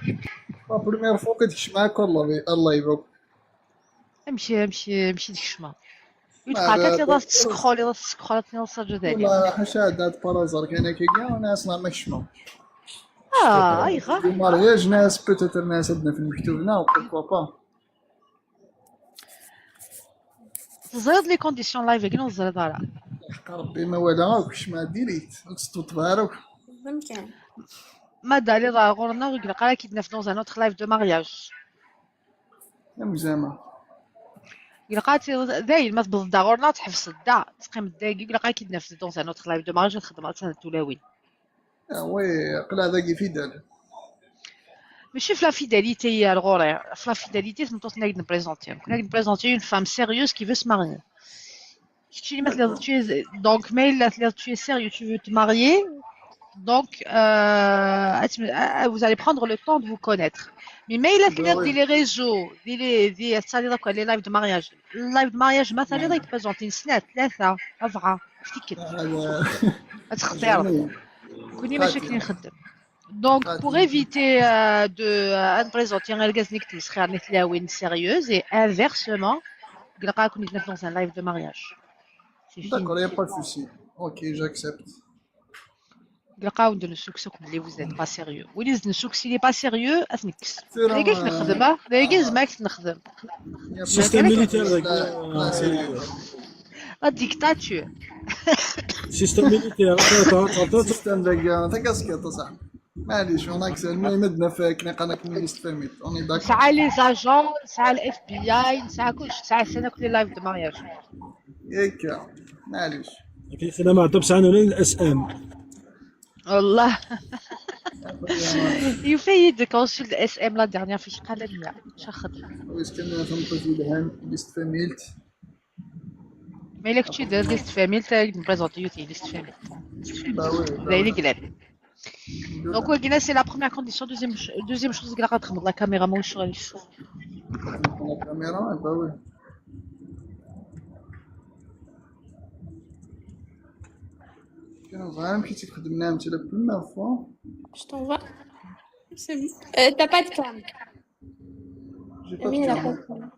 [SPEAKER 11] La première fois كتكش معاك والله الله يبارك.
[SPEAKER 1] امشي امشي امشي ديك الشما يتقع كتلي تسكرولي تسكرولي تنوصل ذلك.
[SPEAKER 11] والله حاشا دات بارازار كاين كي كاع وناس ما كشمو.
[SPEAKER 1] ايغا
[SPEAKER 11] دي مارياج ناس بوتيتر ناس عندنا في المكتوبنا بوركوا با.
[SPEAKER 1] تزيد لي كونديسيون لايف كي نزرد راه
[SPEAKER 11] حق ربي ما ولا كش ما ديريت تطبارك.
[SPEAKER 3] ممكن
[SPEAKER 1] ما دالي راه غورنا ويقرا كي في dans un autre live de mariage.
[SPEAKER 11] يا زعما
[SPEAKER 1] يلقى دايل ما تبض غورنا تحبس الدا تقيم الداقي يلقى كي في dans un autre live de mariage نخدم سنة تولاوين.
[SPEAKER 11] oui قلا ذاك fidèle.
[SPEAKER 1] ماشي في la fidélité الغوري في la fidélité تنطوط ناقد نبريزونتي ناقد نبريزونتي une femme sérieuse qui veut se marier. Tu es donc mais là tu es sérieux, tu veux te marier, donc vous allez prendre le temps de vous connaître. Mais il a dit les réseaux, dit les lives de mariage. Live de mariage مثلا يتبريزونتي سنة ثلاثة أربعة افتكر تختار كوني ماشي نخدم. Donc, pour éviter de présenter un gars qui serait sérieuse et inversement, il y a dans un live de mariage.
[SPEAKER 11] D'accord, il n'y a pas de souci. Ok, j'accepte.
[SPEAKER 1] Vous n'êtes pas sérieux. Oui, s'il n'est pas sérieux,
[SPEAKER 15] Système militaire.
[SPEAKER 1] La dictature.
[SPEAKER 15] Système militaire.
[SPEAKER 11] Système de guerre. T'as casquette, ça. معليش اون المهم عندنا في كنا قناه كومونيست فاميت اوني داك.
[SPEAKER 1] ساعة les agents ساعة ال FBI ساعة كلشي ساعة سنة كل live de mariage
[SPEAKER 11] ياك معليش
[SPEAKER 15] كيف انا ما عطبش عنه ال SM.
[SPEAKER 1] والله يفيد consulte SM la dernière فاش قال لي شخد
[SPEAKER 11] واش كان فهمت الهام ليست فاميلت.
[SPEAKER 1] mais الا كنتي داير ليست فاميلت نبريزونتي ليست فاميلت داير لي. Donc, c'est la première condition. Deuxième chose, c'est la caméra. Moi, je suis
[SPEAKER 11] La caméra, bah oui. C'est la première fois.
[SPEAKER 3] Je t'envoie. C'est bon. T'as pas de cam.
[SPEAKER 11] J'ai pas de cam.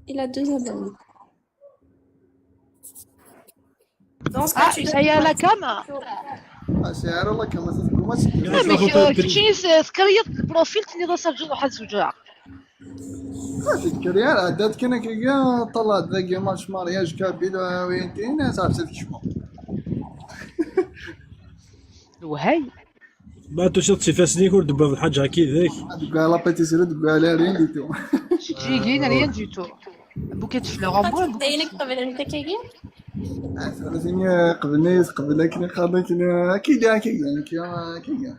[SPEAKER 3] Il a 2 abonnés. Dans ce cas, tu
[SPEAKER 1] ça y est, la cam.
[SPEAKER 11] سعر الله كما تقول
[SPEAKER 1] ما كنتي سكريت ال profil تني سجل واحد زوج
[SPEAKER 11] تذكر يا عدات كنا كي طلعت ذاك match mariage kabyle وين كاين صافي تكشفوا
[SPEAKER 1] وهي
[SPEAKER 15] ما تشط سي فاسنيك ودبا الحاجه كي ذاك
[SPEAKER 11] تبقى la pâtisserie تبقى على rien du tout
[SPEAKER 1] تجي rien du tout bouquet de fleurs en bois.
[SPEAKER 3] داينك قبل انت كي
[SPEAKER 11] ثلاثين قبل قبل كني قادر كني كي كاع كي كاع كي كاع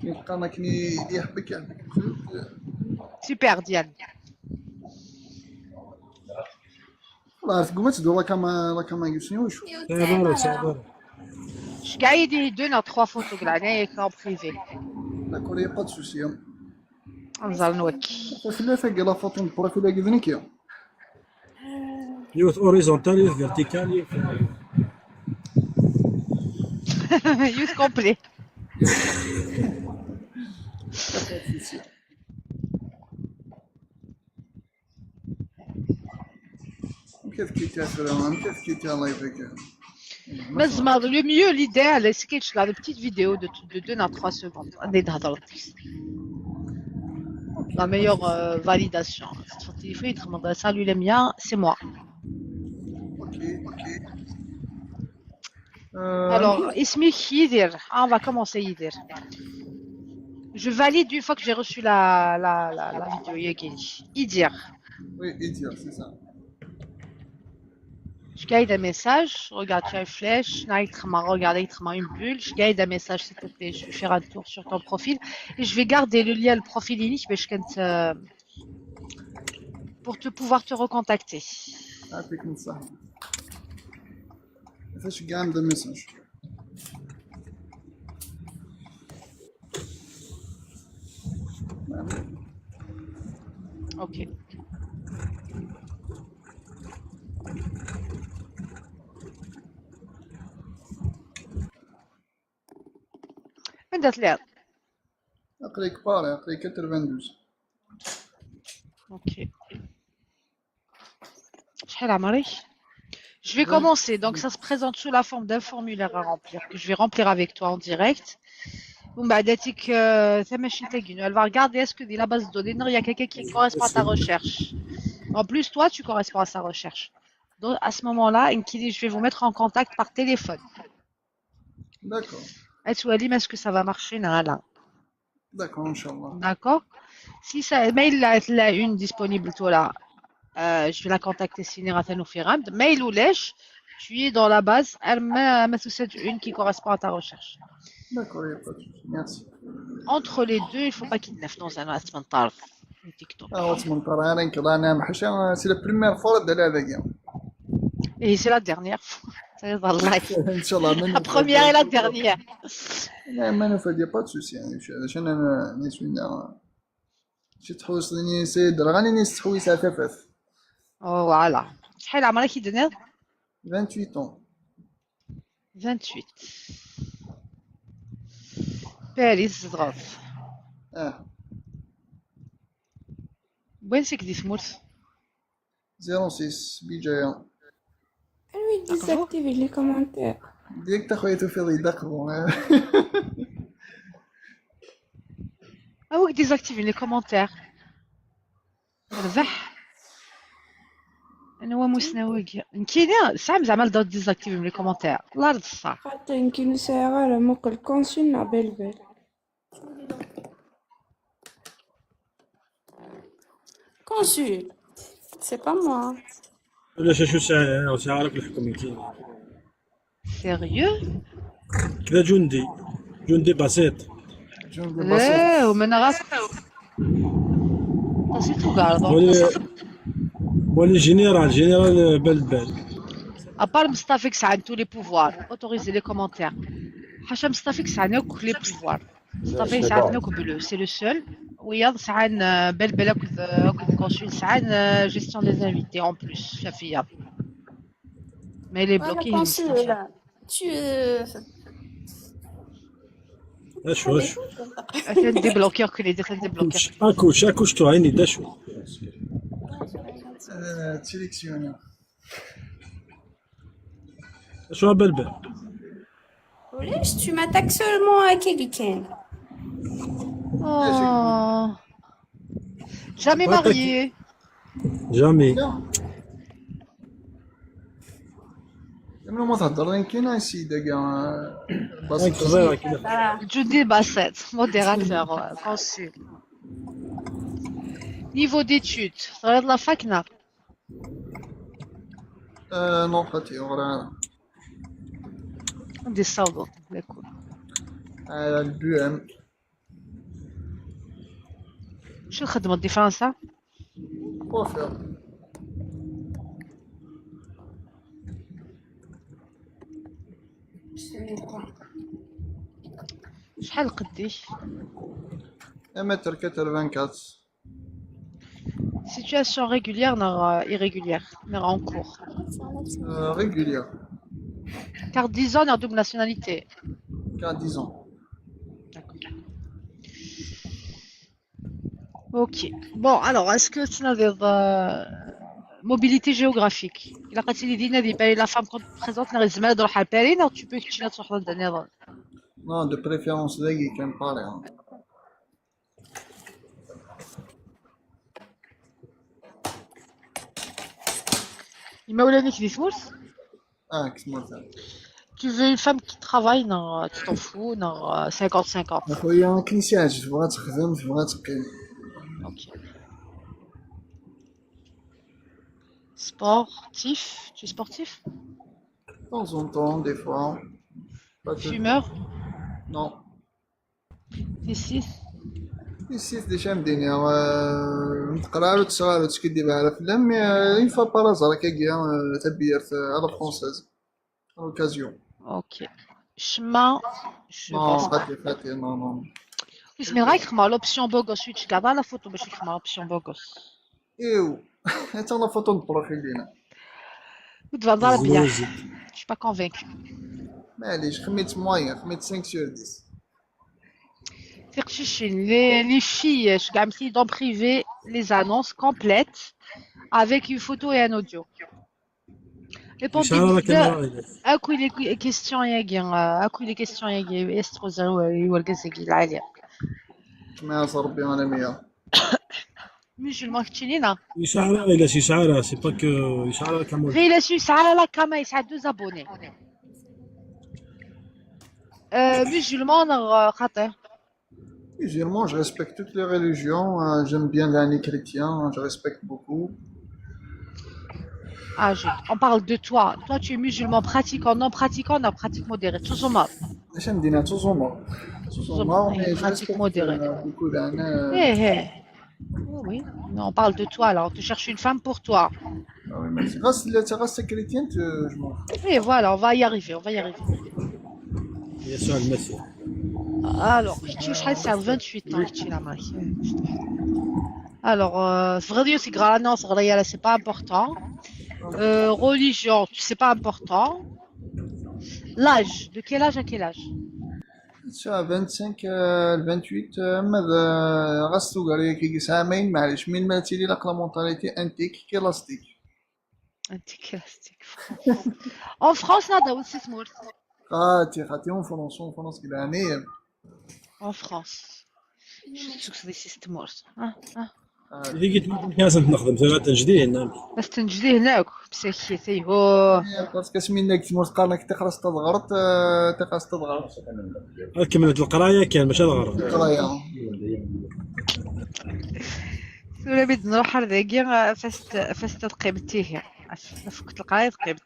[SPEAKER 11] كي قانا كني يحبك يحبك
[SPEAKER 1] سوبر ديال
[SPEAKER 11] والله عرفت قمت تدور لا كام يوسني وشو
[SPEAKER 1] كاع يدير deux ولا 3 photos كاع en privé.
[SPEAKER 11] d'accord y a pas de souci.
[SPEAKER 1] نزال نوك
[SPEAKER 11] ثلاثة la photo profil كذنك
[SPEAKER 15] يوث horizontale يوث verticale يوث
[SPEAKER 1] يوث complet.
[SPEAKER 11] كيف كي كيف كي الله يبارك.
[SPEAKER 1] Mais le mieux, l'idéal, c'est que tu as une petite vidéo de 2 à 3 secondes. La meilleure validation. Salut les miens, c'est moi.
[SPEAKER 11] Ok, ok.
[SPEAKER 1] Alors, Ismi Yidir. Ah, on va commencer Yidir. Je valide une fois que j'ai reçu la vidéo. Yidir.
[SPEAKER 11] Oui, Yidir, c'est ça.
[SPEAKER 1] Je gagne un message. Regarde, tu as une flèche. Regarde, une bulle. Je gagne un message, s'il te plaît. Je vais faire un tour sur ton profil. Et je vais garder le lien, le profil unique, mais je compte, pour te pouvoir te recontacter.
[SPEAKER 11] Ah, c'est comme ça. Je gagne des messages.
[SPEAKER 1] Ok. عندها ثلاث.
[SPEAKER 11] أقري كبار، أقري 92.
[SPEAKER 1] Ok. شحال عمرك؟ Je vais commencer. Donc, ça se présente sous la forme d'un formulaire à remplir, que je vais remplir avec toi en direct. ومن بعد هاتيك ثما تاكينو. Elle va regarder est-ce que dans la base de données, il y a quelqu'un qui correspond à ta recherche. En plus, toi, tu corresponds à sa recherche. Donc, à ce moment-là, je vais vous mettre en contact par téléphone.
[SPEAKER 11] D'accord.
[SPEAKER 1] Est-ce que ça va marcher? Non,
[SPEAKER 11] D'accord, إن شاء الله.
[SPEAKER 1] D'accord. Si ça, mail la une disponible, toi là, je vais la contacter Sinira. Mail ولاش, tu es dans la base, elle met une qui correspond à ta recherche.
[SPEAKER 11] D'accord, il n'y a pas de souci. Merci.
[SPEAKER 1] Entre les deux, il ne faut pas qu'il y ait dans un طرف تيك توك.
[SPEAKER 11] اه تمنطر انا نكض انا حاشا c'est la première fois دار هذاك.
[SPEAKER 1] Et c'est la dernière fois.
[SPEAKER 11] ان شاء الله.
[SPEAKER 1] La première et la dernière.
[SPEAKER 11] لا ما نفاد pas de souci يعني عشان انا نسوينا شي تحوس لني سيد راني نيس تحويس عفافاف.
[SPEAKER 1] Voilà. شحال عمرك يدنيا؟
[SPEAKER 11] 28 ans.
[SPEAKER 1] 28. باريس زغاف.
[SPEAKER 11] اه.
[SPEAKER 1] وين سيك دي ثمورت؟
[SPEAKER 11] 06 بيجايا.
[SPEAKER 3] Oui, désactiver les commentaires.
[SPEAKER 11] ديك اخويا توفيق يدقوا.
[SPEAKER 1] Ah oui, désactiver les commentaires. ربح انا هو مسناوي كاينه ساعه زعما دوت désactiver les commentaires الارض الصح.
[SPEAKER 3] حتى يمكن ساعة على موقع الكونسول نع بال Consul, c'est pas moi.
[SPEAKER 15] ولا شو ساعة ساعة راك الحكم كاين.
[SPEAKER 1] Sérieux?
[SPEAKER 15] كذا جندي جندي بسيط.
[SPEAKER 11] جندي بسيط.
[SPEAKER 1] لا ومن غاس تصيتو كاع.
[SPEAKER 15] ولي général général بال بال.
[SPEAKER 1] À part مصطفى كسعان tous les pouvoirs, autoriser les commentaires. حاشا مصطفى كسعان كل les pouvoirs. مصطفى سعان bleu, c'est le seul. وياض سعان بل بل اكد consul سعان gestion des invités en plus شافية. Mais il est bloqué.
[SPEAKER 9] Consul, tu
[SPEAKER 15] اشو اشو.
[SPEAKER 1] Débloquer كل débloquer.
[SPEAKER 15] اكوش اكوش تو عيني داشو.
[SPEAKER 11] Sélectionné.
[SPEAKER 15] شو بلبل.
[SPEAKER 3] ولاش tu m'attaques seulement à quelqu'un?
[SPEAKER 1] Oh. Jamais marié.
[SPEAKER 15] Jamais.
[SPEAKER 11] لما ما تهضر يمكن السيدة كاع.
[SPEAKER 1] جودي باسيت modérateur consul. Niveau d'études, غير la fac نا؟
[SPEAKER 11] Non خاطي غير.
[SPEAKER 1] عندي الصوت l'école.
[SPEAKER 11] على ال BEM.
[SPEAKER 1] شو الخدمة دي فرنسا؟
[SPEAKER 11] Coiffeur.
[SPEAKER 1] شحال قدي؟
[SPEAKER 11] متر 84.
[SPEAKER 1] Situation régulière نغ irrégulière نغ en cours?
[SPEAKER 11] Régulière.
[SPEAKER 1] Carte 10 ans نغ double nationalité?
[SPEAKER 11] Carte 10 ans.
[SPEAKER 1] D'accord. Ok. Bon, alors, est-ce que tu as mobilité géographique? إلا قالت لي دينا دي بالي la femme qu'on te présente نغ زمان تروح لباري نغ tu peux تمشي تروح للدنيا؟
[SPEAKER 11] Non, de préférence ذاكي كان باري.
[SPEAKER 1] يما ولانيك دي ثمورت؟
[SPEAKER 11] اه كسمورت.
[SPEAKER 1] Tu veux une femme qui travaille? Non, tu t'en fous? Non, 50-50.
[SPEAKER 11] اخويا كاين شي حاجه تبغى تخدم تبغى تقيم.
[SPEAKER 1] Ok. Sportif? Tu es sportif?
[SPEAKER 11] De temps en temps, des fois. Pas tout le
[SPEAKER 1] Fumeur?
[SPEAKER 11] temps. Non.
[SPEAKER 1] T'es six?
[SPEAKER 11] نسيت déjà مديني نتقرا وتصغر وتكدي على فيلم mais une fois par hasard كاكيا تبيرت à la française à l'occasion.
[SPEAKER 1] Ok. Chemin, je
[SPEAKER 11] Non,
[SPEAKER 1] pense pas.
[SPEAKER 11] خاطي خاطي non non.
[SPEAKER 1] Mais رايك l'option beau gosse, tu gardes la photo باش يخدم l'option beau gosse.
[SPEAKER 11] ايو انت la photo de profil ديالنا.
[SPEAKER 1] وتفضل bien. Je suis pas convaincu.
[SPEAKER 11] معليش خميت moyen خميت 5 sur 10.
[SPEAKER 1] Les filles, je gagne dans privé les annonces complètes avec une photo et un audio. Répondez
[SPEAKER 15] يسعى la caméra
[SPEAKER 1] اكو les questions ياكي اكو les questions ياكي يستروزا والكازاكي العالية.
[SPEAKER 11] ما ربي انا مية.
[SPEAKER 1] Musulman كتشينينا.
[SPEAKER 15] يسعى إلا يسعى c'est pas que يسعى la caméra.
[SPEAKER 1] غير يسعى la caméra يسعى deux abonnés. Musulman خاطئ.
[SPEAKER 11] Musulman, je respecte toutes les religions. J'aime bien l'année chrétien, je respecte beaucoup.
[SPEAKER 1] Ah, on parle de toi. Toi, tu es musulman pratiquant, non pratiquant, non pratique modérée. Toujours mal.
[SPEAKER 11] J'aime bien toujours moi. Toujours moi, mais je
[SPEAKER 1] pratique
[SPEAKER 11] respecte
[SPEAKER 1] modérée.
[SPEAKER 11] beaucoup d'années.
[SPEAKER 1] Eh, eh. Oui, oui. Non, on parle de toi, là. On te cherche une femme pour toi.
[SPEAKER 11] Ah oui, merci. Reste chrétien, je m'en fous.
[SPEAKER 1] Et voilà, on va y arriver, on va y arriver.
[SPEAKER 15] يسوع المسيح.
[SPEAKER 1] Alors, tu شحال ساعة 28 ans, tu la marque. Alors, vrai c'est grave, non, c'est pas important. Religion, c'est pas important. L'âge, de quel âge à quel âge?
[SPEAKER 11] تسعة 25 28 ماذا غاستو قال كي عامين معليش من ما تيلي la mentalité antique classique.
[SPEAKER 1] Antique classique. En France, nada, aussi small.
[SPEAKER 11] خاتي خاتي en France, en France كلاني.
[SPEAKER 1] En France. شو تقصدي سيستمورت؟ اه اه.
[SPEAKER 15] إذا قلت كان نخدم ثلاثة تنجديه نعم.
[SPEAKER 1] بس تنجديه هناك بسكي تيهو.
[SPEAKER 11] parce que سمينا تموت قارنك تخرس تضغط تخرس تضغط.
[SPEAKER 15] كملت القراية كان ماشي الغرض.
[SPEAKER 11] القراية.
[SPEAKER 1] ولا بيد نروح لذاكي فاست تقيمتيه فكت القراية تقيمت.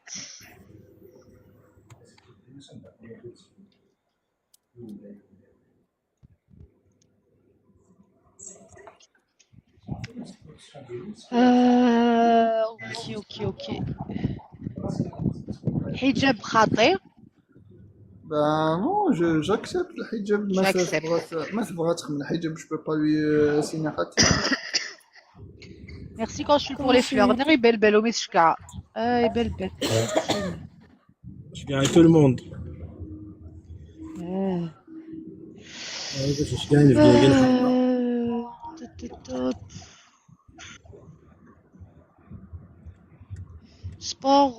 [SPEAKER 1] OK OK OK. حجاب خاطئ.
[SPEAKER 11] Ben non, j'accepte le hijab.
[SPEAKER 1] J'accepte.
[SPEAKER 11] ما تبغى تخدم الحجاب, je peux pas lui signer خاطر.
[SPEAKER 1] Merci quand je suis pour les fleurs. نغي بل بل ومسكا. اي بل بل.
[SPEAKER 15] شكاع tout le monde. شكاع
[SPEAKER 1] Sport,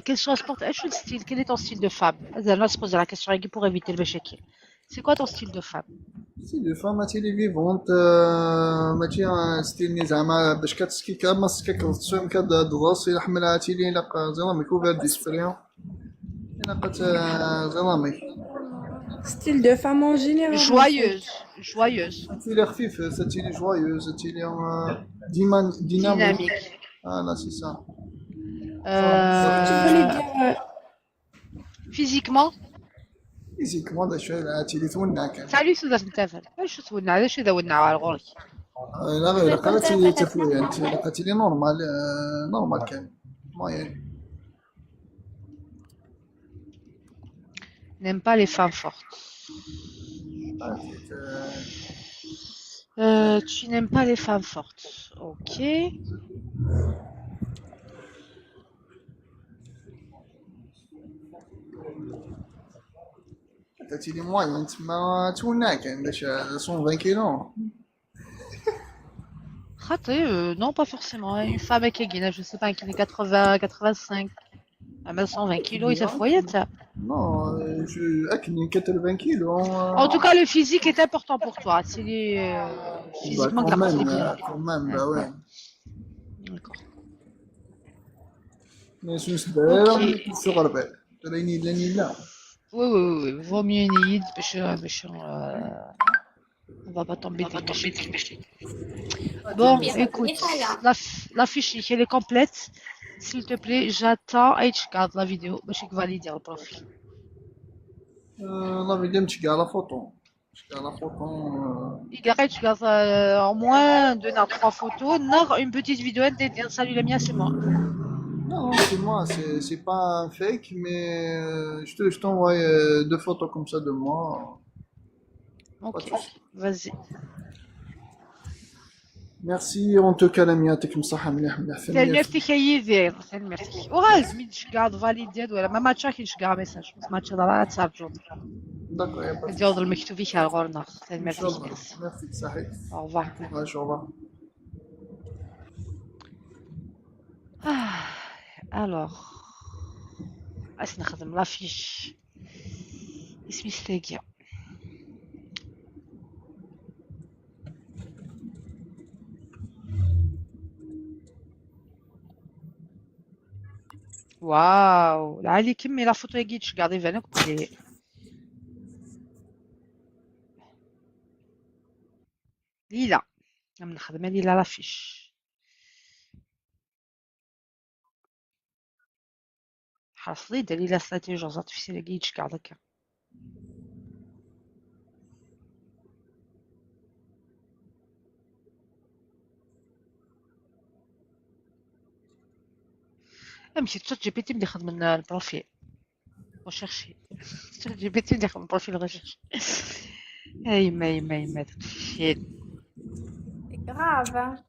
[SPEAKER 1] quel soit sport, est-ce le style, quel est ton style de femme? Là, se poser la question pour éviter le مشاكل. C'est quoi ton style de femme?
[SPEAKER 11] Style de femme ماشي vivante ماشي style زعما باش كتسكي كما سكاك تصوم كدوس الى حملها تيلي لا زعما ouvert d'esprit الا زعما.
[SPEAKER 10] Style de femme en général.
[SPEAKER 1] Joyeuse, joyeuse.
[SPEAKER 11] تيلي خفيف تيلي joyeuse تيلي ديما dynamique.
[SPEAKER 1] Dynamique.
[SPEAKER 11] Voilà, c'est ça.
[SPEAKER 10] Tu voulais dire
[SPEAKER 1] Physiquement?
[SPEAKER 11] Physiquement دا شويه تيلي تونع كان.
[SPEAKER 1] Salut سوزان تافل. اش تونع علاش اذا ونع على غورك؟
[SPEAKER 11] لا غير قالت تفوي انت قالت لي normal normal كان moyen.
[SPEAKER 1] N'aime pas les femmes fortes. Tu n'aimes pas les femmes fortes. Ok.
[SPEAKER 11] تاتي moyenne تما تونع كان باش 120 كيلو.
[SPEAKER 1] خاطي non pas forcément. Une femme avec Guinée, je sais pas, qui est 80, 85, 120 kilos, il s'affoyait ça.
[SPEAKER 11] Non, je 80 kilos.
[SPEAKER 1] En tout cas, le physique est important pour toi. C'est les physiquement
[SPEAKER 11] bah, quand même, quand même, bah ouais.
[SPEAKER 1] D'accord.
[SPEAKER 11] Mais je suis sur le là.
[SPEAKER 1] Oui, oui, oui, vaut mieux une on va pas tomber des. Bon, écoute, la fiche elle est complète. S'il te plaît, j'attends H4 la vidéo باش valider le profil.
[SPEAKER 11] La vidéo مش la photo. La photo.
[SPEAKER 1] Il tu en moins de trois photos, une petite vidéo de salut les miens, c'est moi.
[SPEAKER 11] Non, c'est moi, c'est pas un fake, mais je t'envoie deux photos comme ça de moi.
[SPEAKER 1] Ok, vas-y.
[SPEAKER 11] Merci en tout cas لميا يعطيك الصحة مليح مليح.
[SPEAKER 1] تنميرتك يا يدير تنميرتك وغاز مين تشكا validé ولا ما ماتشا كي تشكا message ماتشا ضرا تصاب
[SPEAKER 11] D'accord.
[SPEAKER 1] ديال المكتوب في غورنا تنميرتك.
[SPEAKER 11] Merci صحيح.
[SPEAKER 1] Au revoir.
[SPEAKER 11] Au revoir.
[SPEAKER 1] Alors. اس نخدم l'affiche اسمي ستاكيا. واو العالي كمي la photo يجي تشقاضي فانوك بلي ليلى نخدم ليلى l'affiche حصلي دليل l'intelligence artificielle كي تشقاض هكا. امشي ChatGPT ملي خدم لنا ال profil recherché ChatGPT ملي خدم ال profil recherché. اي ما ما ما تقشيت
[SPEAKER 3] grave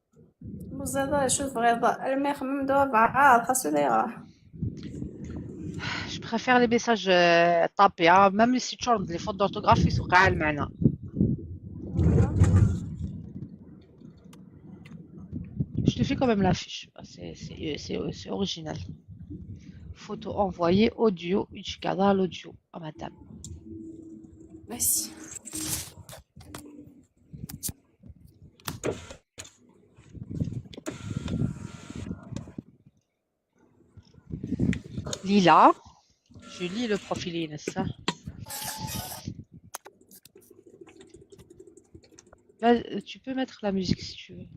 [SPEAKER 3] مزاد شوف غير ما يخمم دوا بعض خاصو لا يروح.
[SPEAKER 1] Je préfère les messages tapés, hein, même si tu as les fautes d'orthographe, ils sont réels maintenant. Je te fais quand même l'affiche, c'est original. Photo envoyée, audio, tu l'audio à madame.
[SPEAKER 3] Merci. Lila, je lis le profil Inès. Là, tu peux mettre la musique si tu veux.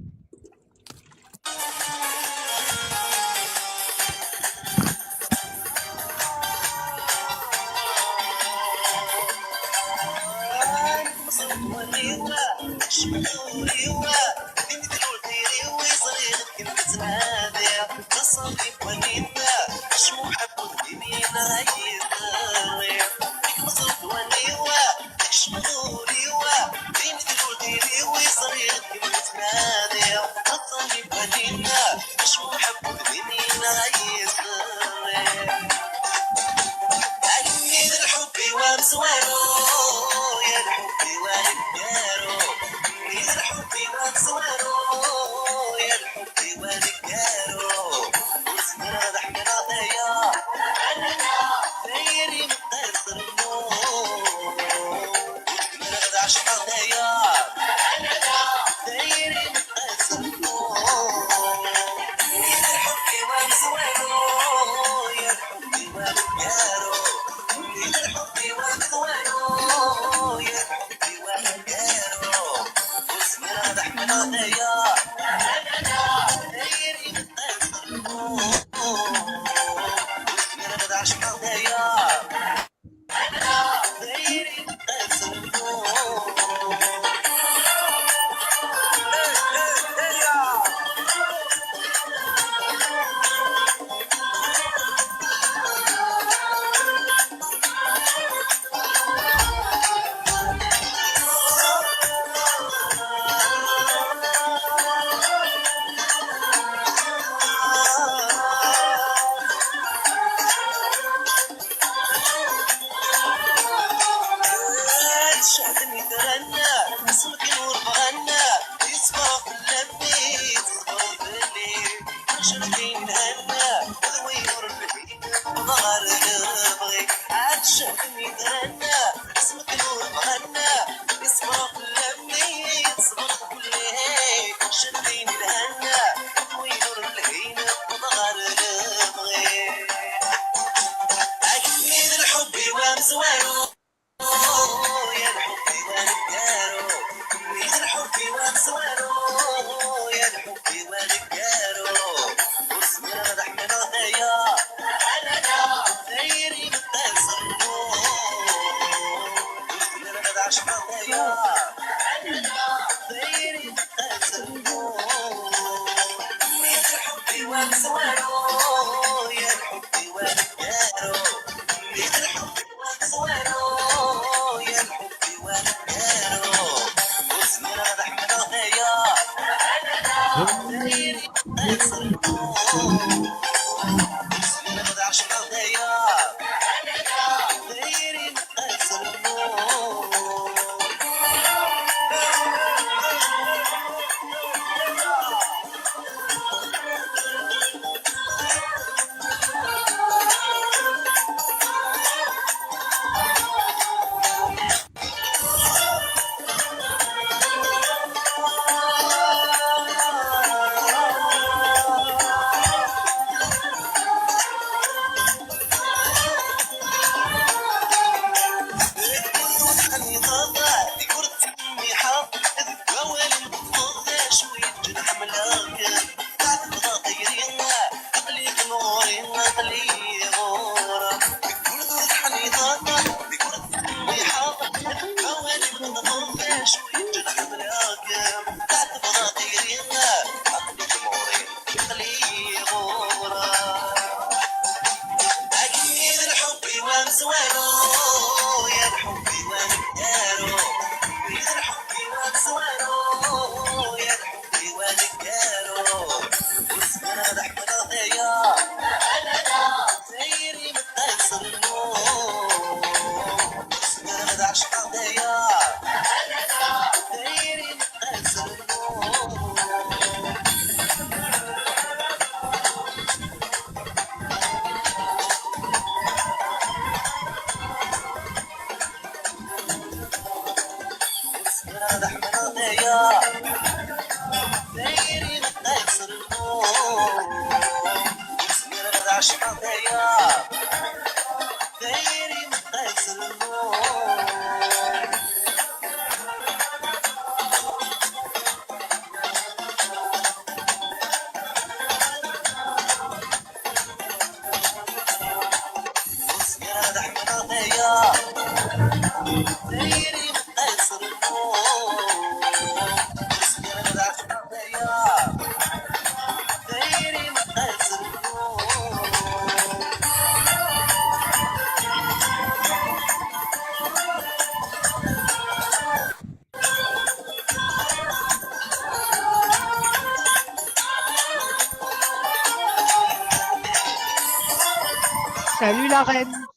[SPEAKER 1] Salut la reine.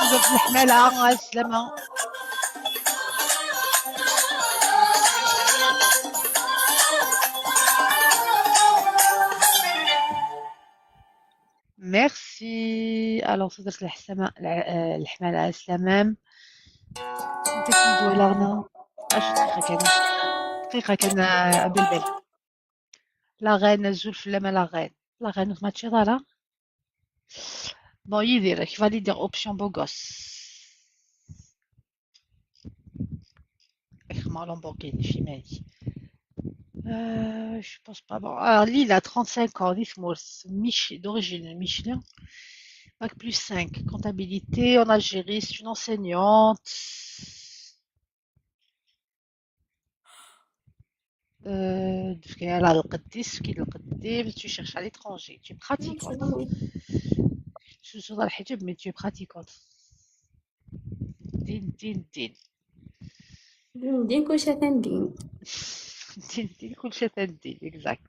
[SPEAKER 1] تزرت الحمالة السلامة. Merci. Alors تزرت الحسامة الحمالة السلامة. انت كيدوي لاغنا اش دقيقة كان دقيقة كان بالبال. La reine الزول فلامة la reine. La reine ماتشي ضالة. Bon, يدير كيف غادي يدير option beau gosse. خدمة Lamborghini في مالي. Je pense pas. Bon, alors, Lila, 35 ans, Nifmours, d'origine Michelin, Bac plus 5, comptabilité en Algérie, c'est une enseignante. Tu cherches à l'étranger, tu es pratiquante. Je suis dans le hijab, mais tu es pratiquante. Din, din, din.
[SPEAKER 3] دين كل شيء دين.
[SPEAKER 1] Din, din, كل شيء din, exact.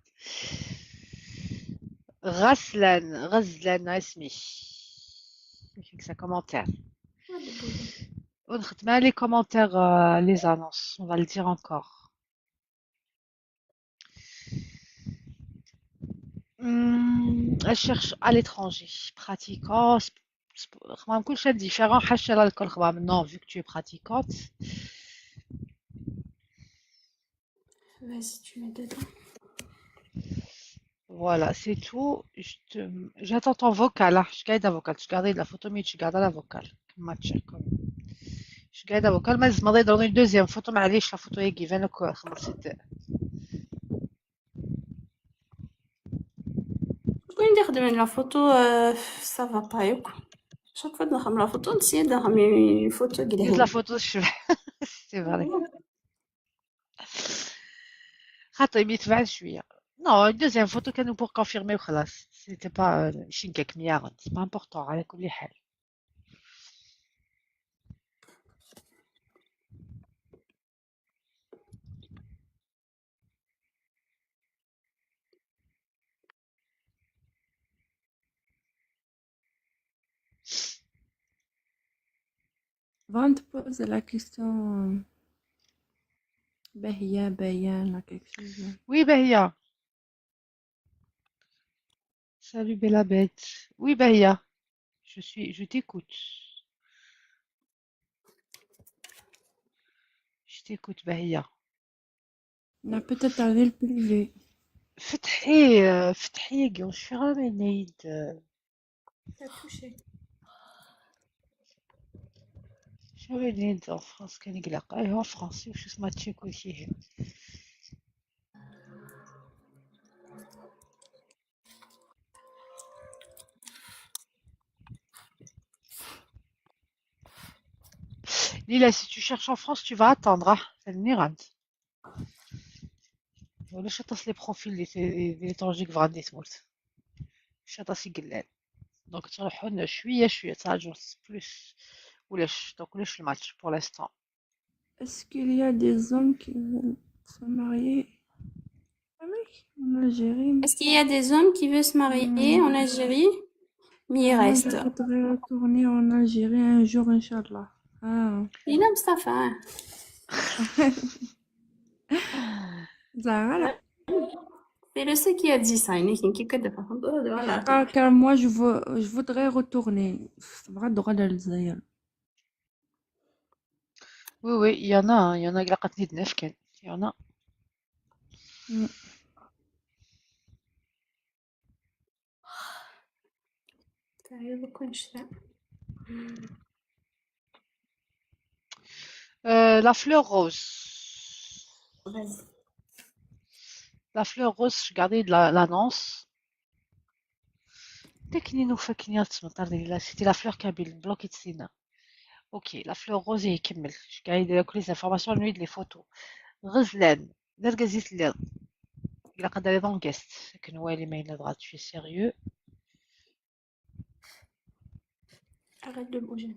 [SPEAKER 1] غسلان غزلان اسمي. C'est un commentaire. ونخدم les commentaires, les annonces, on va le dire encore. Elle cherche à l'étranger, pratiquant, خدمة كل شيء différent, حاشا l'alcool خدمة maintenant vu que tu es pratiquante.
[SPEAKER 3] Vas-y, tu mets dedans.
[SPEAKER 1] Voilà, c'est tout. J'attends ton vocal. Hein. Je garde la vocale. Je garde la photo, mais tu gardes la vocale. Je garde la vocale. Mais je m'en donner une deuxième photo. Mais allez, la photo est qui vient quoi.
[SPEAKER 3] شكون يخدم la photo ça va pas ياك. Chaque fois نخدم la photo نسيت نخدم photo
[SPEAKER 1] Juste la photo, je c'est vrai. خاطر يتبعد شوية. Non, une deuxième photo كانوا pour confirmer وخلاص. C'était pas شنكك مياغن. C'est pas important على كل حال.
[SPEAKER 10] Va te poser la question. Bahia, Bahia, là, quelque chose.
[SPEAKER 1] Oui, Bahia. Salut Bella Bête. Oui, Bahia. Je t'écoute. Je t'écoute, Bahia.
[SPEAKER 10] On a peut-être allé le privé.
[SPEAKER 1] فتحي فتحي je suis ramenée.
[SPEAKER 3] T'as touché.
[SPEAKER 1] شو en France كان يقلق ايوا فرنسي وش اسمها تشيكو فيه. Lila, si tu cherches en France, tu vas attendre. Hein. C'est le Nirand. ولا شطاس les profils des étrangers qui vont تموت شطاس يقلال donc تروحون شويه شويه تراجعوا plus ولاش donc ولاش الماتش pour l'instant.
[SPEAKER 10] Est-ce qu'il y a des hommes qui veulent se marier avec en Algérie?
[SPEAKER 3] Est-ce qu'il y a des hommes qui veulent se marier en Algérie? Mais il
[SPEAKER 10] Moi, je
[SPEAKER 3] reste.
[SPEAKER 10] voudrais retourner en Algérie un jour, Inch'Allah. Ah.
[SPEAKER 3] Il aime Mustafa.
[SPEAKER 10] Zara.
[SPEAKER 3] C'est le seul qui a dit ça. Il n'est qui que de voilà.
[SPEAKER 10] Ah, car moi, je voudrais retourner. C'est vrai, droit d'Algérie.
[SPEAKER 1] Oui, oui, il y en a, hein, il y en a قلقتني دناف كان. Il y en a.
[SPEAKER 3] تعيط كون شتا.
[SPEAKER 1] La fleur rose.
[SPEAKER 3] Vas-y.
[SPEAKER 1] La fleur rose, je gardais de l'annonce. تكني وفكني تسمطر c'était la fleur kabyle bloquée de Sina. Ok, la fleur rose يكمل. Je garde les informations lui les photos. غزلان درجة زيت الليل. إلا قدر يضون guest. لكن هو اللي ما ينضغط tu es sérieux.
[SPEAKER 3] Arrête de bouger.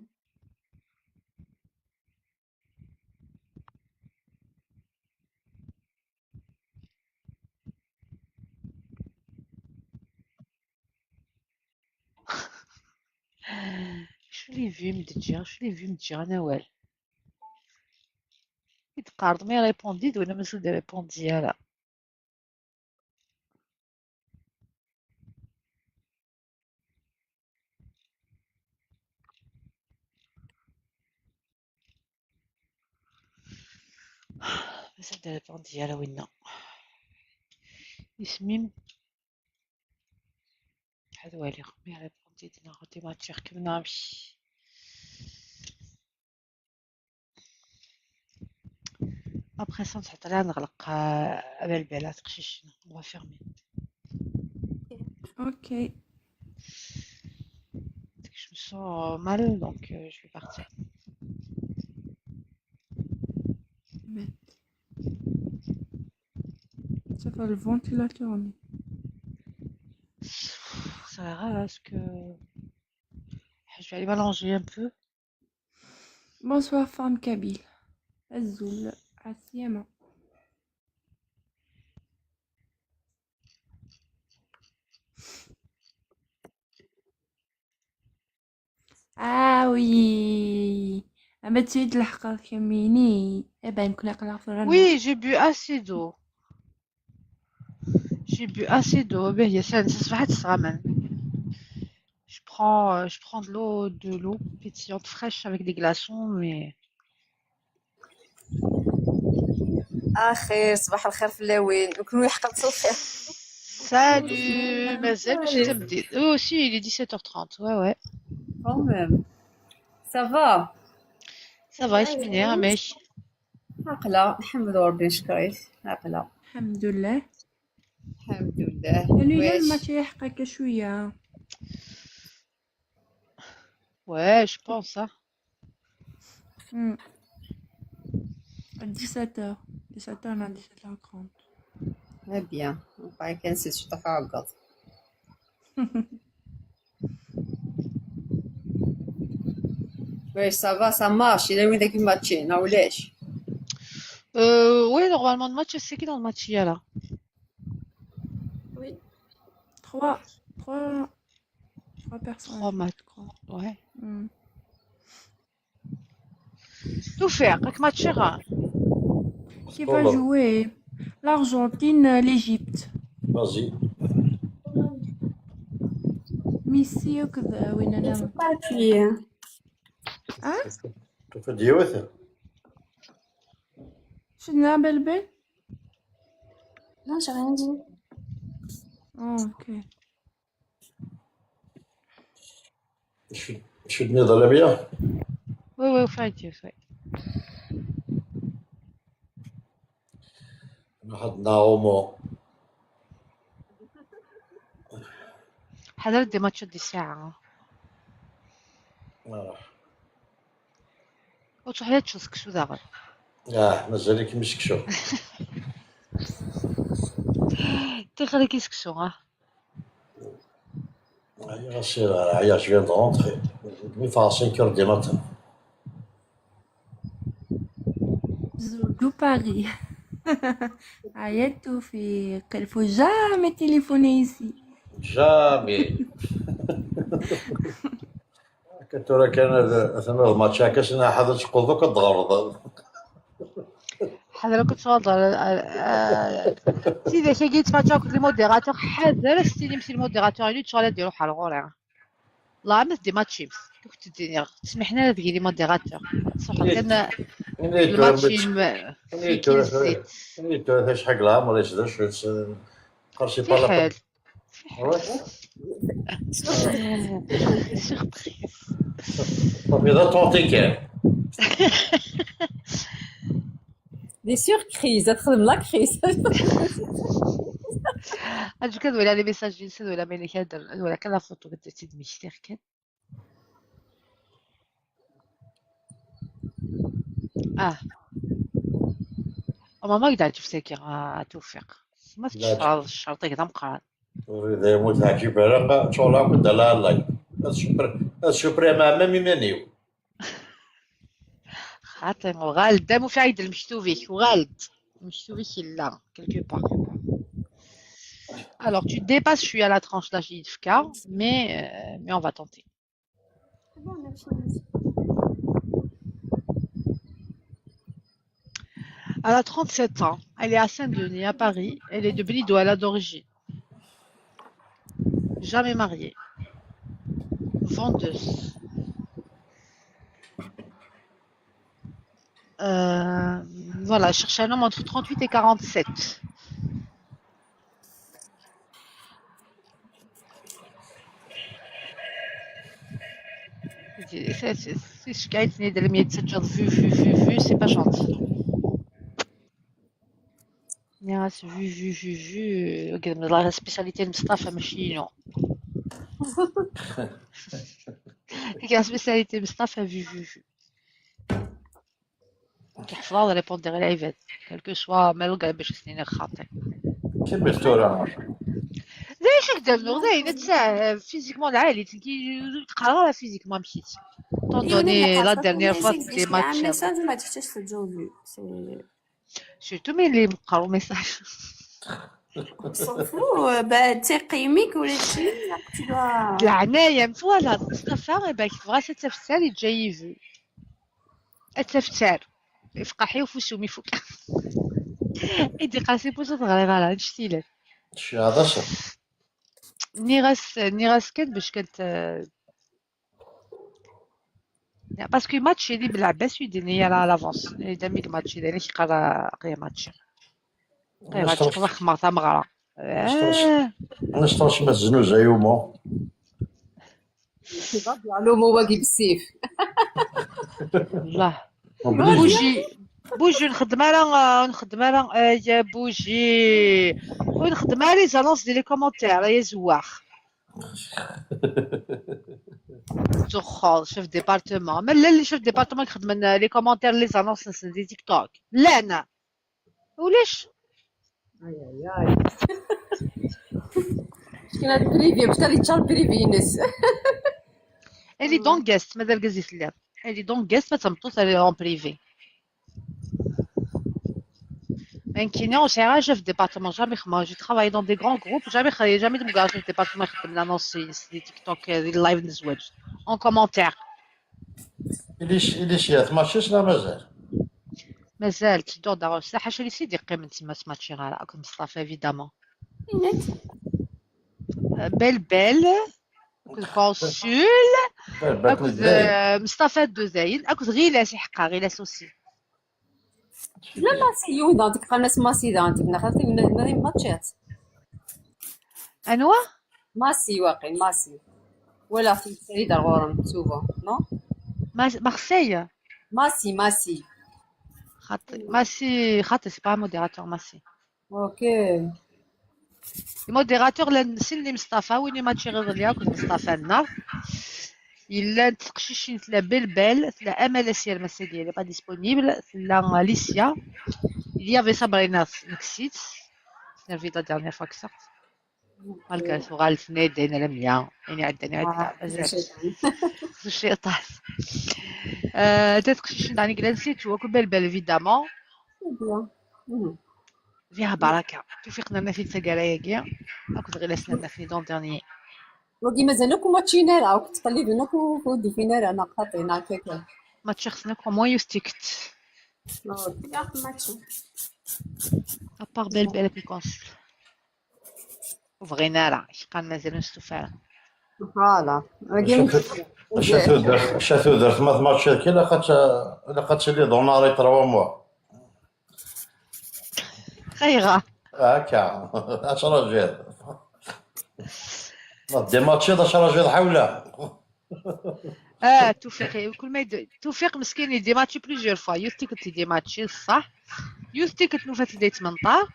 [SPEAKER 1] Je l'ai vu me dire, je l'ai vu me dire Nawal. يتقارض ما يريبوندي ولا مازال يريبوندي لا. مازال يريبوندي لا وين اسمي هذا والي ما يريبوندي دينا غادي ما تشير مشي. Après ça, نحط عليها نغلق بالبالة تقشيش. On va fermer.
[SPEAKER 10] Ok.
[SPEAKER 1] Je me sens mal, donc je vais partir.
[SPEAKER 10] Mais ça va le ventilateur.
[SPEAKER 1] Ça va parce que je vais aller m'allonger un peu.
[SPEAKER 10] Bonsoir, femme Kabyle. Azul. عالسلامة. Ah oui. أما تريد الحق كميني إبان كنا قلق في الرنة.
[SPEAKER 1] Oui, j'ai bu assez d'eau. J'ai bu assez d'eau. Ben, il y a ça, ça se fait, je prends de l'eau pétillante fraîche avec des glaçons, mais
[SPEAKER 16] اخير صباح الخير في اللاوين وكل حقلت الخير.
[SPEAKER 1] Salut, مازال ماشي تبدي. Oh, si, il est 17h30. Ouais, ouais.
[SPEAKER 16] Quand même. Ça va?
[SPEAKER 1] Ça va, اسمي mais
[SPEAKER 16] عقلة الحمد لله ربي نشكرك عقلة.
[SPEAKER 10] الحمد لله.
[SPEAKER 16] الحمد لله.
[SPEAKER 10] يعني لا
[SPEAKER 16] واش
[SPEAKER 10] الماتش يحقك شوية.
[SPEAKER 1] Ouais, je pense, hein.
[SPEAKER 10] 17h 17h لا 17h30.
[SPEAKER 16] Bien باي كان سي شو تفعقط. واش ça va, ça marche إلا وين ذاك الماتشين ولاش؟
[SPEAKER 1] Oui, normalement, le match, c'est qui dans le match il y a là?
[SPEAKER 3] Oui.
[SPEAKER 10] 3 3 3 personnes.
[SPEAKER 1] 3 matchs. Ouais.
[SPEAKER 10] Mm.
[SPEAKER 1] Tout faire, avec match rare.
[SPEAKER 10] Qui va jouer? L'Argentine, l'Égypte.
[SPEAKER 8] Vas-y.
[SPEAKER 10] ميسي وكذا وين
[SPEAKER 3] Il
[SPEAKER 10] انا
[SPEAKER 3] faut pas appuyer.
[SPEAKER 10] اه
[SPEAKER 8] كيف ديوث؟
[SPEAKER 10] شنو بالبال؟
[SPEAKER 3] Non, j'ai rien dit.
[SPEAKER 10] اه اوكي.
[SPEAKER 8] شدني ظلمية.
[SPEAKER 1] Oui, oui, enfin, ouais.
[SPEAKER 8] واحد ناومو.
[SPEAKER 1] حضرت des matchs دي ساعة. وتروح لا تشوف كسو داغل.
[SPEAKER 8] مازال كيمسكشو.
[SPEAKER 1] تخلي كيسكسو ها.
[SPEAKER 8] عيا je viens de rentrer. Je me 5 heures du matin.
[SPEAKER 10] de Paris. عيطت في il faut jamais téléphoner ici.
[SPEAKER 8] Jamais. كنت راه كان ثم الماتش كاش انا حاضر تقول دوك تغرض.
[SPEAKER 1] حذر كنت تغلط سيدي كي جيت فاتشا كنت ال modérateur حذر ستيلي مشي ال modérateur اللي تشغل ديرو حال غوري لا عملت des matchs كنت دير تسمحنا لك les modérateurs صح كان الماتش في كي الزيت.
[SPEAKER 8] شحال العمر قرشي با
[SPEAKER 1] في حال surprise.
[SPEAKER 8] صافي ذا طونتي كان
[SPEAKER 16] des surprises تخدم la crise.
[SPEAKER 1] En tout cas, ولا les messages جنسي ولا ملي كان ولا كان la photo كنت ميشتير كان اه ماما قدعت تفسكي توفيق ما تشرط الشرطي كذا مقران.
[SPEAKER 8] إذا يموت عجيب راه شغل كنت لا لايف السوبر مع مامي مانيو.
[SPEAKER 1] خاطر وغالد دامو في عيد المشتوفيك وغالد المشتوفيك لا quelque part. Alors tu dépasses, je suis à la tranche d'âge IFK, mais on va tenter. Elle a 37 ans, elle est à Saint-Denis, à Paris, elle est de Beni Douala d'origine. Jamais mariée. Vendeuse. Voilà, je cherche un homme entre 38 et 47. C'est ce qui a été vu, vu, vu, vu, c'est pas gentil. Vu, vu, vu, vu. La spécialité de Mustafa Machino. La spécialité de Mustafa, vu, vu, vu. كيحفظ répondre على العباد quel que soit مالو قال باش سنين خاطئ.
[SPEAKER 8] كمل تورا.
[SPEAKER 1] ليش هكذا نور تاع physiquement العالي كي تقرا physiquement مشيت. Étant donné la dernière fois des matchs.
[SPEAKER 3] message ما تحتاجش تجاوبي.
[SPEAKER 1] Surtout mais اللي قراو message.
[SPEAKER 3] S'en fout, bah تقيمك ولا شي tu dois.
[SPEAKER 1] العناية voilà مصطفى باك تبغى تفسر جاي vu. التفسير يفقحي وفوسو ميفوك. إيدي قاسي بوسو تغري غالا نشتي لك.
[SPEAKER 8] شي هذا صح.
[SPEAKER 1] نيغاس كان باش كانت parce que ماتش اللي بالعباس يديني على l'avance دامي الماتش اللي كيقرا قيا ماتش قيا ماتش قرا خمر تا مغرا.
[SPEAKER 8] نشطرش ما الزنوزة يومو
[SPEAKER 16] معلومة واقي بالسيف.
[SPEAKER 1] الله بوجي بوجي نخدم على نخدم على يا بوجي ونخدم على les annonces ديال les commentaires يا زواخ. تدخل chef département ما لا اللي chef département يخدم les commentaires les annonces ديال تيك توك لا انا ولاش
[SPEAKER 16] اي اي اي شكون هاد privé باش غادي تشار privé ناس.
[SPEAKER 1] elle est dans guest مازال كازيت لا elle est dans guest ما تمطوس elle est en privé. Maintenant, c'est un chef de département, jamais j'ai travaillé dans des grands groupes, jamais jamais de chef de département l'annonce des TikTok, des live نزوج en commentaire.
[SPEAKER 8] اللي شي ماتشي لا مازال.
[SPEAKER 1] مازال تدور دار الساحه اللي سيدي قيمة تما ماتشي غير مصطفى évidemment. بيل بيل consul مصطفى دوزاين اكو غيلاس حقا غيلاس aussi.
[SPEAKER 16] لا ماسي يودا ديك قناة ماسي دا انت خاطر من ماتشات.
[SPEAKER 1] انوا
[SPEAKER 16] ماسي واقع ماسي ولا في سعيد الغورم souvent non
[SPEAKER 1] مارسيل
[SPEAKER 16] ماسي ماسي
[SPEAKER 1] خاطر ماسي خاطر c'est pas modérateur ماسي.
[SPEAKER 16] OK
[SPEAKER 1] ال modérateur سني مصطفى وين ماتشي غير ليا كنت مصطفى النار إلا تقشيشين تلا بيل بيل تلا أمل سير مساكي elle est pas disponible تلا ليسيا il y avait Sabrina نكسيت نرفي la dernière fois que sorte malgré سوغال تنادينا لميا يعني عندنا عندنا الشيطان تقشيشين داني كلانسيت هو بيل بيل évidemment فيها بركة توفيقنا لنا في تسكارايا كيا أكو غير سنة في دون dernier
[SPEAKER 16] وكي مازالوك ماتشينا راه كنت تقلبنا كودي فينا راه انا خاطينا هكاك
[SPEAKER 1] ماتش خصنا كو يوستيكت
[SPEAKER 3] ماتش
[SPEAKER 1] à part بيل بيل الكونسول بغينا راه شقال مازال نستوفا.
[SPEAKER 16] Voilà.
[SPEAKER 17] شاتو درت ما ماتش كي لاقات لي دوناري 3 موا
[SPEAKER 1] خيغه
[SPEAKER 17] هكا 10 جير دي ماتشي 10 جير حوله.
[SPEAKER 1] توفيق كل ما توفيق مسكين يدي ماتشي plusieurs fois يوثي كنت يدي ماتشي صح يوثي كنت نوفات دي 18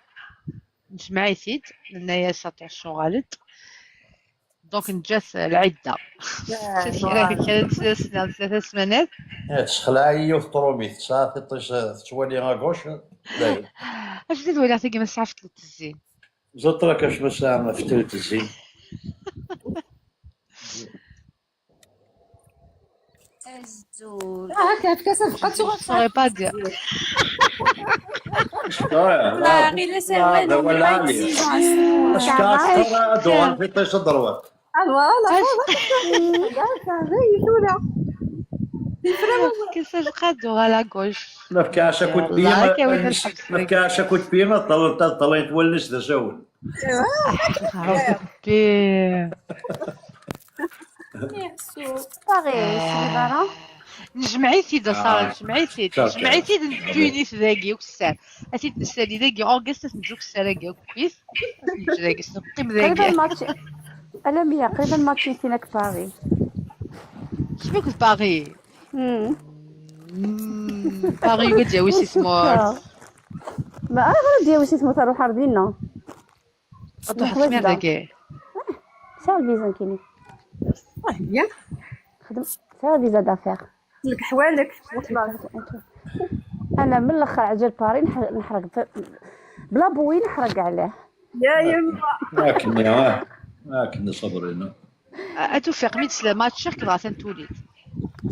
[SPEAKER 1] نجمع يسيد لنا attention غلط donc نجاس العدة كانت 3 سمانات
[SPEAKER 17] تسخلع يوث طرومي 9 13 توالي غاكوش.
[SPEAKER 1] اش زيد ولا تلقى مسعى في ثلاث الزين
[SPEAKER 17] زدت راك اش مساعة في ثلاث الزين.
[SPEAKER 16] هكا هكا صفقة
[SPEAKER 1] saurais pas dire.
[SPEAKER 3] والله غير c'est vrai on pas exigeants.
[SPEAKER 17] اش كاكثر دوغان في طيش الدروات.
[SPEAKER 16] Voilà.
[SPEAKER 1] كيفاش قادو على gauche
[SPEAKER 17] ما بكاش كنت بيا ما بكاش كنت بيا ما طلعت تولش ذا شاول.
[SPEAKER 1] ربي
[SPEAKER 5] باغي
[SPEAKER 1] نجمعي سيد صار نجمعي سيد نجمعي سيد تونس ذاكي وكسار اسيد نسالي ذاكي اوغست نجو كسار ذاكي كويس ذاكي نقيم ذاكي
[SPEAKER 5] قريبا الماتش ألمية قريبا الماتش فينك باغي
[SPEAKER 1] شبيك باغي باغي قد ياوي سمورت
[SPEAKER 5] ما غير ديال وشي سمو تروح عرضينا
[SPEAKER 1] تروح سمير ذاكي
[SPEAKER 5] ساعة الفيزا كاينين
[SPEAKER 16] bien
[SPEAKER 5] خدم ساعة visa d'affaires
[SPEAKER 16] لك حوالك.
[SPEAKER 5] انا من الاخر عجل باري نحرق بلا بوي نحرق عليه
[SPEAKER 16] يا يما
[SPEAKER 17] لكن لكن صبرنا
[SPEAKER 1] اتوفيق ميت الماتش كي توليد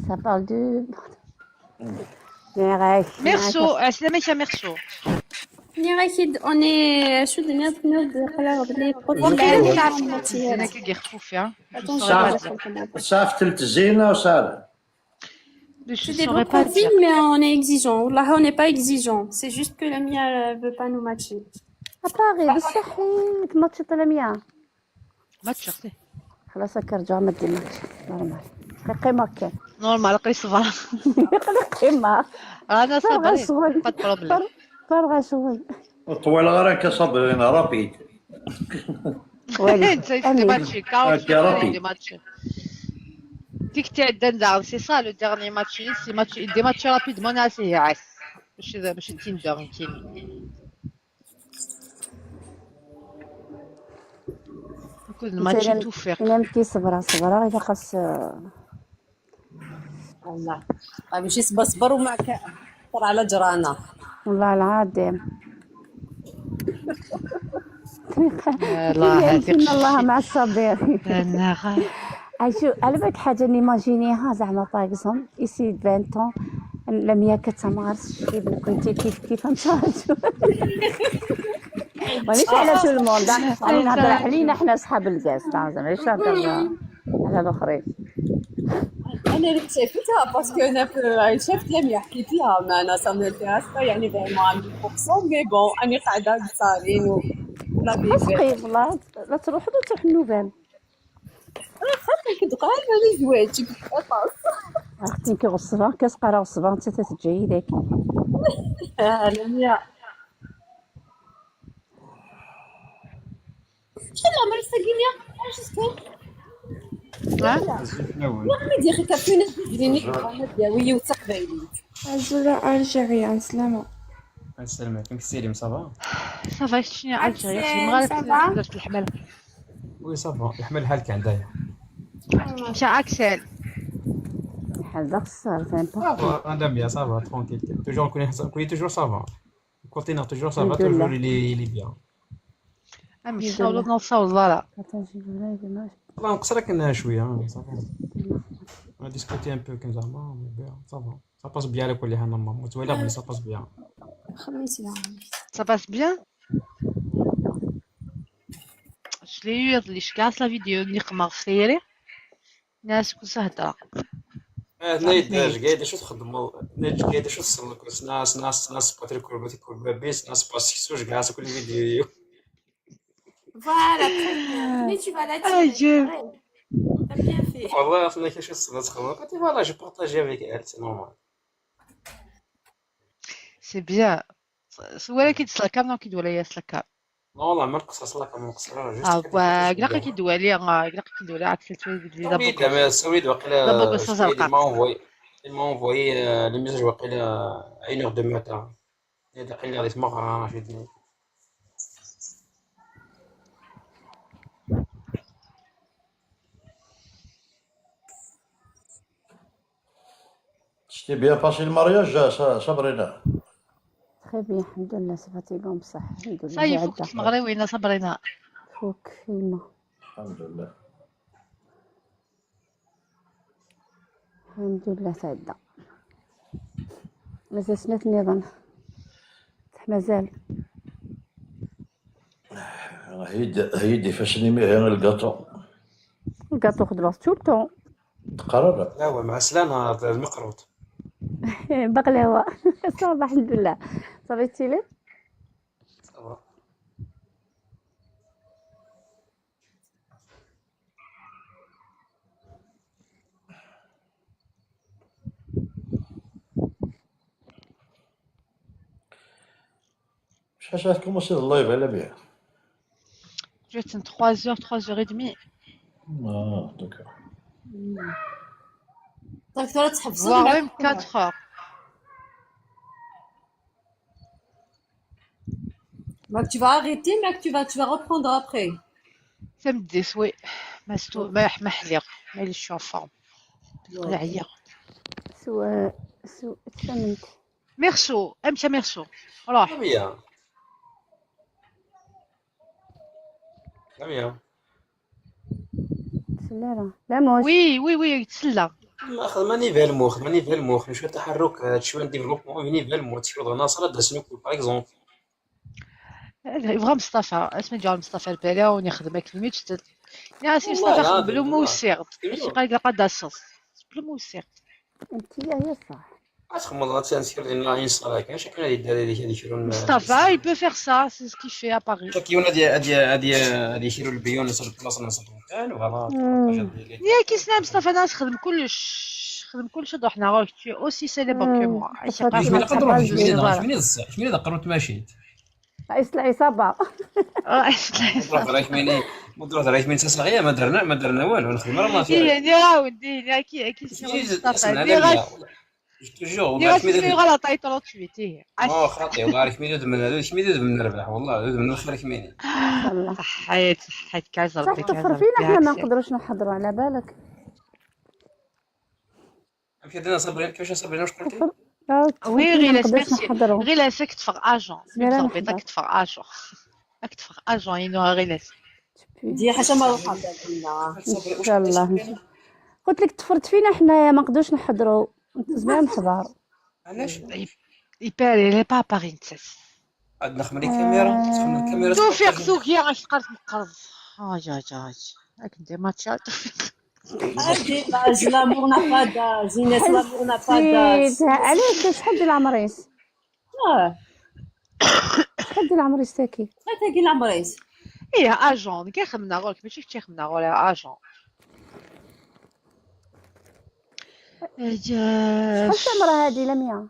[SPEAKER 5] ça parle de
[SPEAKER 1] ميرسو عسلامة ميرسو
[SPEAKER 3] ني اكيد اوني شو دنيا نقرا بلي
[SPEAKER 1] بروفيل انا كي خفوفه
[SPEAKER 17] صاف ثلث زينة وصار.
[SPEAKER 3] C'est des beaux profils, mais on est exigeant. Là, on n'est pas exigeant. C'est juste que la mienne veut pas nous matcher.
[SPEAKER 5] باغي بصح تماتشي la mienne
[SPEAKER 1] ماتش اختي
[SPEAKER 5] خلاص هكا رجع ما دير match normal قيمة كان
[SPEAKER 1] normal قري صبر
[SPEAKER 5] قيمة
[SPEAKER 1] انا صبري pas problème
[SPEAKER 5] فارغة شغل
[SPEAKER 17] طويل غير هكا صبرين rapide.
[SPEAKER 1] انت دي ماتش دي ماتش ديك تاع دندار c'est ça le dernier match c'est match des matchs rapidement assez عاس ماشي تيندر يمكن كل الماتش توفيق.
[SPEAKER 5] انا كي صبرا صبرا الا خاص
[SPEAKER 16] والله ماشي صبر صبر وما طر على جرانا
[SPEAKER 5] والله العظيم.
[SPEAKER 1] الله هذيك
[SPEAKER 5] الله مع الصابرين. شو على بالك حاجة نيماجينيها زعما par exemple ici 20 ans لميا كتمارس شي كنتي كيف كيف نتشارجو مانيش على tout le monde راني نهضر علينا حنا صحاب الكاس زعما مانيش نهضر على الاخرين.
[SPEAKER 16] انا اللي شافتها parce que انا شفت لميا حكيت لها ما انا ça m'intéresse pas يعني vraiment 100% mais bon اني قاعدة بصارين و
[SPEAKER 5] حسقي والله لا تروح لا تروح النوفال
[SPEAKER 16] خاطر كنت قاعدة على زواج
[SPEAKER 5] اختي كي غصبا كتقرا غصبا انت تتجي داك
[SPEAKER 16] لميا شحال العمر ساكينيا عرفتي ما يا اخي كافينا تجريني دياوي وتقبايلي
[SPEAKER 10] عزولا الجيريان سلامة
[SPEAKER 18] السلام عليكم سيريم ça va
[SPEAKER 1] ça va شنو الجيريان مغرب درت الحمل
[SPEAKER 18] oui ça va الحمل حالك عندايا
[SPEAKER 1] مشى اكسل
[SPEAKER 5] الحال خسر فاهم
[SPEAKER 18] ça va انا bien ça va tranquille toujours كوني toujours ça va كونتينر toujours ça va toujours il est bien.
[SPEAKER 1] مش صولد نصول لا
[SPEAKER 18] والله نقصر كنا شوية ça va on discutait un peu كان زعما ça va ça passe bien على كل حال normalement تولي بلي ça passe bien.
[SPEAKER 3] خميس
[SPEAKER 1] ça passe bien. شلي اللي شكاس la vidéo نقمر خيري ناس كل سهدرة
[SPEAKER 18] نايد قاعد شو تخدموا نايد قاعد شو تصل ناس ناس ناس باتري كل كل بابيس ناس باسكسوش كاع كل فيديو.
[SPEAKER 3] Voilà, très bien. Mais tu vas la tirer. T'as bien fait.
[SPEAKER 18] والله اصلا كيفاش تخدم قالت لي voilà je partage avec elle, c'est normal.
[SPEAKER 1] C'est bien. ولكن تسلكا نو كيدوي ليا سلكا.
[SPEAKER 18] والله ما نقصر صلاك ما نقصر juste
[SPEAKER 1] اه
[SPEAKER 18] كان
[SPEAKER 1] وا قلاقي كيدوي لي قلاقي كيدوي لي عاد تلت لي
[SPEAKER 18] سويد زعما سويد
[SPEAKER 1] دابا
[SPEAKER 18] وقيلا
[SPEAKER 1] قصة
[SPEAKER 18] سويد
[SPEAKER 1] زرقاء.
[SPEAKER 18] m'a envoyé, il m'a envoyé le message وقيلا 1h du matin. قال لي غادي تمغرى انا في الدنيا.
[SPEAKER 17] C'était bien passé le mariage, Sabrina.
[SPEAKER 5] Très bien الحمد لله, c'est fatigant بصح الحمد لله
[SPEAKER 1] صاي فوق
[SPEAKER 5] عدى
[SPEAKER 1] المغربي صبرينا.
[SPEAKER 5] فوق فيما
[SPEAKER 17] الحمد لله.
[SPEAKER 5] الحمد لله تعدى مازال سنة النظام بصح مازال
[SPEAKER 17] هيدي هيدي فاشني مي ال gâteau.
[SPEAKER 5] ال gâteau خدمة tout le temps.
[SPEAKER 17] تقرر.
[SPEAKER 18] لا هو مع السلامة المقروط.
[SPEAKER 5] بقلاوة ça va الحمد لله صافي تيلي.
[SPEAKER 18] Ça va.
[SPEAKER 17] شحال شحال commencé ال live على بها؟
[SPEAKER 1] جات 3 heures, 3h30.
[SPEAKER 17] اه d'accord.
[SPEAKER 16] طيب ترى تحبسوا
[SPEAKER 1] voire
[SPEAKER 16] معاك
[SPEAKER 1] même 4 heures.
[SPEAKER 16] ماك tu vas arrêter, ماك tu vas reprendre après.
[SPEAKER 1] تمدي oui ما ستو ما ما حليق ما لي شو forme العيا.
[SPEAKER 5] سو سو تفهمت.
[SPEAKER 1] ميرسو امشى ميرسو روح.
[SPEAKER 18] لميا لميا.
[SPEAKER 5] تسلالة لا موش.
[SPEAKER 1] oui oui oui تسلى.
[SPEAKER 18] ما خدماني في المخ خدماني في المخ شويه تحرك شويه développement فيني في المخ تشوف ناصر دا سنوك par exemple.
[SPEAKER 1] يبغى مصطفى اسمه ديال مصطفى البلا ونخدمك الميت يا سي
[SPEAKER 18] والله
[SPEAKER 1] مصطفى خدم
[SPEAKER 18] العظيم
[SPEAKER 1] بلو
[SPEAKER 18] والله
[SPEAKER 1] موسيقى ماشي قال لك قد الصوص بلو موسيقى.
[SPEAKER 5] انت هي صح.
[SPEAKER 18] تخمض غاتسير لنا انستغرام كاين شكون غادي يدير هذيك يديرون
[SPEAKER 1] مصطفى il peut faire ça, c'est ce qu'il fait à Paris.
[SPEAKER 18] شكون غادي غادي غادي غادي يشيروا البيون نص البلاصه نص المكان voilà
[SPEAKER 1] يا كيسنا مصطفى ناس خدم كلش خدم كلش روحنا غير tu es aussi célèbre que moi. عايش
[SPEAKER 5] تفضل.
[SPEAKER 18] شمن نقدروا
[SPEAKER 5] Voilà.
[SPEAKER 18] شمن شمن قررت ماشيت
[SPEAKER 5] رئيس العصابة.
[SPEAKER 18] نروح رايك ميني نروح رايك مين صغيره ما درنا والو نخدم راه ما
[SPEAKER 1] إيه
[SPEAKER 18] فيها.
[SPEAKER 1] يعني عاودي كي كي مصطفى
[SPEAKER 18] اسمع
[SPEAKER 1] دي غاس
[SPEAKER 18] جو
[SPEAKER 1] دي
[SPEAKER 18] والله
[SPEAKER 1] غاس
[SPEAKER 18] كميدة
[SPEAKER 1] غلط اي 38 إيه.
[SPEAKER 18] اه خاطي والله كميدة من كميدة من نربح والله من الخير كميني.
[SPEAKER 5] ان شاء الله.
[SPEAKER 1] صحيت صحيت كاز
[SPEAKER 5] صح
[SPEAKER 1] ربي كاز
[SPEAKER 5] تفر
[SPEAKER 1] ربي
[SPEAKER 5] فينا احنا ما
[SPEAKER 1] عكسك.
[SPEAKER 5] نقدروش نحضروا على بالك.
[SPEAKER 18] كيف درنا صابرين كيفاش صابرين واش قلتي؟
[SPEAKER 5] تفر آه، تفر
[SPEAKER 1] oui
[SPEAKER 5] فينا ما
[SPEAKER 1] غير
[SPEAKER 5] نقدروش
[SPEAKER 1] ميرسي
[SPEAKER 5] نحضروا.
[SPEAKER 1] غير ساك تفر agent
[SPEAKER 5] زميرة
[SPEAKER 1] مزربيطة
[SPEAKER 5] نحضر.
[SPEAKER 1] كتفر agent كتفر agent ينو غير
[SPEAKER 16] دي حاجه ما روحها بالنا.
[SPEAKER 5] ان شاء الله قلت لك تفرت فينا حنايا ما نقدروش نحضروا زمان نحضر.
[SPEAKER 18] علاش؟
[SPEAKER 1] يبالي لي با باغي نتساس
[SPEAKER 18] عندنا خمري كاميرا تخمر الكاميرا
[SPEAKER 1] توفيق سوكيا غاش تقرص مقرض اج اج اج راك ندير ماتشات توفيق.
[SPEAKER 16] عندي l'âge, l'amour n'a pas d'âge. Inès, l'amour n'a pas d'âge.
[SPEAKER 5] حسيتها علاش شحال ديال العمريس
[SPEAKER 16] اه
[SPEAKER 5] شحال ديال العمريس تاكي
[SPEAKER 16] شحال تاكي العمريس؟
[SPEAKER 1] ايه agent كي خدمنا غولك ماشي كي خدمنا غول agent.
[SPEAKER 5] شحال العمر هادي لميا؟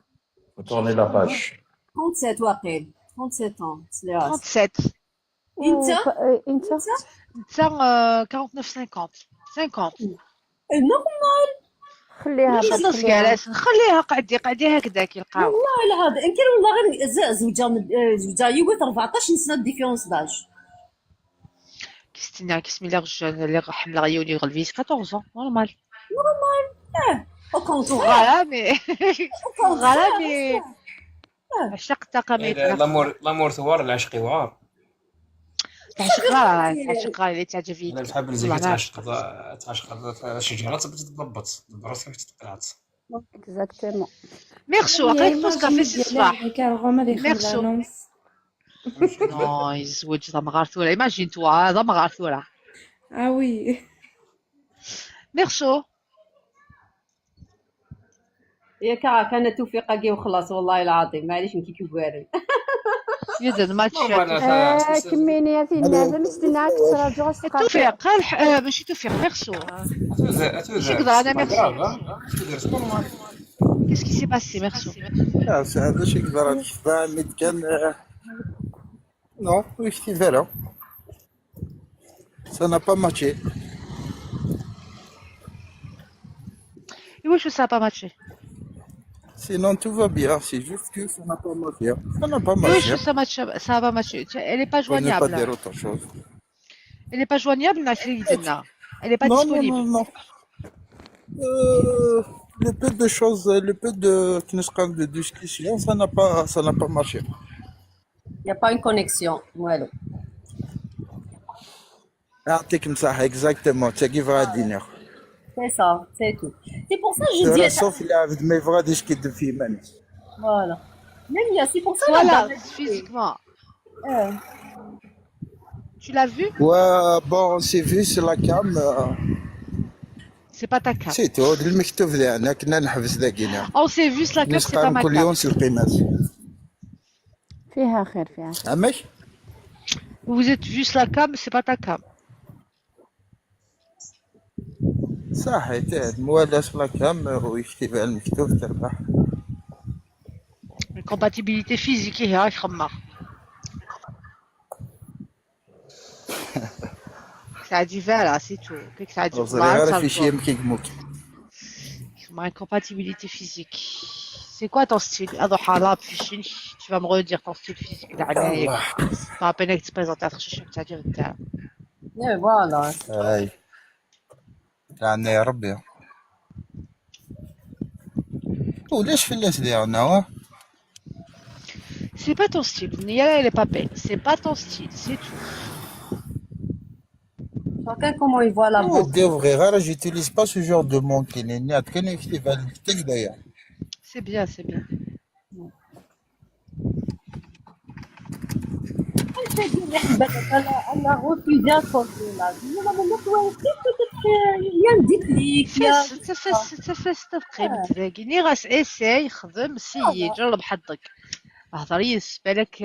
[SPEAKER 17] Tournez la page.
[SPEAKER 16] 37 واقيل 37 ans سليراس.
[SPEAKER 1] 37.
[SPEAKER 16] انت
[SPEAKER 5] انت
[SPEAKER 1] انت 49 50 50.
[SPEAKER 16] normal.
[SPEAKER 5] خليها
[SPEAKER 1] ماشي
[SPEAKER 5] بس
[SPEAKER 1] نص
[SPEAKER 5] خليها.
[SPEAKER 1] علاش نخليها قعدي قعدي هكذا كيلقاو.
[SPEAKER 16] والله العظيم ان كان والله غير زوجة زوجة يوت 14 سنه différence d'âge.
[SPEAKER 1] كيستنى كيسمي لي رجال اللي حمل غيوني غلفيس 14 normal.
[SPEAKER 16] normal اه au contraire.
[SPEAKER 1] غالا mais غالا mais عشق التقاميت.
[SPEAKER 18] l'amour l'amour ثوار العشق وعار.
[SPEAKER 1] تعشق غالا تعشق غالا اللي تعجب
[SPEAKER 18] انا بحب نزيد تعشق تعشق الشجره تضبط براسك كيف تتقلعت.
[SPEAKER 5] exactement.
[SPEAKER 1] ميرسو عقلك pause café سي الصباح.
[SPEAKER 10] ميرسو.
[SPEAKER 1] non يزوج ذا مغار ثورة imagine toi هذا مغار ثورة.
[SPEAKER 10] Ah oui.
[SPEAKER 1] ميرسو.
[SPEAKER 16] يا كا كان توفيق كي وخلاص والله العظيم معليش نكي كباري.
[SPEAKER 1] يد الماتش
[SPEAKER 18] نورمال.
[SPEAKER 1] توفيق.
[SPEAKER 5] كميني يا ثينا
[SPEAKER 11] الو
[SPEAKER 5] مستناك تراجع
[SPEAKER 1] توفيق قال ماشي توفيق ميرسو. ماشي كذا انا ميرسو. Qu'est-ce qui s'est passé, Merso?
[SPEAKER 11] هذا شي يقدر يتباع ميد كان نو ويكتي Ça n'a pas matché.
[SPEAKER 1] Et oui, ça n'a pas matché.
[SPEAKER 11] Sinon, tout va bien. C'est juste que ça n'a pas matché. Ça n'a pas
[SPEAKER 1] Oui,
[SPEAKER 11] matché.
[SPEAKER 1] ça match, ça n'a pas matché. Elle n'est pas
[SPEAKER 11] Pour ne pas
[SPEAKER 1] joignable.
[SPEAKER 11] dire autre chose.
[SPEAKER 1] Elle n'est pas joignable, Nasri Dina. Elle n'est pas
[SPEAKER 11] Non, non,
[SPEAKER 1] disponible.
[SPEAKER 11] non, non. Le peu de choses, le peu de, de discussion, ça n'a pas marché.
[SPEAKER 16] Il n'y a pas une connexion. Voilà.
[SPEAKER 11] يعطيك الصحة exactement. تاكي غادي
[SPEAKER 16] C'est ça, c'est tout. C'est pour ça que je dis.
[SPEAKER 11] sauf اللي عبد ما يبغى يكذب في ماني.
[SPEAKER 16] Voilà. Même c'est pour ça
[SPEAKER 1] Voilà, physiquement. Tu l'as vu?
[SPEAKER 11] Ouais, bon, on s'est vu sur la cam.
[SPEAKER 1] C'est pas ta cam.
[SPEAKER 11] C'est tout. المكتوب ديالنا كنا نحبس ذاكينا.
[SPEAKER 1] On s'est vu sur la cam, c'est pas
[SPEAKER 11] نسقام
[SPEAKER 1] ma
[SPEAKER 11] كل
[SPEAKER 1] cam.
[SPEAKER 11] يوم سي القيمات.
[SPEAKER 5] فيها خير فيها خير.
[SPEAKER 11] عمك
[SPEAKER 1] Vous vous êtes vu sur la cam, c'est pas ta cam.
[SPEAKER 11] صحيح موالا sur la cam ويكتب على المكتوب تربح.
[SPEAKER 1] Une compatibilité physique هي خمر. Ça a dit voilà, c'est tout. Que ça a dit
[SPEAKER 11] وصلي غير في شي مكيك
[SPEAKER 1] Ma compatibilité physique. C'est quoi ton style? Ah, là, tu vas me redire ton style physique.
[SPEAKER 11] الله.
[SPEAKER 1] Pas à peine que tu présentes à te
[SPEAKER 16] Ouais, voilà.
[SPEAKER 11] هاي لعنا يا ربي ولاش في الناس ديالنا واه
[SPEAKER 1] C'est pas ton style. Nia, elle est pas belle. C'est pas ton style, c'est tout.
[SPEAKER 16] Chacun comment il voit la beauté.
[SPEAKER 11] ودي vrai غير j'utilise pas ce genre de mot كاين نيات كان يكتب على المكتب داير.
[SPEAKER 1] C'est bien, c'est bien.
[SPEAKER 16] Elle a refusé à son là. Non, mais non, peut-être il y a un déclic, il y a.
[SPEAKER 1] تفس تفس تبقي متذاكي غاس essaye خدم essaye جرب حظك هضر يس بالك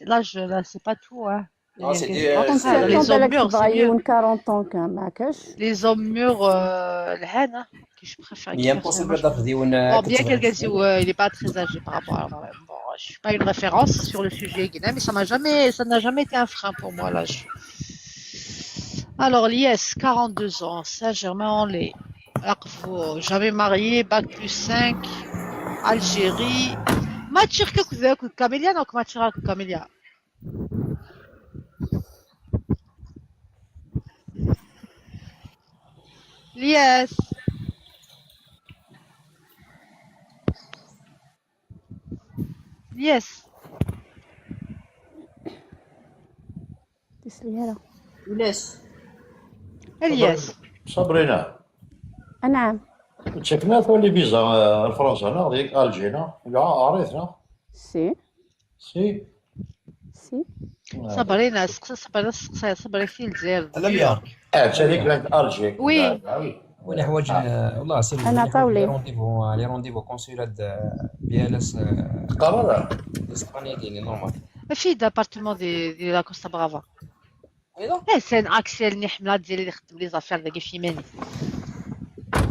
[SPEAKER 1] l'âge là c'est pas tout, hein.
[SPEAKER 18] Non, c'est des,
[SPEAKER 5] 37
[SPEAKER 1] les
[SPEAKER 5] ans
[SPEAKER 1] hommes
[SPEAKER 5] بالك
[SPEAKER 1] mûrs, c'est
[SPEAKER 5] تبغى
[SPEAKER 1] mieux.
[SPEAKER 5] يون 40 ans كان ما كاش.
[SPEAKER 1] Les hommes mûrs, الهانة je préfère.
[SPEAKER 18] Mais impossible تاخذي
[SPEAKER 1] Bon, bien quelqu'un il est pas très âgé par rapport à moi. Bon, je suis pas une référence sur le sujet, Guinée, mais ça n'a jamais été un frein pour moi l'âge. Alors, Lies, 42 ans, Saint-Germain-en-Laye. Jamais marié, bac plus 5, Algérie. ما تشير كاميليا donc ما تشير كاميليا. Lies. Lies.
[SPEAKER 5] تسلي
[SPEAKER 16] ولاش
[SPEAKER 1] الياس.
[SPEAKER 17] صابرينا.
[SPEAKER 5] نعم.
[SPEAKER 17] تشكنا تولي فيزا لفرنسا نا ديك Alger نا لا عريتنا.
[SPEAKER 5] si.
[SPEAKER 17] si.
[SPEAKER 5] si.
[SPEAKER 1] صبرينا صبرينا صبرينا في الجزائر.
[SPEAKER 12] لميا.
[SPEAKER 17] اه هذيك بلاد Alger.
[SPEAKER 1] oui.
[SPEAKER 18] وين حوايج والله سير.
[SPEAKER 5] انا طاولي.
[SPEAKER 18] les rendez-vous, les rendez-vous consulat BLS.
[SPEAKER 17] قرر.
[SPEAKER 18] اسبانيا كاينين normal.
[SPEAKER 1] ماشي d'appartement دي la Costa Brava. ايه c'est اكسل ني حملات ديالي اللي خدم les affaires داكي في ماني.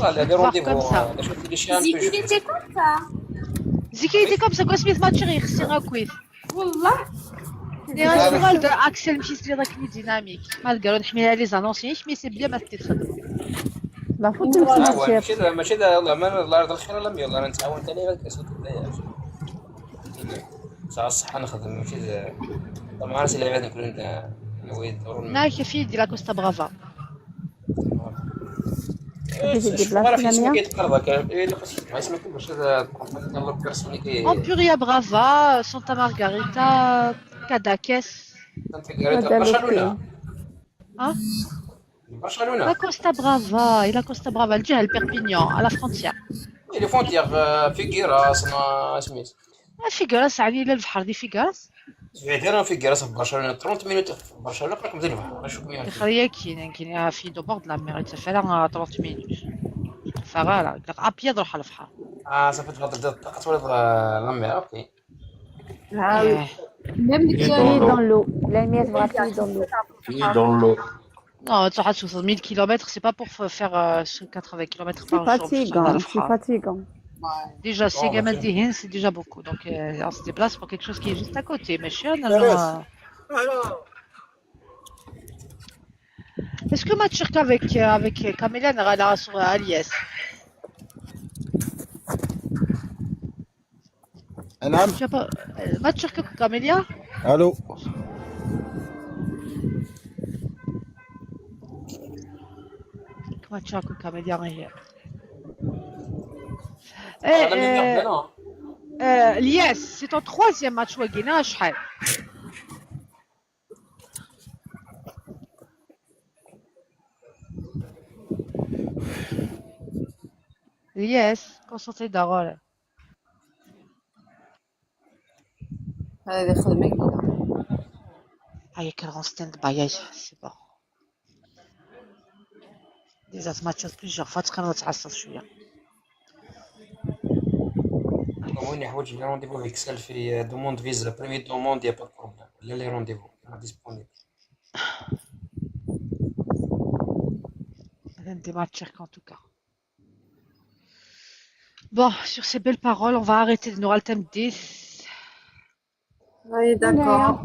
[SPEAKER 18] لا les rendez-vous شفت لي شي un
[SPEAKER 9] Ziki, il était comme ça.
[SPEAKER 1] زيكي était comme ça سميت ماتشي خصي غاكويت.
[SPEAKER 10] والله.
[SPEAKER 1] لي غنشوف اكسل مشيت لي داك dynamique malgré نحميها les annonces mais c'est bien ما تخدم.
[SPEAKER 5] la faute.
[SPEAKER 18] ماشي ماشي والله ما الله يرضى الخير لم يلا انا نتعاون ثاني غير ساعة الصحة نخدم ماشي طبعا عرفتي العباد نكون
[SPEAKER 1] نايك في دي la Costa Brava. Empuria Brava, Santa Margarita, Cadaqués.
[SPEAKER 18] برشلونة.
[SPEAKER 1] Hein?
[SPEAKER 18] برشلونة.
[SPEAKER 1] La Costa Brava, et la Costa Brava, الجهة Perpignan, à la frontière.
[SPEAKER 18] les frontières فيغيراس ما سميت.
[SPEAKER 1] فيغيراس يعني للبحر دي فيغيراس.
[SPEAKER 18] ديرنا فيغيراس في برشلونة 30 minutes في برشلونة قالك مزيان البحر شوف.
[SPEAKER 1] خليا كاين كاين في du bord de la mer تفعل 30 minutes فغالا à pied تروح على البحر.
[SPEAKER 18] اه صافي تفضل تولد la mer, ok.
[SPEAKER 16] Ah oui. Même
[SPEAKER 17] Pieds
[SPEAKER 5] Pieds
[SPEAKER 17] dans
[SPEAKER 5] dans
[SPEAKER 17] l'eau.
[SPEAKER 5] l'eau. La mienne va pieds dans l'eau.
[SPEAKER 17] Pieds dans l'eau.
[SPEAKER 1] Non, tu 1000 km, c'est pas pour faire 80 km
[SPEAKER 5] C'est
[SPEAKER 1] par jour.
[SPEAKER 5] fatigant, c'est fatigant.
[SPEAKER 1] Déjà, c'est
[SPEAKER 18] Bon,
[SPEAKER 1] gamin
[SPEAKER 18] ok.
[SPEAKER 1] dihin, c'est déjà beaucoup. Donc, on se déplace pour quelque chose qui est juste à côté. Mais chiant,
[SPEAKER 4] Thérèse.
[SPEAKER 1] alors. Est-ce que match avec Camélia n'a sur Aliès?
[SPEAKER 19] نعم
[SPEAKER 1] Tu as pas match avec Camélia?
[SPEAKER 19] الو
[SPEAKER 1] Match avec Camélia هي.
[SPEAKER 18] على مين يحضر
[SPEAKER 1] Lies, c'est ton troisième match وقينا شحال؟ Lies, concentré d'Arol.
[SPEAKER 16] هذا خدمة كده.
[SPEAKER 1] Ah, il y a qu'un stand by, c'est bon. Déjà match plusieurs fois تقريبا تعصب شوية.
[SPEAKER 18] وين يحوج les rendez-vous avec selfie demande visa première demande y a pas de problème لا les rendez-vous disponibles.
[SPEAKER 1] Des matchs en tout cas. Bon, sur ces belles paroles, on va arrêter de nous thème 10.
[SPEAKER 16] Oui, d'accord.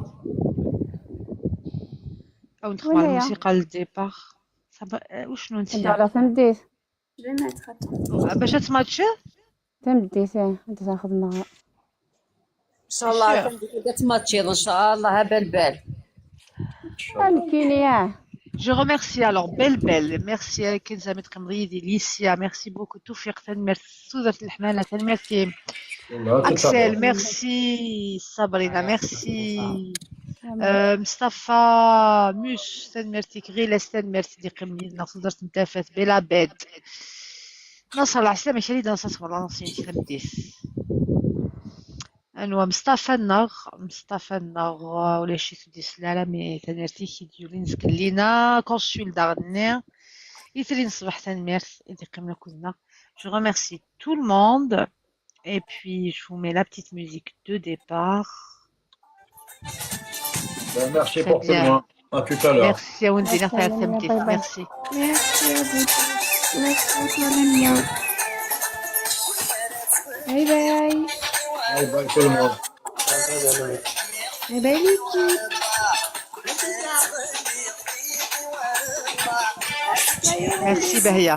[SPEAKER 1] أو ندخل على الموسيقى لل départ. وشنو انت؟
[SPEAKER 5] على تمديت.
[SPEAKER 3] Je vais mettre, attends.
[SPEAKER 1] باش تماتشي؟
[SPEAKER 5] تمديت انت تاخذ مع
[SPEAKER 16] ان شاء الله تماتشي ان شاء الله بال بال.
[SPEAKER 5] كينيا.
[SPEAKER 1] Je remercie alors Belle Belle, merci à Kenza Metkamridi, Licia, merci beaucoup Toufik, merci Souzat Lhmana, merci Axel, merci Sabrina, merci Mustafa Mus, merci Griles, merci Diqimni, نصدر نتافت بلا بيد. نصر العسلامة شريدة نصر والله نصير خمديس. أنوا مصطفى النغ مصطفى النغ ولا شي تديس لا لا مي تنرتي كي ديولين سكلينا كونسول دارني يثرين صباح تنميرت اللي قمنا كلنا. Je remercie tout le monde et puis je vous mets la petite musique de départ.
[SPEAKER 17] Ben, merci
[SPEAKER 1] Très
[SPEAKER 17] pour tout le
[SPEAKER 1] bien.
[SPEAKER 17] monde. À tout à l'heure.
[SPEAKER 1] Merci à Wendy Merci.
[SPEAKER 10] Merci à vous tous. Merci à toi, Lamia. Bye bye.
[SPEAKER 17] Bye bye tout le monde.
[SPEAKER 10] Bye bye l'équipe.
[SPEAKER 1] Merci Bahia.